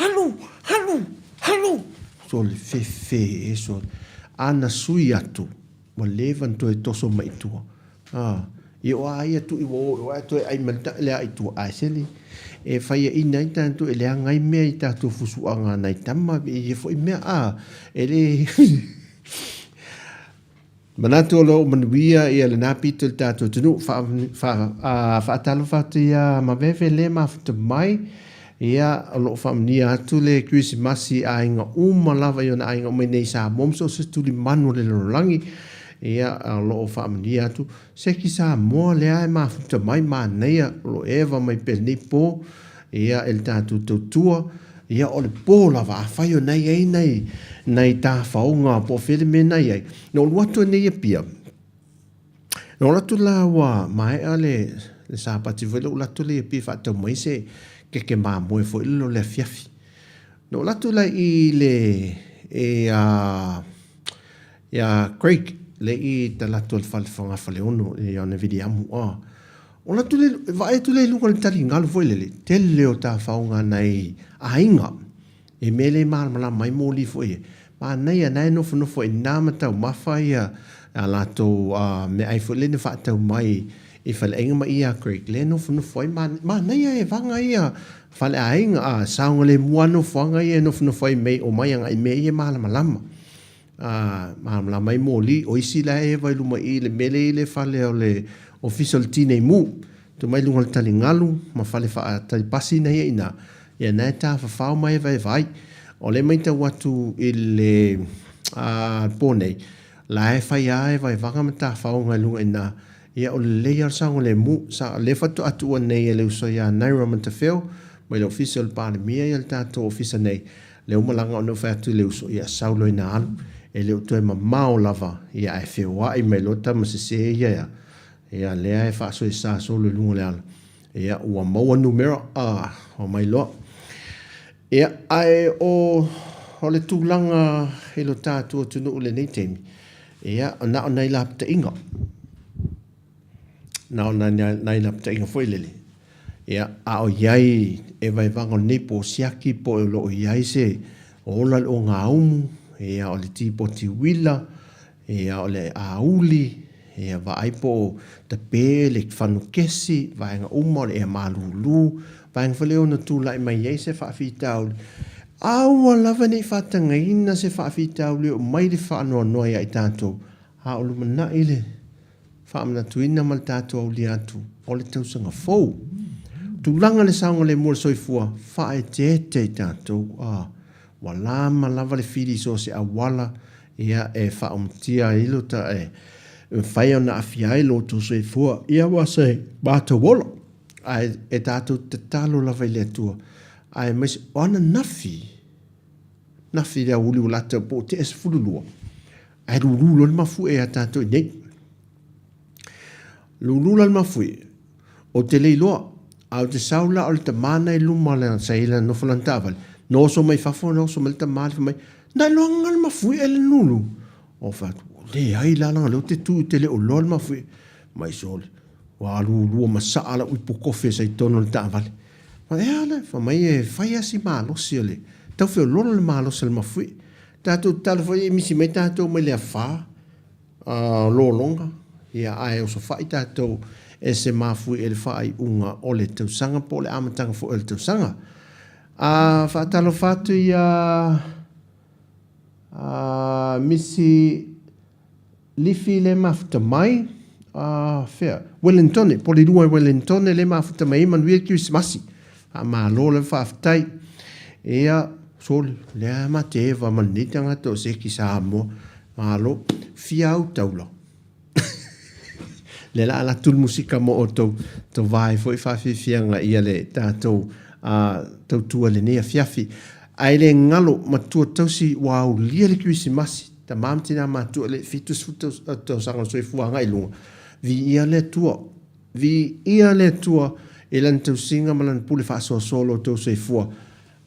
Speaker 2: Alu! Alu! Alu! Sole fefe e sole. Ana sui atu, ua leva ona toe toso mai i tua. A, ia o a ia tui ua o, o a toe ai ma le a i tua. Ae sele, e faiaina ai tatou e leaga ai mea i tatou fusuaga a nai tama i ia foi mea, a, e le Manatu o lo o manuia ia lena pito i le tatou atunuu. Faatalofa atu ia Maveve le mafuta mai. Ia, o lo o faamanuia atu le Kerisimasi i aiga uma lava i ona aiga uma i nei i Samoa ma so o se tulimanu o le lalolagi. Ia, o lo o faamanuia atu. Seki Samoa lea e mafuta mai, manaia, o lo o eva mai pea i lenei po, ia, i le tatou tautua. Ia, o le po lava, afai o na i ai nai, nai tafaoga po o fea le mea na i ai, na ou alu atu ai nei i Apia, na ou alu atu la ua maea le, le Sapati foi lea, ou alu atu lea i Apia e faatau mai se keke mamoe foi lele o le afiafi. Na ou alu atu la i le, i a, ia Craig, le i talaatu o le fale fogafaleono i ona Viliamu, a. Ola atu le, vaai atu lea i luga o le taligalu foi lele, tele o tafaoga a nai aiga i mea le malamalama ai moli foi e. Manaia na e nofonofo ai ina ma taumafa ia a latou meaai foi lele na faatau mai i faleaiga ma ia Craig lea e nofonofo ai. Manaia e vaga ia faleaiga a saogalemu lava nofoaga ia e nofonofo ai mei omai agai mea ia e malamalama. Ā, malamalama ai moli, o isi la e eva i luma i i le mele i le fale o le Ofisa o le Tinei Mu, tu mai luga o le taligalu ma fale faatali pasi na ia i ina. Ia na e tafafao ma e vaevae. O le maitau atu i le po nei, la e fai lava e vaevaga ma tafaoga i luga i ina. Ia o le lelei lava o le saogalemu. Sa, lea faatoa tuua nei e le uso ia Naira Matafeo mai le Ofisa o le Palemia ia le tatou Ofisa nei. Lea ua malaga ona ou fai atu i le uso, ia sau loa ina alu. E le o toe mamao lava, ia ae feoai mai loa tama sese ia ia. Ia lea e faasoesa solo i luga o le ala. Ia ua maua numera, ah, omai loa. Ia, ae o, o le tulaga i lo tatou atunuu i lenei taimi, ia, na o nai lapataiga. Na o nai lapataiga foi lele. Ia, a o i ai e vaevaga o lenei po o siaki po o lo o i ai se ola le ogaumu, ia, o le tipoti uila, ia, o le auli, ia, vaai po o tape le fanu kesi, vaega uma o le ea malulu, vaega foi lea e ono tulai mai ai se faafitauli. Aua lava ne i faatagaina se faafitauli e oo mai le faanoanoa ia i tatou, a o lumanai le faamanatuina ma le tatou aulia atu o le tausaga fou. Tulaga le saogalemu o le soifua, faaeteete i tatou, a, ua lama lava le fili i so o se auala, ia, e faaumatia ai lo ta, e mafai ona aafia ai lo outou soifua, ia ma se matou ola. Ae e tatou tatalo lava i le Atua, aemaise o ananafi, nafi i le aoauli ua lata po o tea 12, Ae lulu loa le mafuie ia tatou i inei. Lulu la le mafuie, ou te le iloa, ae ou te sau la o le tama na i luma le, sa i ai nofo lana taavale, na oso mai fafo, na oso mai le tama fai mai, na iloaga le mafuie le lulu. Ou fai atu, leai la, leaga o lea ou te tu ou te le o iloa le mafuie. Mai sole, ua lulu masaa lau ipu kofe sa i totonu o le taavale. Fai e a le, fai mai e fai lava si malosi o le, tau feoloolo le malosi o le mafuie. Tatou tatalo foi e misi mai tatou mai le afa lologa, ia ae osofai tatou e se mafui e le faaiuga o le tausaga po o le amataga foi o le tausaga. A faatalofa atu ia Misi Lifi le mafuta mai, a fea? Welentone, Polilua i Welentone le mafuta mai ai, manuia le Kerisimasi. Faamalo lava faafetai. Ia, sole, lea ma te eva ma lenei tagata o se ki Samoa. Malo, fia au taula. Lea la ala atu le musika mo outou, tou vae foi faafiafiaga ia le tatou tautua i lenei afiafi. Ae le galo matua tausi ua aulia le Kerisimasi. Tama ma tina matua le 70 tausaga o le soifua agai i luga, viia le Atua. Viia le Atua i Lana tausiga ma Lana pule faasoasoa o lo outou soifua.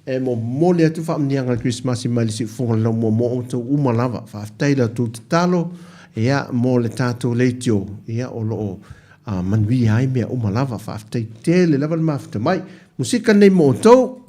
Speaker 2: E momoli atu faamanuiaga o le Kerisimasi mai le siufofoga o le laumua mo outou uma lava. Faafetai i la outou tatalo ia mo le tatou leitio ia o lo o manuia ai mea uma lava. Faafetai tele lava le mafuta mai. Musika nei mo outou.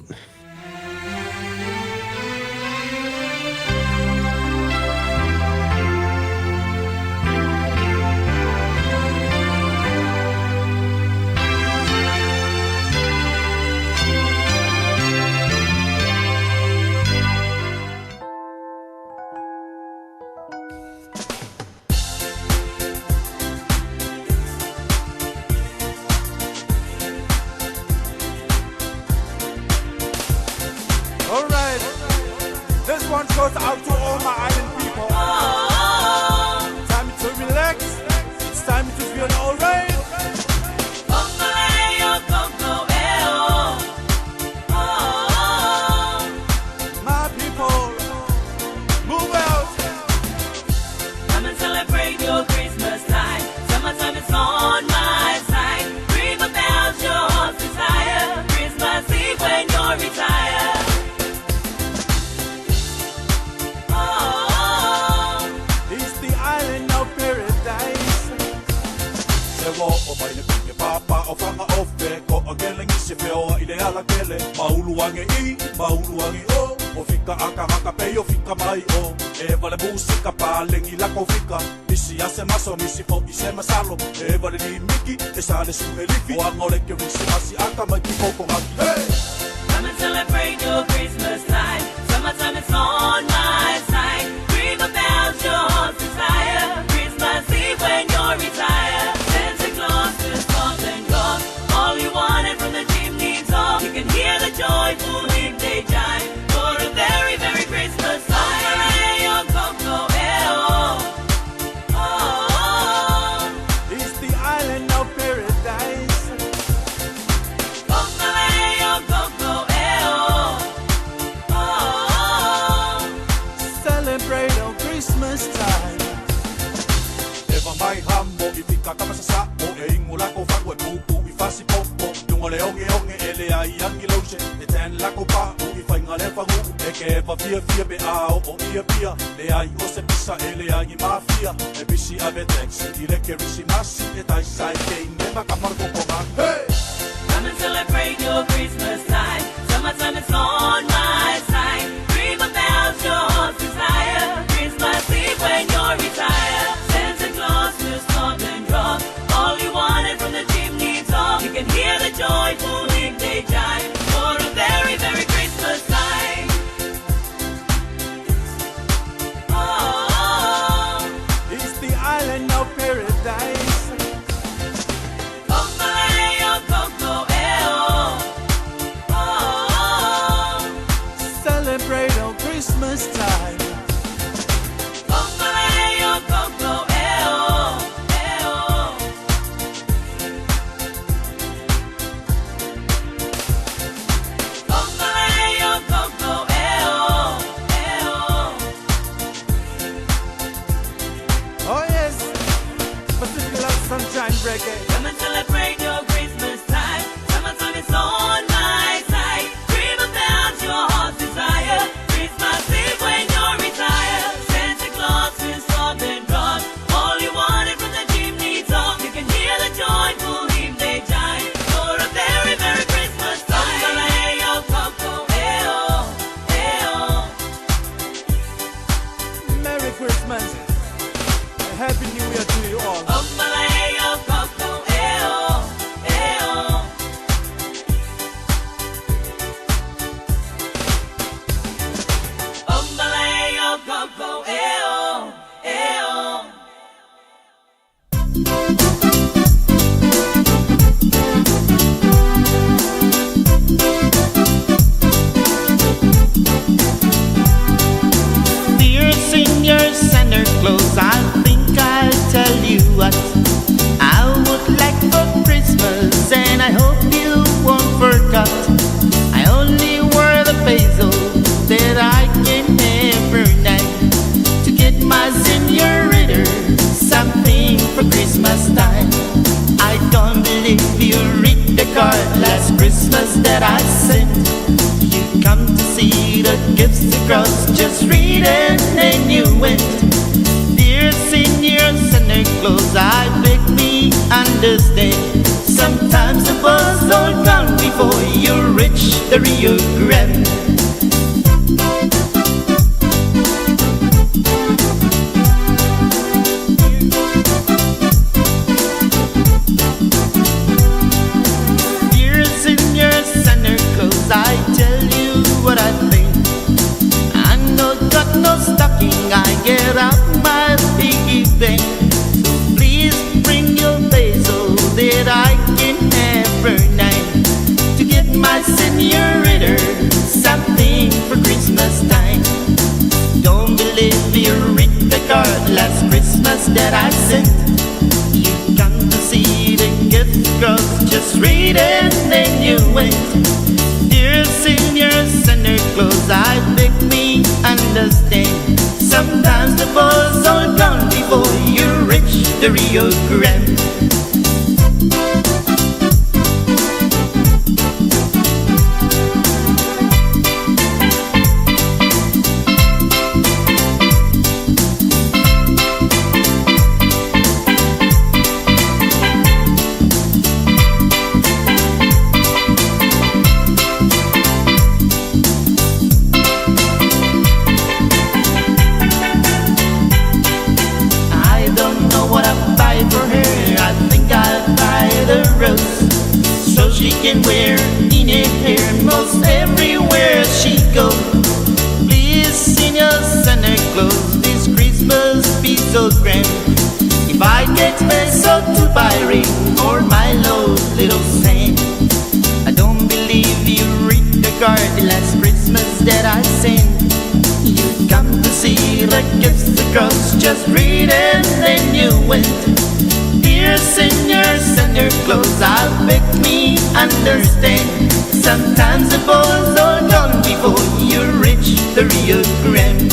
Speaker 3: Alright, this one goes out to all my island people. Time to relax, it's time to feel alright. My people, move out.
Speaker 5: Come and celebrate your Christmas time. Summertime is on my side. Dream about your heart's desire. Christmas Eve when you're retired. Oh,
Speaker 3: It's the island of paradise. Se ua oo mai le pine papa o fanga ofe ko a kele ngisi feo i le ala kele maulu ange i maulu ange o o fika aka haka pe o fika mai o e vale musika palengi la ko fika nisi ase maso nisi fo i se masalo e vale ni miki e sale su elifi o anga le ke risi asi aka mai ki koko ngaki hey!
Speaker 5: Come and celebrate your Christmas time. Summertime is on my side. Dream about your heart's desire. Christmas Eve when you're retired. Santa Claus just popped and gone. All you wanted from the chimney top. You can hear the joyful
Speaker 3: Ke fiafia pe a o ia pia Leai o se pisa e leai ni mafia E bisi ave taxi i le kerisimasi E tai sai ke i nema ka maroko Hey!
Speaker 5: Come and celebrate your Christmas time. Summertime is on my side. Dream about your heart's desire. Christmas Eve when you're retired. Santa Claus will stop and drop all you wanted from the chimney top. You can hear the joyful holiday chime for a very merry Christmas time. Oh,
Speaker 3: It's the island of paradise
Speaker 5: oh, coco, eh, oh, oh.
Speaker 3: Celebrate on Christmas time
Speaker 5: Coco, coco, eh, oh, eh, oh. Coco, coco, eh, oh, eh, oh.
Speaker 3: Oh yes Pacific Love Sunshine Reggae
Speaker 5: Come and celebrate your Christmas time. Summertime is on my side. Dream about your heart's desire. Christmas Eve when you're retired. Santa Claus will stop and drop all you wanted from the chimney top. You can hear the joyful hymn chime for a very merry Christmas time. Coco, eh, oh, eh, oh.
Speaker 3: Merry Christmas and Happy New Year to you all
Speaker 5: Ombaleo, coco, eh, oh, eh, oh. Ombaleo, coco, eh, oh, eh, oh.
Speaker 6: Dear Senior Santa Claus, I think I'll tell you what I would like for Christmas, and I hope you won't forget. I only wear the basil that I can every night to get my senorita something for Christmas time. I don't believe you read the card last Christmas that I sent. You come to see the gifts across, just read it and you went. Dear Senior Santa Claus, I beg me understand. Sometimes the buzz all gone before you reach the Rio Grande. Dear Senior Santa Claus, I tell you what I think. I no got no stocking, I get out my piggy bank. So please bring your basil that I can have her night to get my senorita something for Christmas time. Don't believe you read the card last Christmas that I sent. You come to see the gift girls, just read it and then you went. Dear Senior Santa Claus, I beg me understand. Sometimes the ball's all gone before you reach the Rio Grande. I don't know what I'll buy for her. I think I'll buy the rose so she can wear in her hair most everywhere she goes. Please, Senior Santa Claus, this Christmas be so grand. If I get peso to buy ring or my low little saint, I don't believe you read the card last Christmas that I sent. You come to see the gifts across, just read and then you went. Dear Senior Santa Claus, I beg me understand. Sometimes the ball's all gone before you reach the Rio Grande.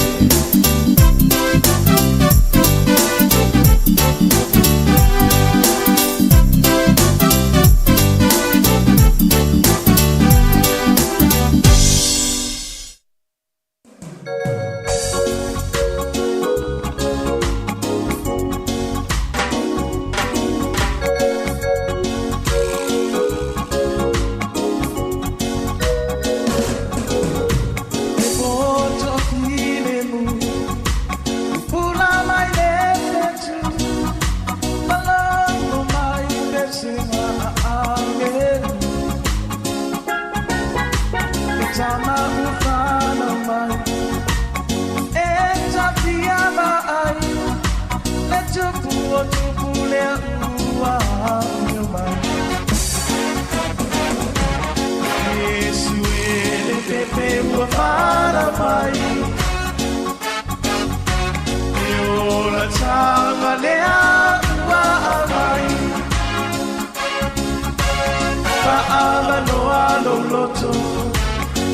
Speaker 6: Fa'avanoa lou loto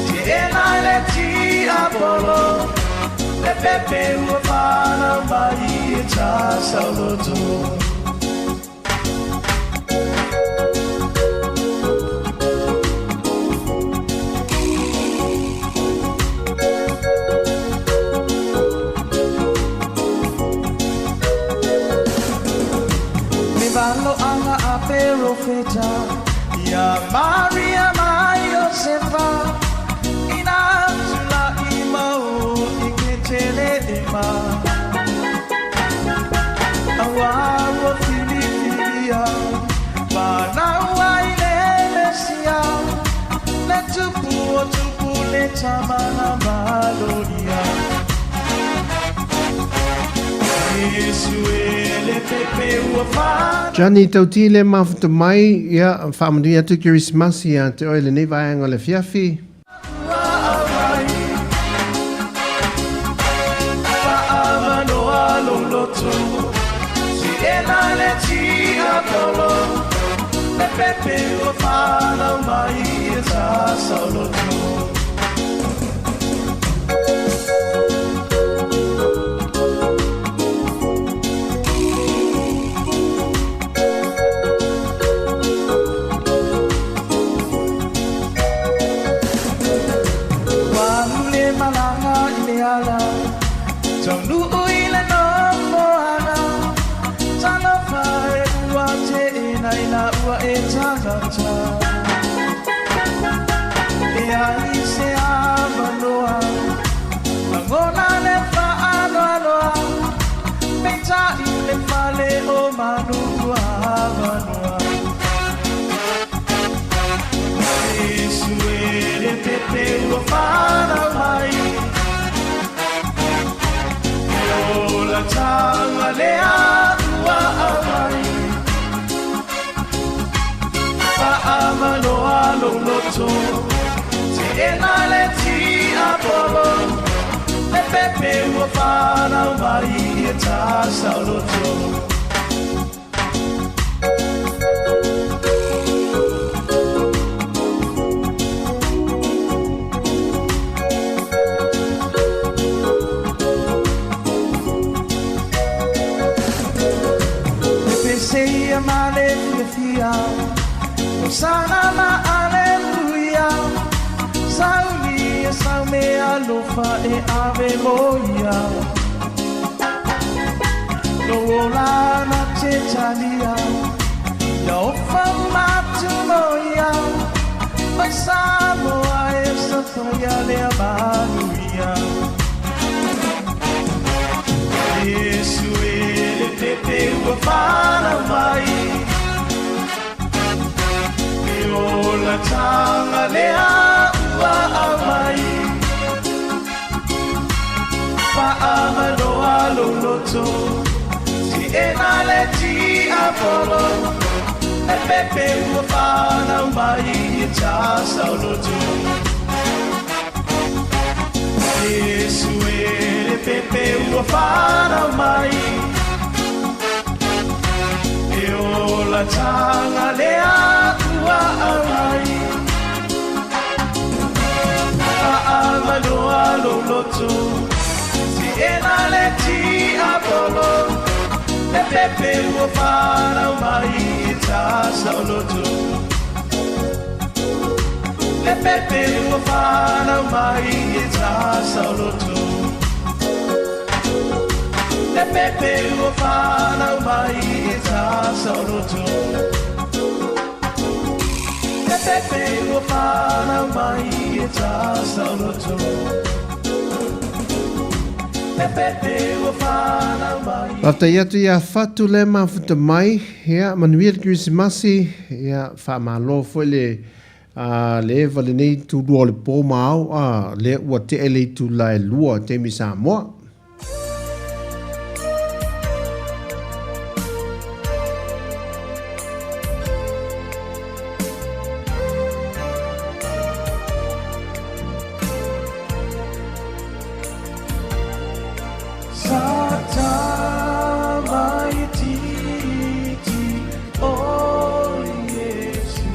Speaker 6: Te'ena i le tiapolo Le pepe ua fanau mai e Tasaoloto. Me valo'aga a perofeta Ia Maria ma Iosefa Ina tula'i mau i ke Teleema Auā ua filifilia Fanau ai le Mesia Le Tupu o Tupu le Tama na malolia Iesu e le pepe ua fanau
Speaker 2: Johnny Tauti le mafuta mai, ia, faamanuia atu Kerisimasi ia te oe lenei vaega o le afiafi.
Speaker 6: Ua aumai Fa'avanoa lou loto Te'ena le tiapolo Le pepe ua fanau mai e Tasaoloto. Ua alu le malaga i le ala, taunuu i le nofoaga. Talofa e ua teena ina ua e tagata. Leai se avanoa, lagona le faanoanoa, peitai le fale o manu ua avanoa. Iesu e le pepe ua fanau mai, Le olataga lea ua aumai. Fa'avanoa lou loto Te'ena le tiapolo Le pepe ua fanau mai e Tasaoloto. Le pese ia ma le fiafia Hosana ma Aleluia Sauni e sau meaalofa e ave mo ia Lou ola na te talia Ia ofa uma atu mo ia Mai Samoa e safaia lea manuia Iesu e le pepe ua fanau mai Le olataga lea ua aumai Fa'avanoa lou loto Te'ena le tiapolo Le pepe ua fanau mai e Tasaoloto Iesu e le pepe ua fanau mai Le olataga lea ua aumai Fa'avanoa lou loto Te'ena le tiapolo Le pepe ua fanau mai e Tasaoloto Le pepe ua fanau mai e Tasaoloto Le pepe ua fanau mai e Tasaoloto Le pepe ua fanau mai e Tasaoloto Le pepe ua fanau mai
Speaker 2: Faafetai atu ia Fatu le mafuta mai, ia manuia le Kerisimasi, ia faamalo foi le a le eva lenei itulua o le po ma ao, a lea ua tee le itula e lua taimi Samoa.
Speaker 6: Sa tamaitiiti o Iesu.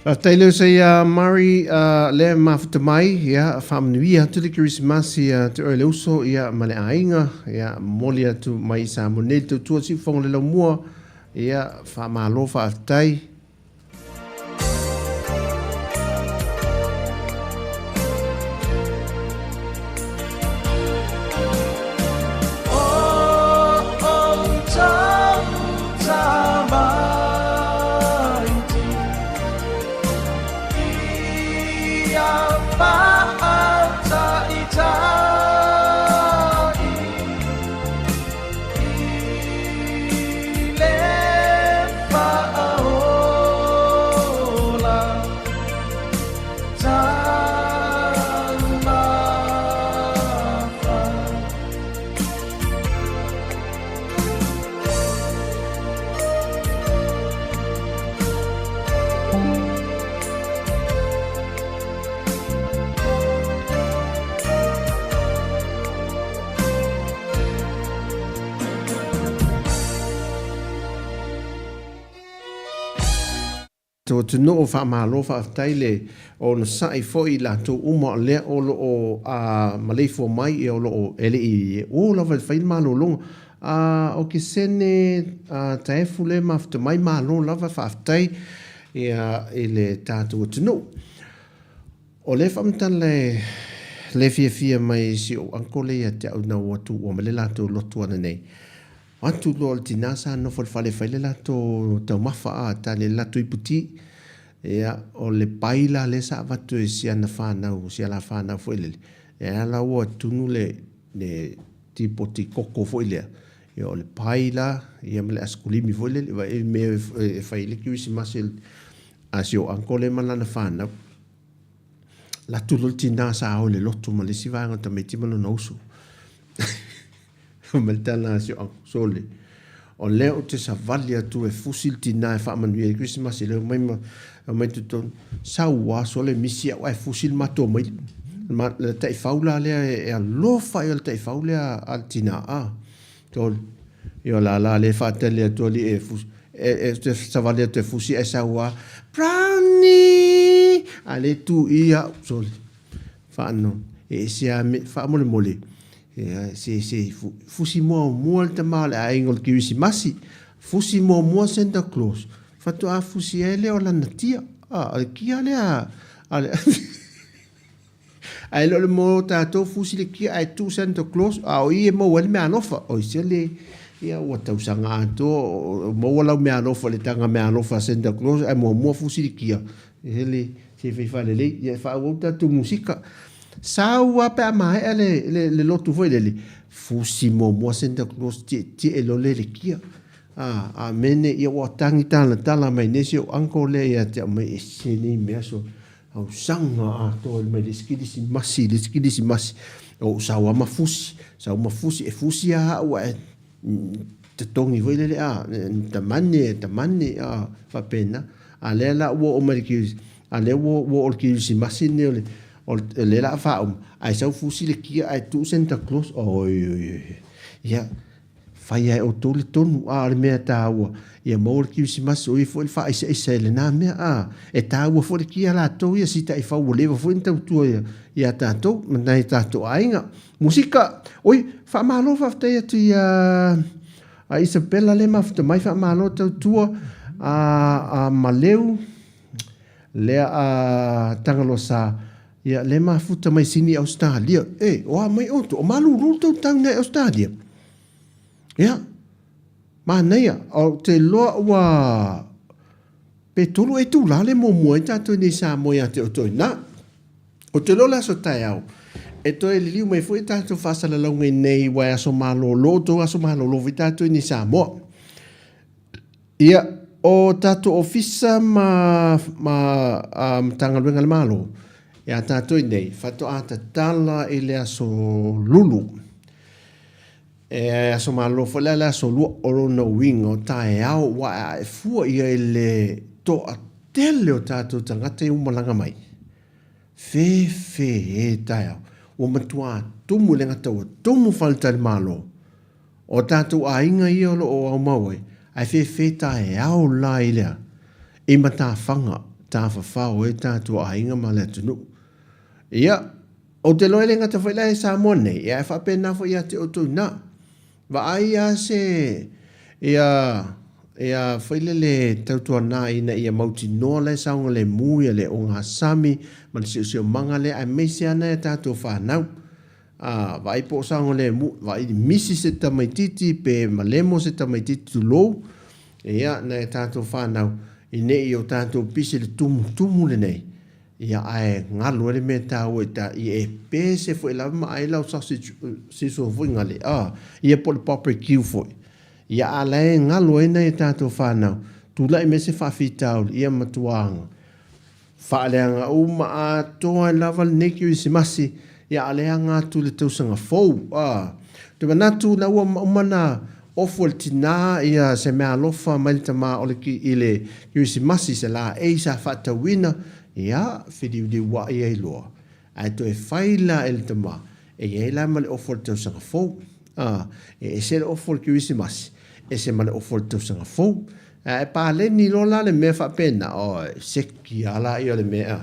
Speaker 2: Faafetai leo sei a Murray lea e mafuta mai, ia, faamanuia atu le Kerisimasi ia te oe le uso, ia, ma le aiga, ia, momoli atu mai i Samoa nei le tautua siufofoga le laumua, ia, faamalo faafetai. To atunuu faamalo faafetai le onosai foi i latou uma o lea o lo o maleifua mai ia o lo o e le i o lava e fai le malologa a o ke sene taefu le mafuta mai malo lava faafetai ia i le tatou atunuu. O lea faamatala e le fiafia mai si ou uncle lea ia te au na ua tuua mai le latou lotu ananei. O atu loa o le tina sa nofo i le fale e fai le latou taumafa a tali le latou iputi. Ia, o le pai la lea sa avatu e si ana fanau, si ala fanau foi lele, ia la ua tunu le, le tipoti koko foi lea. Ia o le pai la, ia ma le askulimi foi lele, vaai i mea e fai ai le kerisimasi a si ou uncle lea ma lana fanau. Alu atu loa le tina sa o i le lotu ma le isi vaega o tamaiti ma lona uso. Fai mai le tala a si ou uncle, sole, o lea ou te savali atu e fusi le tina e faamanuia i le Kerisimasi lea omai ma omai totonu. Sau a sole misi au ae fusi le matou maile. Le taifau la lea e alofa ia le taifau lea a le tina a. Sole, ia o la la lea e faatali atu alii e fusi e te savali atu e fusi ae sau a, Brownie! A lea e tu i au, sole. Faano, e ese a me, faamolemole, ia, se, se, fusi muamua le tama o le aiga o le Kerisimasi, fusi muamua Santa Claus, faatoa fusi ai lea o lana tia. A, o le kia lea a le Ae le o le mo tatou fusi le kia ae tuu Santa Claus, a o i e maua ai le meaalofa. Oi se le, ia ua tausaga atoa o maua lau meaalofa i le taga meaalofa a Santa Claus ae muamua fusi le kia. E le, se fai faalelei, ia e faaauau tatou musika. Sau lava pe a maea le, le, le lotu foi lele, fusi muamua Santa Claus tietie loa le le kia. A, amene, ia ua tagi talatala mai nei si ou uncle lea ia te au mai ese nei mea so tausaga atoa mai le isi kerisimasi i le isi kerisimasi. O ou sau lava ma fusi, sau ma fusi, e fusi lava au ae totogi foi lele a, tamane, tamane, a, faapena. A lea la ua oo mai le a lea ua oo le kerisimasi lenei o le, o lea la a faauma, ae sau fusi le kia ae tuu Santa Claus, oi, oi, oi. Ia, fai lava e outou le tonu, a o le mea taua, ia maua le kerisimasi, o ia foi le faaisaisa i lena mea, a, e taua foi le kia latou ia, si taifau ua leva foi ona tautua ia tatou ma nai o tatou aiga. Musika, oi, faamalo faafetai atu ia a Isabella lea mafuta mai, faamalo tautua a, a Maleu lea a Tagaloa Sa, ia lea mafuta mai Sini Australia. E, o a mai outou, o malulu le tou tau nei Australia. Ia, manaia, ou te iloa ua pe tolu ea itula le muamua ai tatou nei Samoa ia te outou i ina. Ou te iloa o le aso taeao, e toe liliu mai foi tatou faasalalauga i nei aua e aso malolo, tou aso malolo foi tatou i nei Samoa. Ia, o tatou ofisa ma, ma uh, Matagaluega a le Malo, ia tatou i nei, faatoa tatala i le aso Lulu. E aso malolo foi la le aso lua, o lona uiga o taeao ua aeae fua ia i le toatele o tatou tagata ia ua malaga mai. Fefe e taeao, ua matua tumu i le gata ua tumu faletalimalo o tatou aiga ia o lo o aumau ai, ae fefe taeao la i le a? I matafaga tafafao ai tatou aiga ma le atunuu. Ia, Ou te iloa e le gata foi la i Samoa nei, ia ae faapena foi ia te outou ina. Vaai lava se, ia, ia foi lele tautuana ina ia mautinoa la e saogalemu ia le ogasami ma le siosiomaga lea aemaise lava nai a tatou fanau. A, vaai po o saogalemu, vaai misi se tamaitiiti pe malemo se tamaitiiti tulou, ia, nai a tatou fanau, i ne i o tatou pisi le tumutumu lenei. Ia ae galu ai le mea taua i ta ia e pese foi lava ma ai lau sausage sizzle foi gale a ia po o le barbecue foi. Ia a la e galu ai nai a tatou fanau tulai mai se faafitauli ia matua faaleaga uma atoa ai lava lenei kerisimasi ia a le aga atu i le tausaga fou a. Ou te manatu la ua uma na Ofo e le tinā ia se meaalofa mai le tama o le ki i le Kerisimasi se laei sa faatauina, ia, whiliuliuaʻi ai loa. Ae toe fai la e le tama, e i ai la ma le ofo o le tausaga fou. A, e ese le ofo o le Kerisimasi, ese ma le ofo o le tausaga fou. Ae paleni loa la le mea faapena, oi, seki lava la ia o le mea,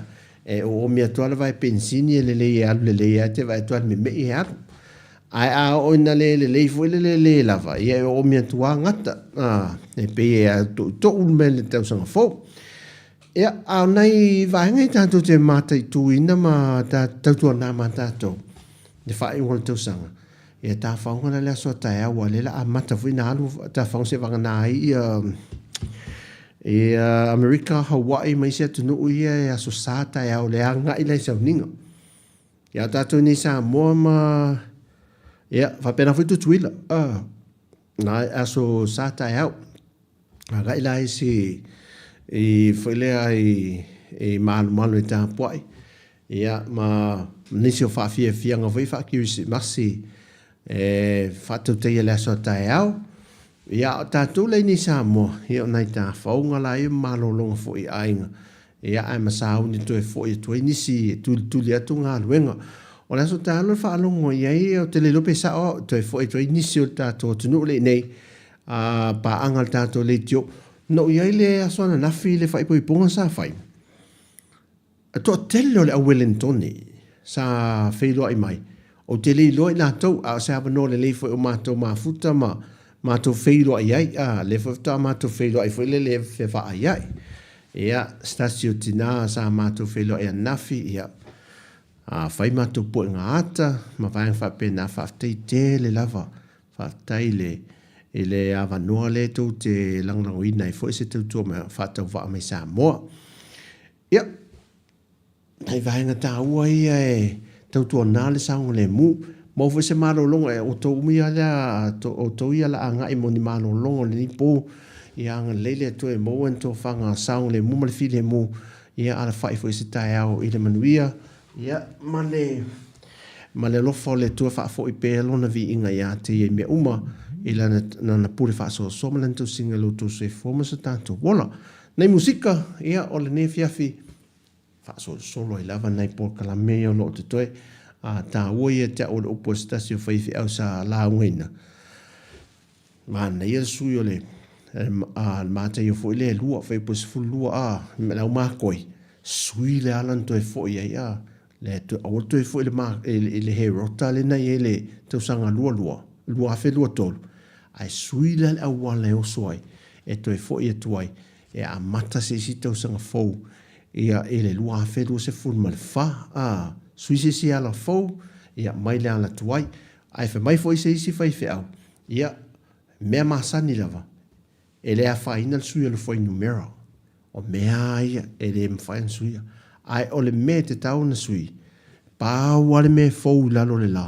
Speaker 2: e oomi atu lava le vae penisini e lelei e alu lelei lava te vae atu lava i le memeʻi e alu. Ae a oo ina le lelei foi le le lē lava, ia e oomi atu lava gata, ā, e pei e toʻutoʻu le mea i le tausaga fou. Ia, a o nai vaega ia tatou te mataituina ma tautuana ma tatou i le faaiuga o le tausaga, ia tafaoga la le aso a taeao, aua o lea o le a amata foi ona alu tafaoga seivagana ai ia ia Amerika, Hawaii ma isi atunuu ia e aso sa taeao le agai la i sauniga. Ia tatou nei Samoa ma ia faapena foi Tutuila a na aso sa taeao agai la isi i foi lea i i malumalu e tapuai ia ma nisi o faafiafiaga foi faakerisimasi e faatautaia i le aso a taeao. Ia o tatou la i nei Samoa ia o nai tafauga la ia ma malologa foi i aiga Ia, ae ma sauni toe foi atu ai nisi e tulituli atu galuega. O le aso taalo e faalogo i ai, ou te le iloa pe sao au, toe foi atu ai nisi o le tatou atunuu le i nei, a paaga le tatou leitio. Na ou i ai le aso ananafi i le faaipoipoga sa fai, e toatele o le au Welenitone. sa feiloai mai, ou te le iloa i latou, a o se avanoa lelei foi o matou mafuta ma matou feiloai ai, a, lea foi faatoa matou feiloai foi lele e fevaaiai. Ia, se tasi o tina sa matou feiloai ananafi, ia, a, fai matou puega ata ma vaega faapena, faafetai tele lava, faafetai i le, i le avanoa lea tou te lagolagoina ai foi se tautua ma faatauvaa mai Samoa. Ia, Nai vaega taua ia e tautuana le saogalemu. Maua foi se malologa e outou uma ia lea, outou ia la agai mo ni malologa o lenei po. Ia agalelei le Atua e maua ni tofaga saogalemu ma le filemu. Ia alafai foi se taeao i le manuia. Ia ma le ma le alofa o le Atua faafoi pea lona viiga ia te ia i mea uma i lana, lana pule faasoasoa ma lana tausiga i lo outou soifua ma so tatou ola. Nei musika, ia o lenei afiafi faasolosolo ai lava nai polokalame ia o lo o totoe. A taua ia te au o le upu a se tasi o faifeau sa laugaina, manaia le sui o le a le mataio foi lea e lua, fuaiupu e 12 a, le aumakoi, sui le ala na toe foi ai a, le toe, aua le toe foi i le, i le Herota lea na i ai le tausaga 22, 2023, ae sui la le auala e oso ai, e toe foi atu ai, e amata se isi tausaga fou ia i le 2024, ā, sui se isi ala fou, ia, mai le ala tuai. Ae fai mai foi se isi faifeau, ia, mea masani lava, e le afaina le sui o le fuainumera. O mea lava ia e le mafai ona suia. Ae o le mea e tatau ona sui, pau lava le mea fou i lalo o le la,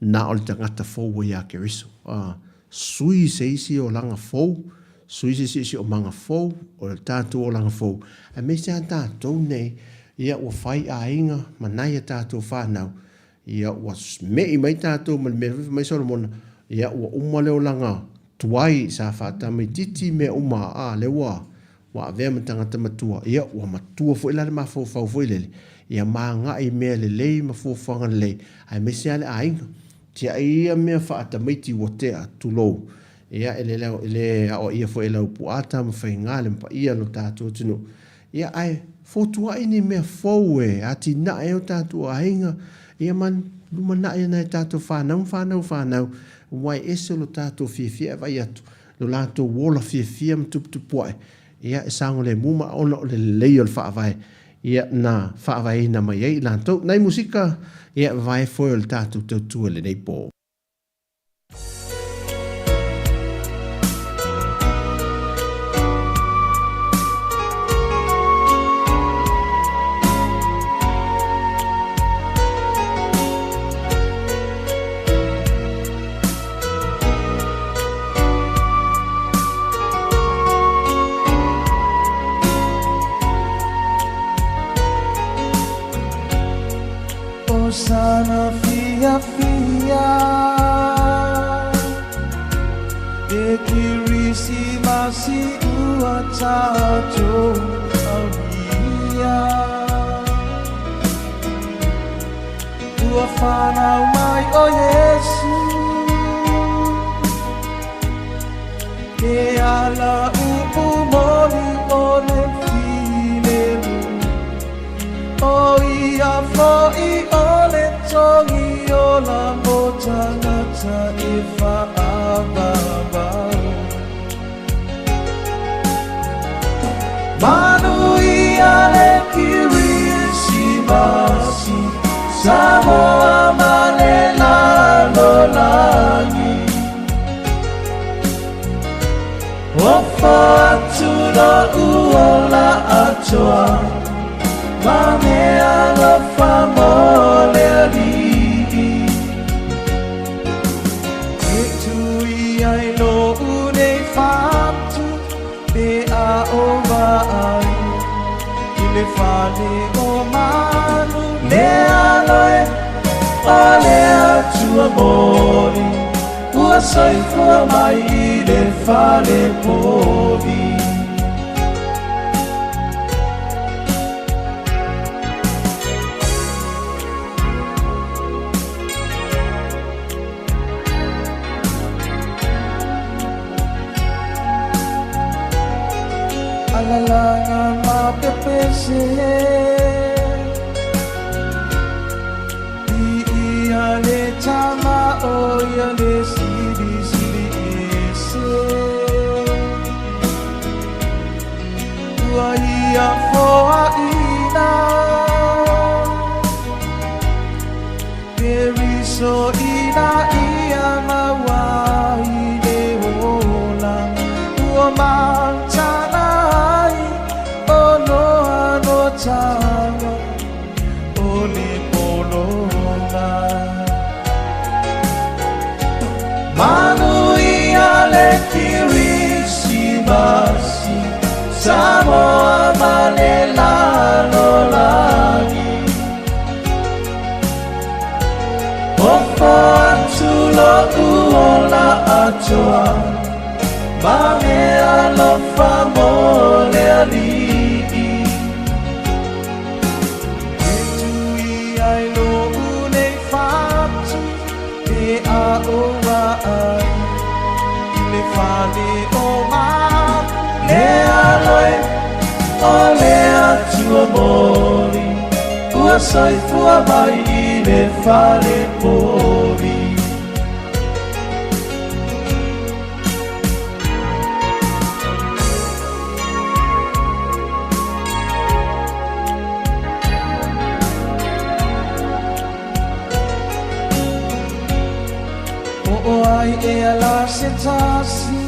Speaker 2: Na o le tagata fou ua iā Keriso. Ā, sui se isi olaga fou, sui se isi siosiomaga fou, o le tatou olaga fou, aemaise lava tatou nei, ia ua fai aiga ma nai a tatou fanau, ia ua me'i mai tatou ma le mea foi fai mai Solomona, ia ua uma le olaga tuai sa faatamaitiiti mea uma, ā, lea ua Ua avea ma tagata matua, ia, ua matua foi la le mafaufau foi lele, ia ma agai i mea lelei ma fuafuaga lelei, aemaise lava le aiga. Tiai ia mea faatamaiti ua tea, tulou, ia, e le, e le aoaia foi e Laupua Tamafaiga le paia o lo tatou atunuu, ia, ae fotuai ni mea fou e atinae ai o tatou aiga, ia ma lumanai ai nai a tatou fanau ma fanau fanau, aua e ese lo tatou fiafia e vaai atu lo latou ola fiafia ma tuputupuae, ia, e saogalemu ma ona o le lelei o le faavae, ia, na faavaeina mai ai i latou. Nai musika, ia, vavae foe o le tatou tautua i lenei po.
Speaker 7: Osana fiafia E Kirisimasi ua tatou aulia Ua whanau mai o Iesu Ke ala upu moni o le filemu O ia fo'i o le tongi ola mo tangata e whaavavau Manuia le Kirisimasi Samoa ma le lalolagi Ofo atu lo'u ola atoa Ma mea alofa mo le Alii E tui ai lo'u nei fatu Pe a o vaai I le fale o manu Le aloe o le Atua moni Ua soifua mai i le fale povi. Alalaga ma pepese. Iesu ina ia maua i le ola ua matala ai o noa no taga o le pologa. Manuia le Kirisimasi, Samoa ma le lalolagi. Ofo atu lo'u ola atoa, ma mea alofa mo le Alii. E tui ai lo'u nei fatu, pe a oua ai i le fale o manu. Le aloe o le Atua moni, ua soifua mai i le fale povi. O o ai e ala se tasi,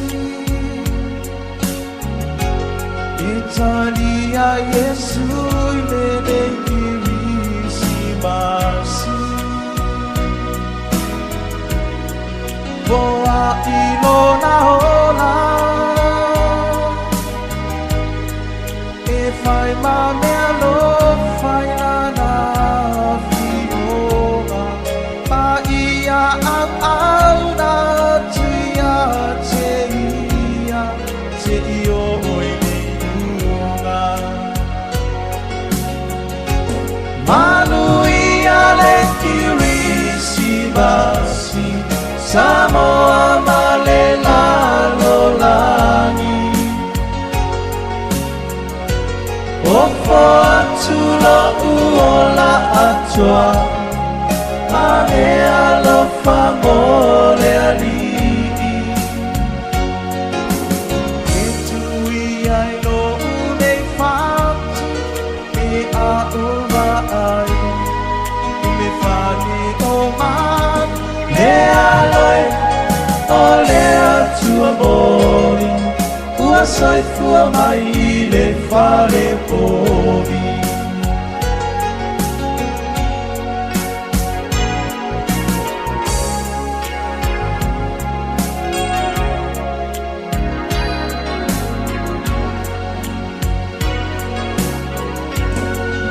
Speaker 7: e talia Iesu i lenei Kirisimasi. Foa'i lona ola, e fai ma mea alofa i lana afioga, ma ia auauna atu ia te ia, seia oo i le iuga. Manuia le Kirisimasi, Samoa ma le lalolagi. Ofo atu lo'u ola atoa, ma mea alofa mo le Alii. E tui ai lo'u nei fatu, pe a ova ai i le fale o manu. Le aloe o le Atua moni, ua soifua mai i le fale povi.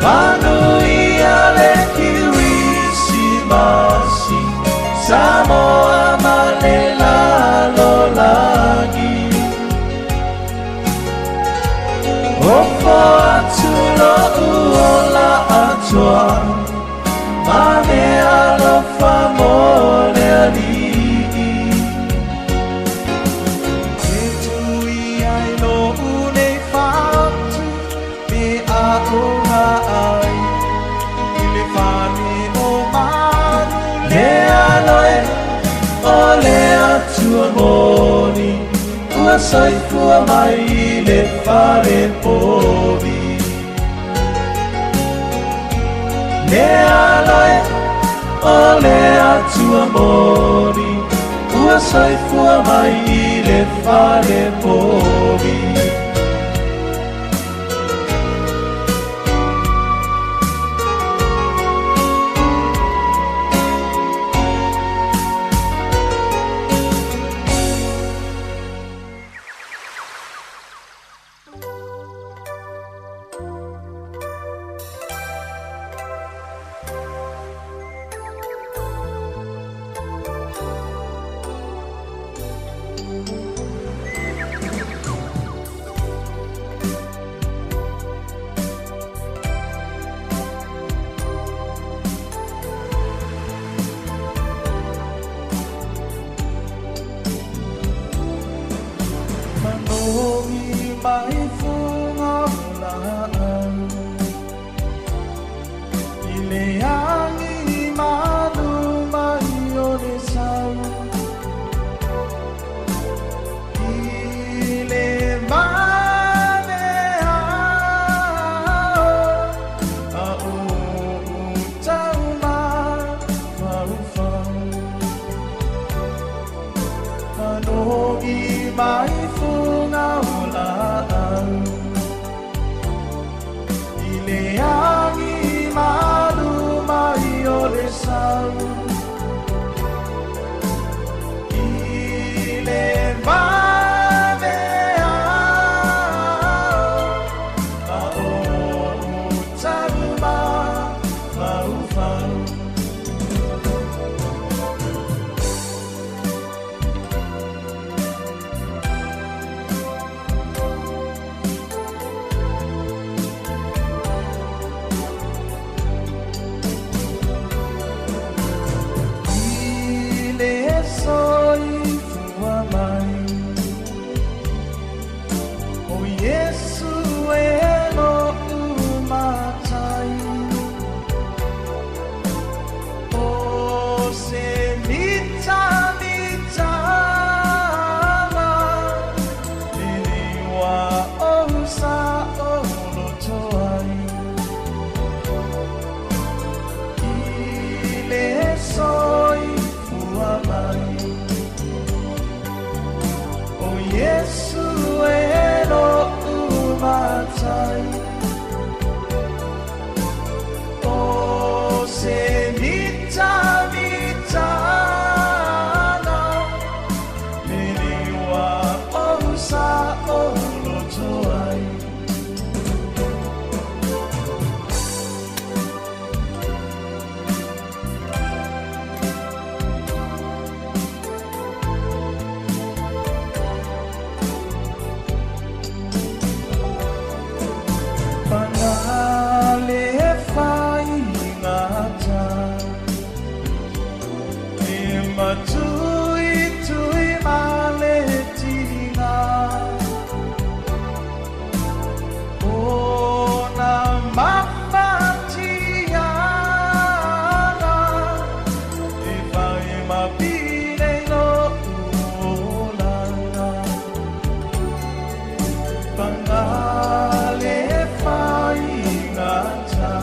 Speaker 7: Manuia le Kirisimasi, Samoa ma le lalolagi. Ofo atu lo'u ola atoa, ma mea alofa mo le Alii. E tui ai lo'u nei fatu, pe a ova ai i le fale o manu. Le aloe o le Atua moni, ua soifua mai i le fale povi. Le aloe o le Atua moni, ua soifua mai i le fale povi. le agi malu mai o le sau I le vave ao Ma o'u talu mafaufau. I le soifua mai o Iesu e lo'u Matai, O se mitamitaga lenei ua ou saoloto ai. I le soifua mai o Iesu e lo'u Matai, O se mitamitaga lenei ua ou saoloto ai. Paga le faigata e matuitui ma le tiga ona mafatiaga e fai mapile i lo'u olaga. Paga le faigata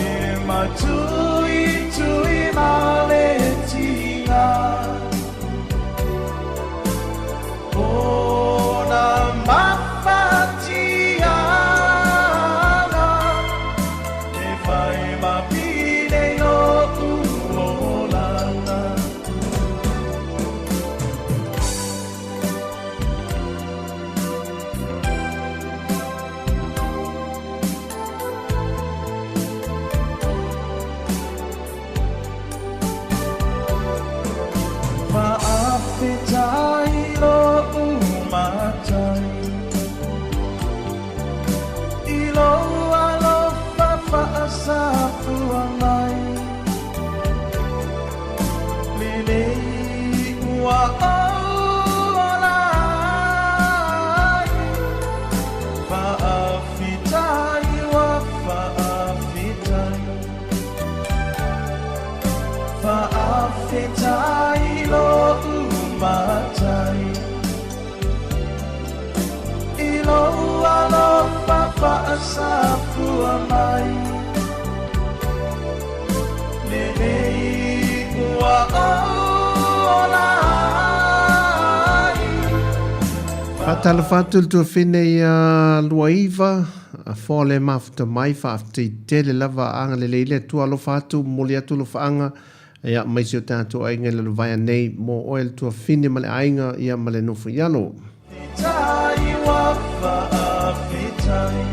Speaker 7: e matuitui ma le tiga ona mafatiaga e fai mapile i lo'u olaga. Fa'afetai lo'u Matai i lou alofa fa'asafua mai lenei ua ou ola ai. Fa'afitai ua fa'afitai, fa'afetai lo'u Matai i lou alofa fa'asafua mai lenei ua ou ola ai.
Speaker 2: Faatalofa atu i le tuafine ia Luaiva, foa le mafuta mai, faafetai tele lava agalelei le Atua alofa atu, momoli atu alofaaga ia mai si o tatou aiga i lalovaea nei mo oe le tuafine ma le aiga ia ma le nofo i alo.
Speaker 7: Fitai ua fa'afitai.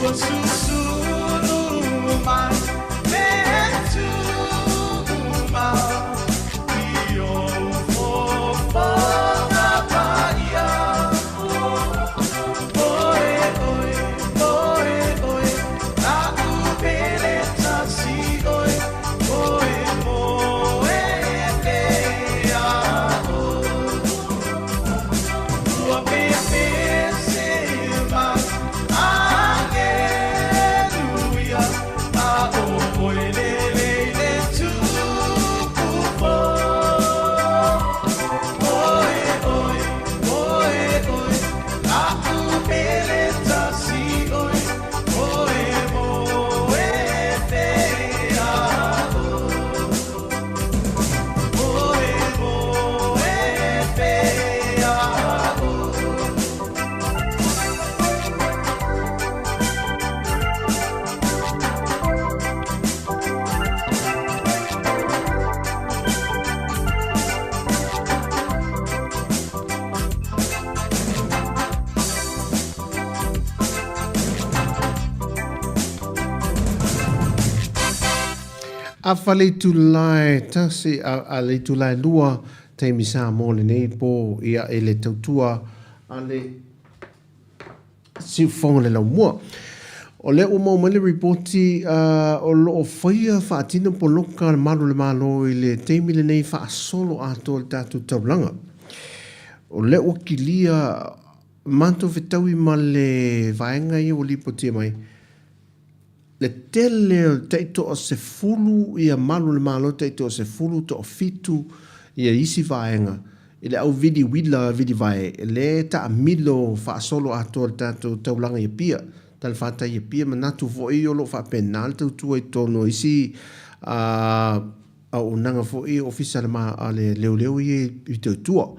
Speaker 7: Ua susulu mai le tumau i ou fofoga paia. Oe, oe, oe, oe, aʻu pele tasi oe, oe moe pea oe. Ua pepese mai aleluia, a ʻo ʻoe lele i le tupu fou. Oe, oe, oe, oe, aʻu pele tasi oe, oe moe pea oe. Oe moe pea oe.
Speaker 2: Afa le itula e tasi, a le itula e lua, taimi Samoa lenei po ia e le tautua a le Siufogo le Laumua. O lea ua maua mai le ripoti o lo o faia faatino poloka a le Malu o le Malo i le taimi lenei faasolo atoa le tatou taulaga. O lea ua kilia matou fetaui ma le vaega ia ua lipotia mai, le tele o le tai toasefulu ia malu o le Malo tai toasefulu toafitu ia isi vaega i le au vili uila vili vae lea e taamilo faasolo atoa le tatou taulaga i Apia, talafatai i Apia, manatu foi o lo o faapena le tautua i totonu o isi auaunaga foi ofisa a le leoleo ia i Motootua.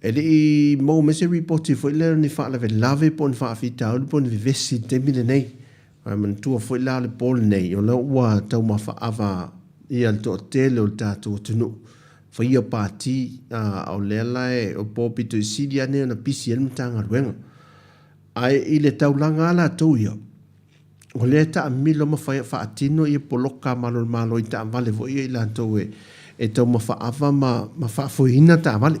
Speaker 2: E le i maua mai se ripoti foi lea o ni faalavelave po o ni faafitauli po o ni vevesi i le taimi lenei. Ae manatua foi la le po lenei, o lea ua taumafaava ia le toatele o le tatou atunuu faia pati, a o lea la e o po pito i sili lava nei ona pisi ai le Matagaluega. Ae i le taulaga lava latou ia, o lea e taamilo ma fai, faatino ia poloka a Malo o le Malo i taavale foi ia i latou e taumafaava ma faafoeina taavale.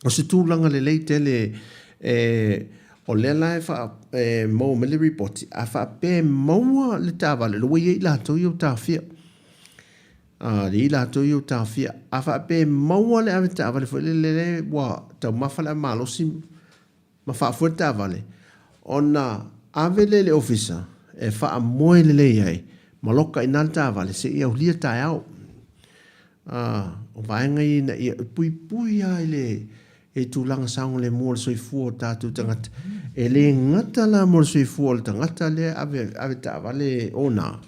Speaker 2: O se tulaga lelei tele e, o lea la e, faa, e maua mai le ripoti, a faapea e maua le taavale, o lea ua i ai i latou ia ua taofia. A, i latou ia ua taofia. A faapea e maua le avetaavale foi lele lea ua taumafa le ave malosi ma faafoe le taavale, ona ave lea i le ofisa e faamoe lelei ai ma loka i ina le taavale seia aulia taeao. A, o vaega ia ina ia puipui lava i le i tulaga saogalemu o le soifua o tatou tagata. E le gata la mo le soifua o le tagata lea e ave, ave taavale ona,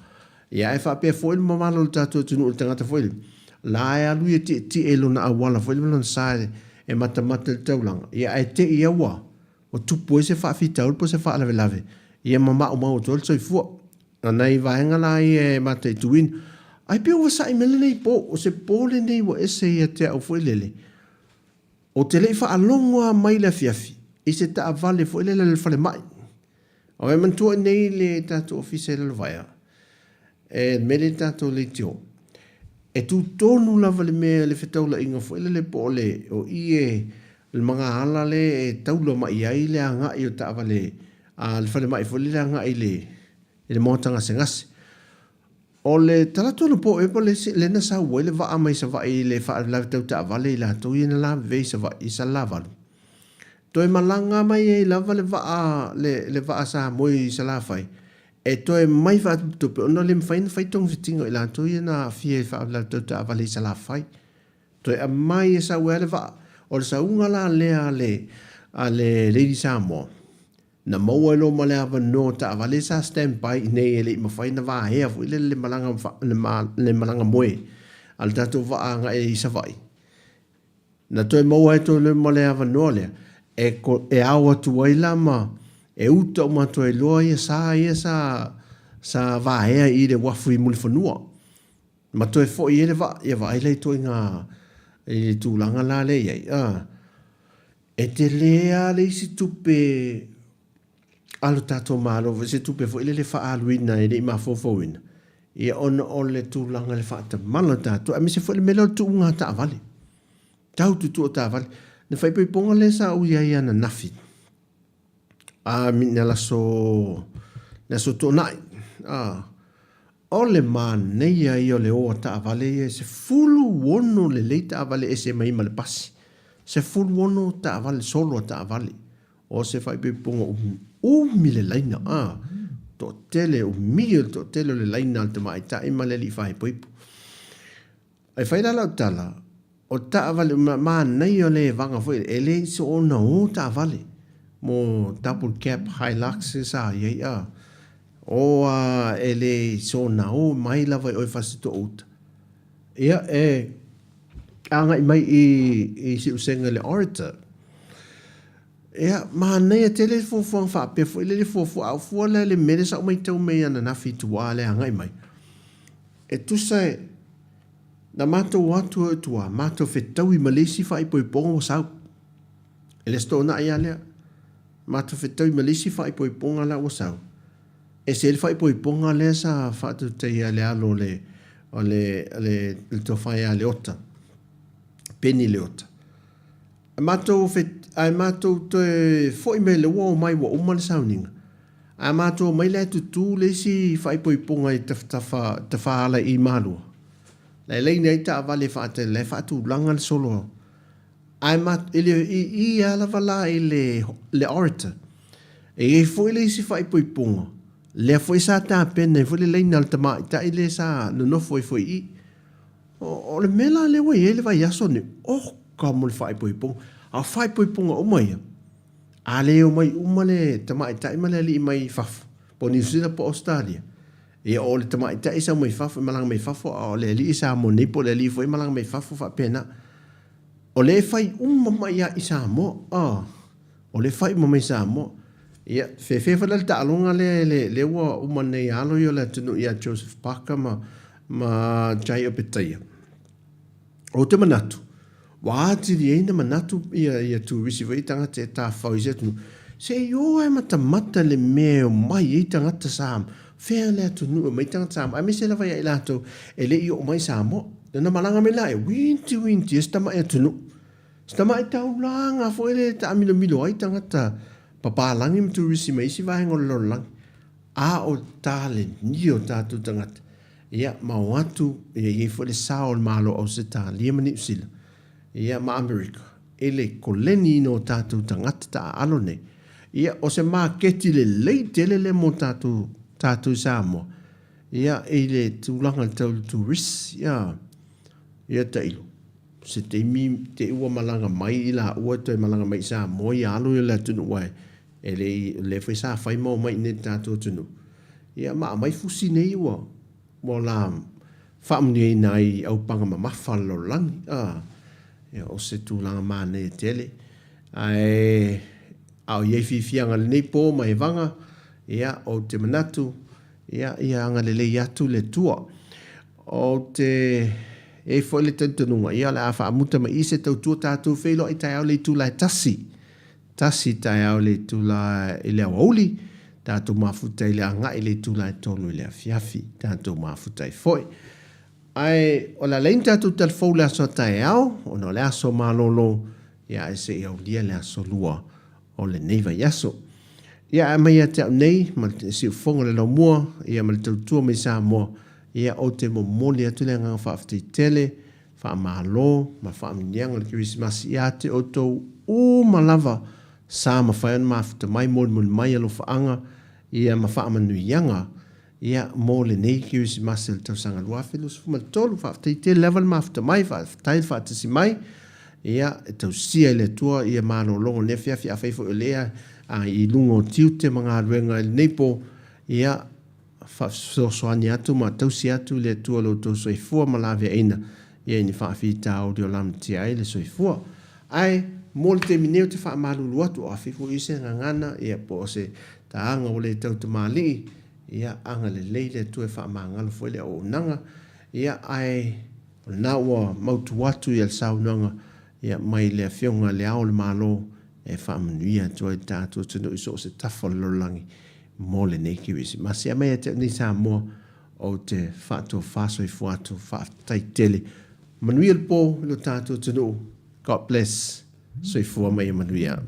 Speaker 2: ia ae faapea foi le mamalu o le tatou atunuu i le tagata foi lea, la e alu ia tietie i lona auala foi lea ma lona sa e matamata i le taulaga, ia ae te i ua ua tupu ai se faafitauli po o se faalavelave, ia ma maumau atu ai le soifua. O nai vaega la ia e mataituina. Ai pei ua sa'i mai lenei po, o se po lenei ua ese ia te au foi lele. Ou te le i faalogo lava mai le afiafi i se taavale foi lele a le falemai. Aua e manatua i inei le tatou ofisa i Lalovaea, e le mea lea i le tatou leitio, e tu tonu lava le mea le fetaulaiga foi lele po o le o i e le magaala lea e taula mai ai le agai o taavale a le falemai foi lele agai i le i le maota gasegase. O le talaatu anapo ea po o le isi lea na sau ai le vaa mai Savaii i le faalavelave tau taavale i latou ia na lavevea i Savaii i Salelavalu. Toe malaga mai ai lava le vaa le, le vaa sa moe i Salafai e toe mai faatuptupe ona le mafai ona fai togafitiga o i latou ia na aafia i le faalavelave tau taavale i Salafai. Toe aumai e sau ai le vaa. O le sauga la lea a le, a le Lady Samoa, Na maua ai loa ma le avanoa o taavale sa stand by i inei e le i mafai ona vaea foi lele le malaga le malaga moe a le tatou vaa agai i Savaii. Na toe maua ai toe ma le avanoa lea e e ao atu ai la ma e uta uma atu ai loa ia sa ia sa sa vaea i le uafu i Mulifanua. Ma toe foi ai le vaa, ia vaai la i ituaiga i le tulaga la lea e i ai. E tele lava le isi tupe a lo tatou Malo foi se tupe foi lele faaaluina e le i mafaufauina, ia ona o le tulaga i le faatamala o tatou, aemaise foi le mea lea o le tuuga taavale. Tau tutua taavale. Le faaipoipoga lea sa ou i ai ananafi, a le aso, le aso Toonai, a, o le manaia ia o le o a taavale ia, e 16 lelei taavale ese mai ma le pasi. 16 taavale, solo a taavale. O se faaipoipoga umi le laina, a, toatele, umi le toatele o le laina a le tamaitai ma le alii faaipoipo. E fai la lau tala, o taavale, manaia o le evaga foi, e le soona o taavale mo double cab Hilux sa i ai, a, o a e le soona o mai lava i oe Fasitoo-uta. Ia, e agai mai i Siusega i le Orator. Ia, manaia tele le fuafuaga faapea foi lele fuafua, a o fua lea i le mea lea sa ou matau mai ananafi i tua lea agai mai. E tusa e, na matou o atu i tua, matou fetaui ma le isi faaipoipoga ua sau. E le o se toonai lava lea. Matou fetaui ma le isi faaipoipoga la ua sau. Ese ai le faaipoipoga lea sa faatautaia e le alo o le, o le, le, le tofa ia Leota, Peni Leota. Ae matou ae matou toe foi mai le ua omai ua uma le sauniga, ae matou omai la e tutū le isi faaipoipoga i tafatafa tafaala i Malua, la e laina ai taavale faatali la e faatulaga le solo ae ma i le i i a lava la i le le orator. E i ai foi le isi faaipoipoga lea foi sa tapena ai foi le laina a le tamaitai lea sa nonofo ai foi i i. O le mea la lea ua i ai le vaiaso lenei, oka mo le faaipoipoga. A o faaipoipoga uma ia, a le omai uma le tamaitai ma le alii mai fafo, po o Niu Sila po o Ausetalia, ia o le tamaitai e sau mai fafo, e malaga mai fafo, a o le alii e Samoa nei po o le alii foi e malaga mai fafo faapena. O lea e fai uma mai lava i Samoa. Ah. O le faaiuga mai Samoa. Ia, fefe foi la le taaloga lea e le, lea ua uma nei alo ia o le atunuu ia Joseph Parker ma, ma Jai Opetaia. Ou te manatu, ua atili ai na manatu ia, ia turisi foi tagata e tafafao i se atunuu, se i o ae matamata le mea e omai ai tagata Samoa, fea le atunuu e omai tagata Samoa, aemaise lava ia i latou e le i oo mai i Samoa. Na malaga mai la e uiti uiti e se tamai atunuu. Se tamai taulaga foi lea e taamilomilo ai tagata papalagi ma turisi mai isi vaega o le lalolagi, a o talenia o tatou tagata, ia, ma o atu, ia i ai foi le sao o le Malo o Ausetalia ma Niu Sila, ia, ma Amerika, i le koleniina o tatou tagata taaalo nei. Ia, o se maketi lelei tele lea mo tatou, tatou i Samoa, ia, i le tulaga tau i le turisi, ia, ia tailo. Se taimi te i ua malaga mai i laua e toe malaga mai i Samoa ia alo ia o le atunuu aua e le i, o lea foi sa fai ma omai i inei i le tatou atunuu. Ia ma aumai fusi nei ua ua la faamanuiaina ai i aupaga mamafa a le lalolagi. A, ia o se tulaga manaia tele. Ae a o i ai fiafiaga i lenei po ma evaga, ia ou te manatu, ia ia agalelei atu le Atua. Ou te i ai foi le talitonuga, ia o le a faamuta mai i se tautua tatou feiloai taeao i le itula e tasi. Tasi taeao i le itula i le aoauli, tatou mafuta i le agai i le itula e tolu i le afiafi, tatou mafuta ai foi. Ae o le a leai ni tatou tala fou i le aso a taeao, ona o le aso malolo, ia ae se i aulia le aso lua o lenei vaiaso. Ia ae mai ia te au nei, ma le siufofoga o le laumua, ia ma le tautua mai Samoa, ia ou te momoli atu le agaga faafetai tele, faamalo ma faamanuiaga o le Kerisimasi ia te outou uma lava sa mafai ona mafuta mai, molimoli mai alofaaga, ia ma faamanuiaga Ia, mo lenei Kerisimasi o le tausaga 2023, faafetai tele lava le mafuta mai, faafetai le faatasi mai. Ia, e tausia e le Atua ia malologa o lenei afiafi, afai foi o lea i luga o tiute ma galuega i lenei po, ia, faafesoasoani atu ma tausi atu le Atua lo outou soifua ma laveaiina ia i ni faafitauli o lamatia ai le soifua. Ae, mo le taimi nei ou te faamalulu atu, o afe foi se gagana, ia, po o se taaga ua le tau tamalii, Ia, agalelei le Atua e faamagalo foi le auaunaga, ia, ae o lena ua mautu atu ia le saunoaga, ia, mai le Afioga i le Ao o le Malo, e faamanuia atu ai le tatou atunuu i so o se tafa o le lalolagi mo lenei Kerisimasi. A mai ia te au nei Samoa, ou te faatofa soifua atu, faafetai tele. Manuia le po i lo tatou atunuu. God bless. Soifua ma ia manuia.